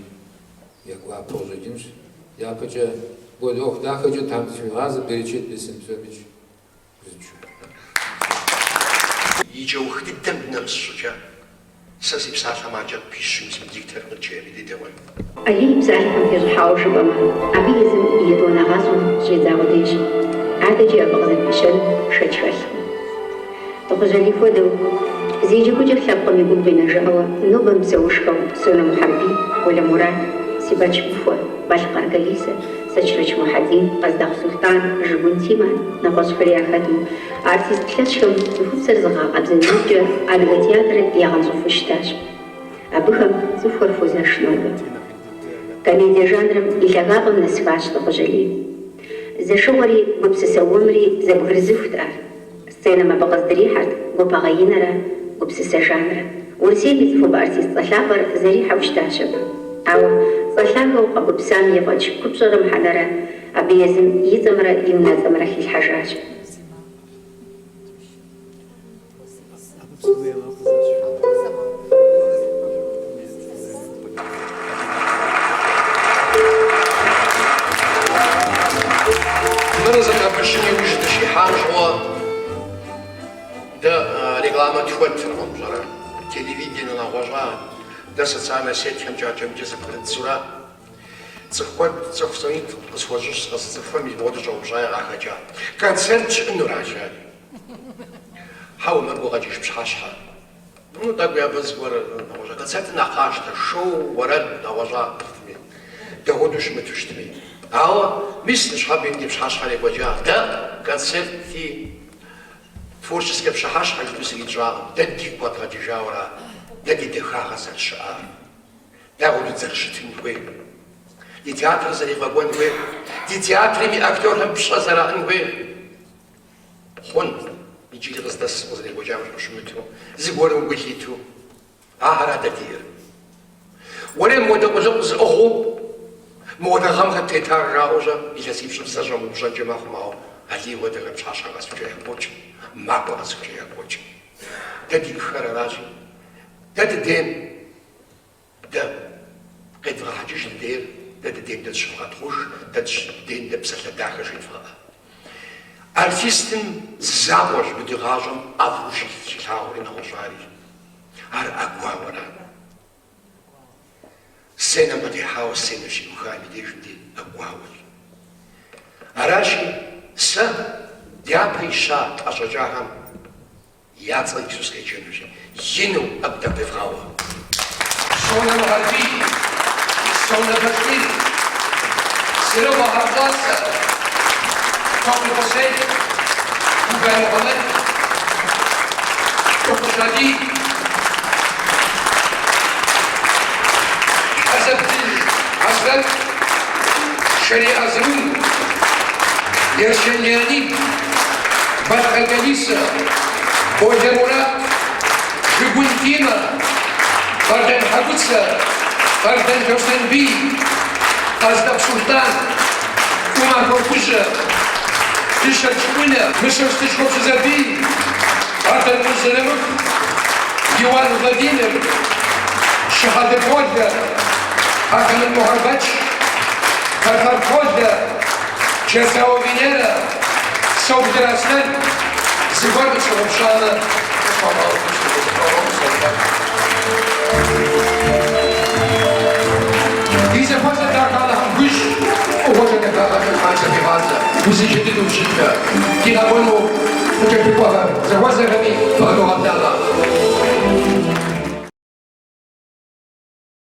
я гуапэу къыщӏэкӏынщ. Япэкӏэ апхуэдэ ӏуэху дахэкӏэ Тхьэм дыщигъазэ берычэт бесын псомикӏ узыншэу. И кӏэух дыдэм дынэмыс щӏыкӏэ, сэ си псалъэм адэкӏэ пищэу мис мы дикторым къыджеӏэми дедэӏуэн. Алий и псалъэхэм тещӏыхьауэ жыпӏэмэ, абы езым и етӏуанэ гъащӏэм щӏидза къудейщ. Адэкӏи абы къызэрыпищэнум шэч хэлъкъым. Тӏыхъужь Алий хуэдэу, зи джэгукӏэр лъэпкъым и гум къинэжауэ нобэ мыпсэужхэу Сонэ Мухьэрбий, Болэ Мурат, Сибэч Быхуэ, Балъкъэр Галисэ. Сэчрэч Мухьэдин, Къаздэхъу Сулътӏан, Жыгун Тимэ, нэгъуэщӏхэри яхэту, артист лъэщхэм цӏыхупсэр зыгъэкъабзэ нуркӏэ адыгэ театрыр ягъэнщӏыфу щытащ. Абыхэм цӏыхухэр хуозэш нобэ. Комедие жанрым и лъагапӏэм нэсыфащ Тӏыхъужь Алий. Зэшыгъуэри гупсысэ уэмри зэбгрызыхут ар. Сценэм абы къыздрихьэрт гуапагъэ инрэ гупсысэ жанрэ. Урысейм и цӏыхубэ артист цӏэ лъапӏэр зэрихьэу щытащ абы. Ауэ цӏэ лъагэу къэгупсам ефӏэкӏ купщӏэрэ мыхьэнэрэ абы езым и цӏэмрэ и унэцӏэмрэ хилъхьэжащ. Мыр зэдгъэпэщын иужь дыщихьам щыгъуэ дэ рекламэ тхуэтыркъым, пщӏэрэ, телевиденэ нэгъуэщӏа, дэ социальнэ сетхэмкӏэ адэкӏэ-мыдэкӏэ зэбгрыддзурэ. Цӏыху куэд, цӏыху цӏынитӏ къысхуэщӏыщ, сыкъэзыцӏыхухэм мыпхуэдэу щӏэупщӏаи къахэкӏа. Концерт щыӏэнура, жари. Хьэуэ, мыр гукъэкӏыж пщыхьэщхьэ. Ну, тӏэкӏуи абы зыгуэр нэгъуэщӏа. Концертыр нэхъ къащтэ, шоу, уэрэд нэгъуэщӏа щытми, дэгъуэду щымыту щытми. Ауэ, мис ныщхьэби ди пщыхьэщхьэр екӏуэкӏа. Дэ концерти творческэ пщыхьэщхьэ жытӏэу зыри тщӏакъым. Дэ дигу къэдгъэкӏыжауэра, дэ ди дахагъэ зэрыщыӏар. Дауэ дызэрыщытын хуейр? Ди театрыр зэрефӏэкӏуэн хуейр? Ди театрым и актерхэм пщӏэ зэраӏын хуейр? Хъун, иджыри къыздэсым къызэрекӏуэкӏам щымыту, зыгуэрым гу лъитэу, ахэра дэ диӏэр. Уэрей мыуэдэ къулыкъу зыӏыгъыу, мыуэдэ гъэм хэт тетар жаӏэу щэ, илъэсипщӏым зэ щӏэмыупщӏэнкӏэ мэхъум, ауэ Алий хуэдэхэр пщыхьэщхьэ къэсыхукӏэ екӏуэкӏ, махуэ къэсыхукӏэ екӏуэкӏ. Дэ диӏэххэр аращи, дэ дыдейм Дэ къедвгъэхьэкӏыж дыдейр, дэ дыдейм дэ зыщывгъэтхъуж, дэ дыдейм дэ псалъэ дахэ жетвгъэӏэ. Артистым зы закъуэщ мы ди гъащӏэм ӏэфӏу щилъагъури нэгъуэщӏари. Ар ӏэгуауэра. Сценэм къытехьауэ сценэр щиухам и дежым дей ӏэгуауэщ. Аращи, сэ дяпэ ища тӏэщӏэкӏахэм Я цӏэ иджыпсту сыкъеджэнущи, ину ӏэгу дахуевгъауэ. Сонэ Мухьэрбий, Сонэ Башир, Сырыхъуэ Хьэпщӏасэ, Токъуй Хъусен, Губай Мухьэмэд, Тӏыхъужь Алий, Азэбдыж Азрэт, Шэрий Азрун, Ерчэн Леонид, Балъкъэр Галисэ, Болэ Мурат, Жыгун Тимэ, Къардэн Хьэгуцэ, Къардэн Лъостэнбий, Къаздэхъу Сулътӏан, Ӏумахуэ Хужьэ, Дыщэкӏ Кӏунэ, Мысостышхуэ Пщызэбий, Къардэнгъущӏ Зырамыку, Иуан Владимир, Щыхьэлы Толэ, Ахэмын Мухьэрбэч, Тэтэр Толэ, Джэзауэ Венерэ, Соблыр Аслъэн, зыгуэр къытщыгъупщамэ, къысхуагъэгъу солъэӏу. Ди зэхуэзэр дахэ Алыхьым хуищӏ, фӏыгъуэкӏэ дахагъэкӏэ Тхьэм зэхуигъазэ, узыншэ дыдэу фыщытхэ. Ди къэкӏуэну къыкӏэлъыкӏуэхэр зэхуэзэхэми фыкъыдогъэблагъэ.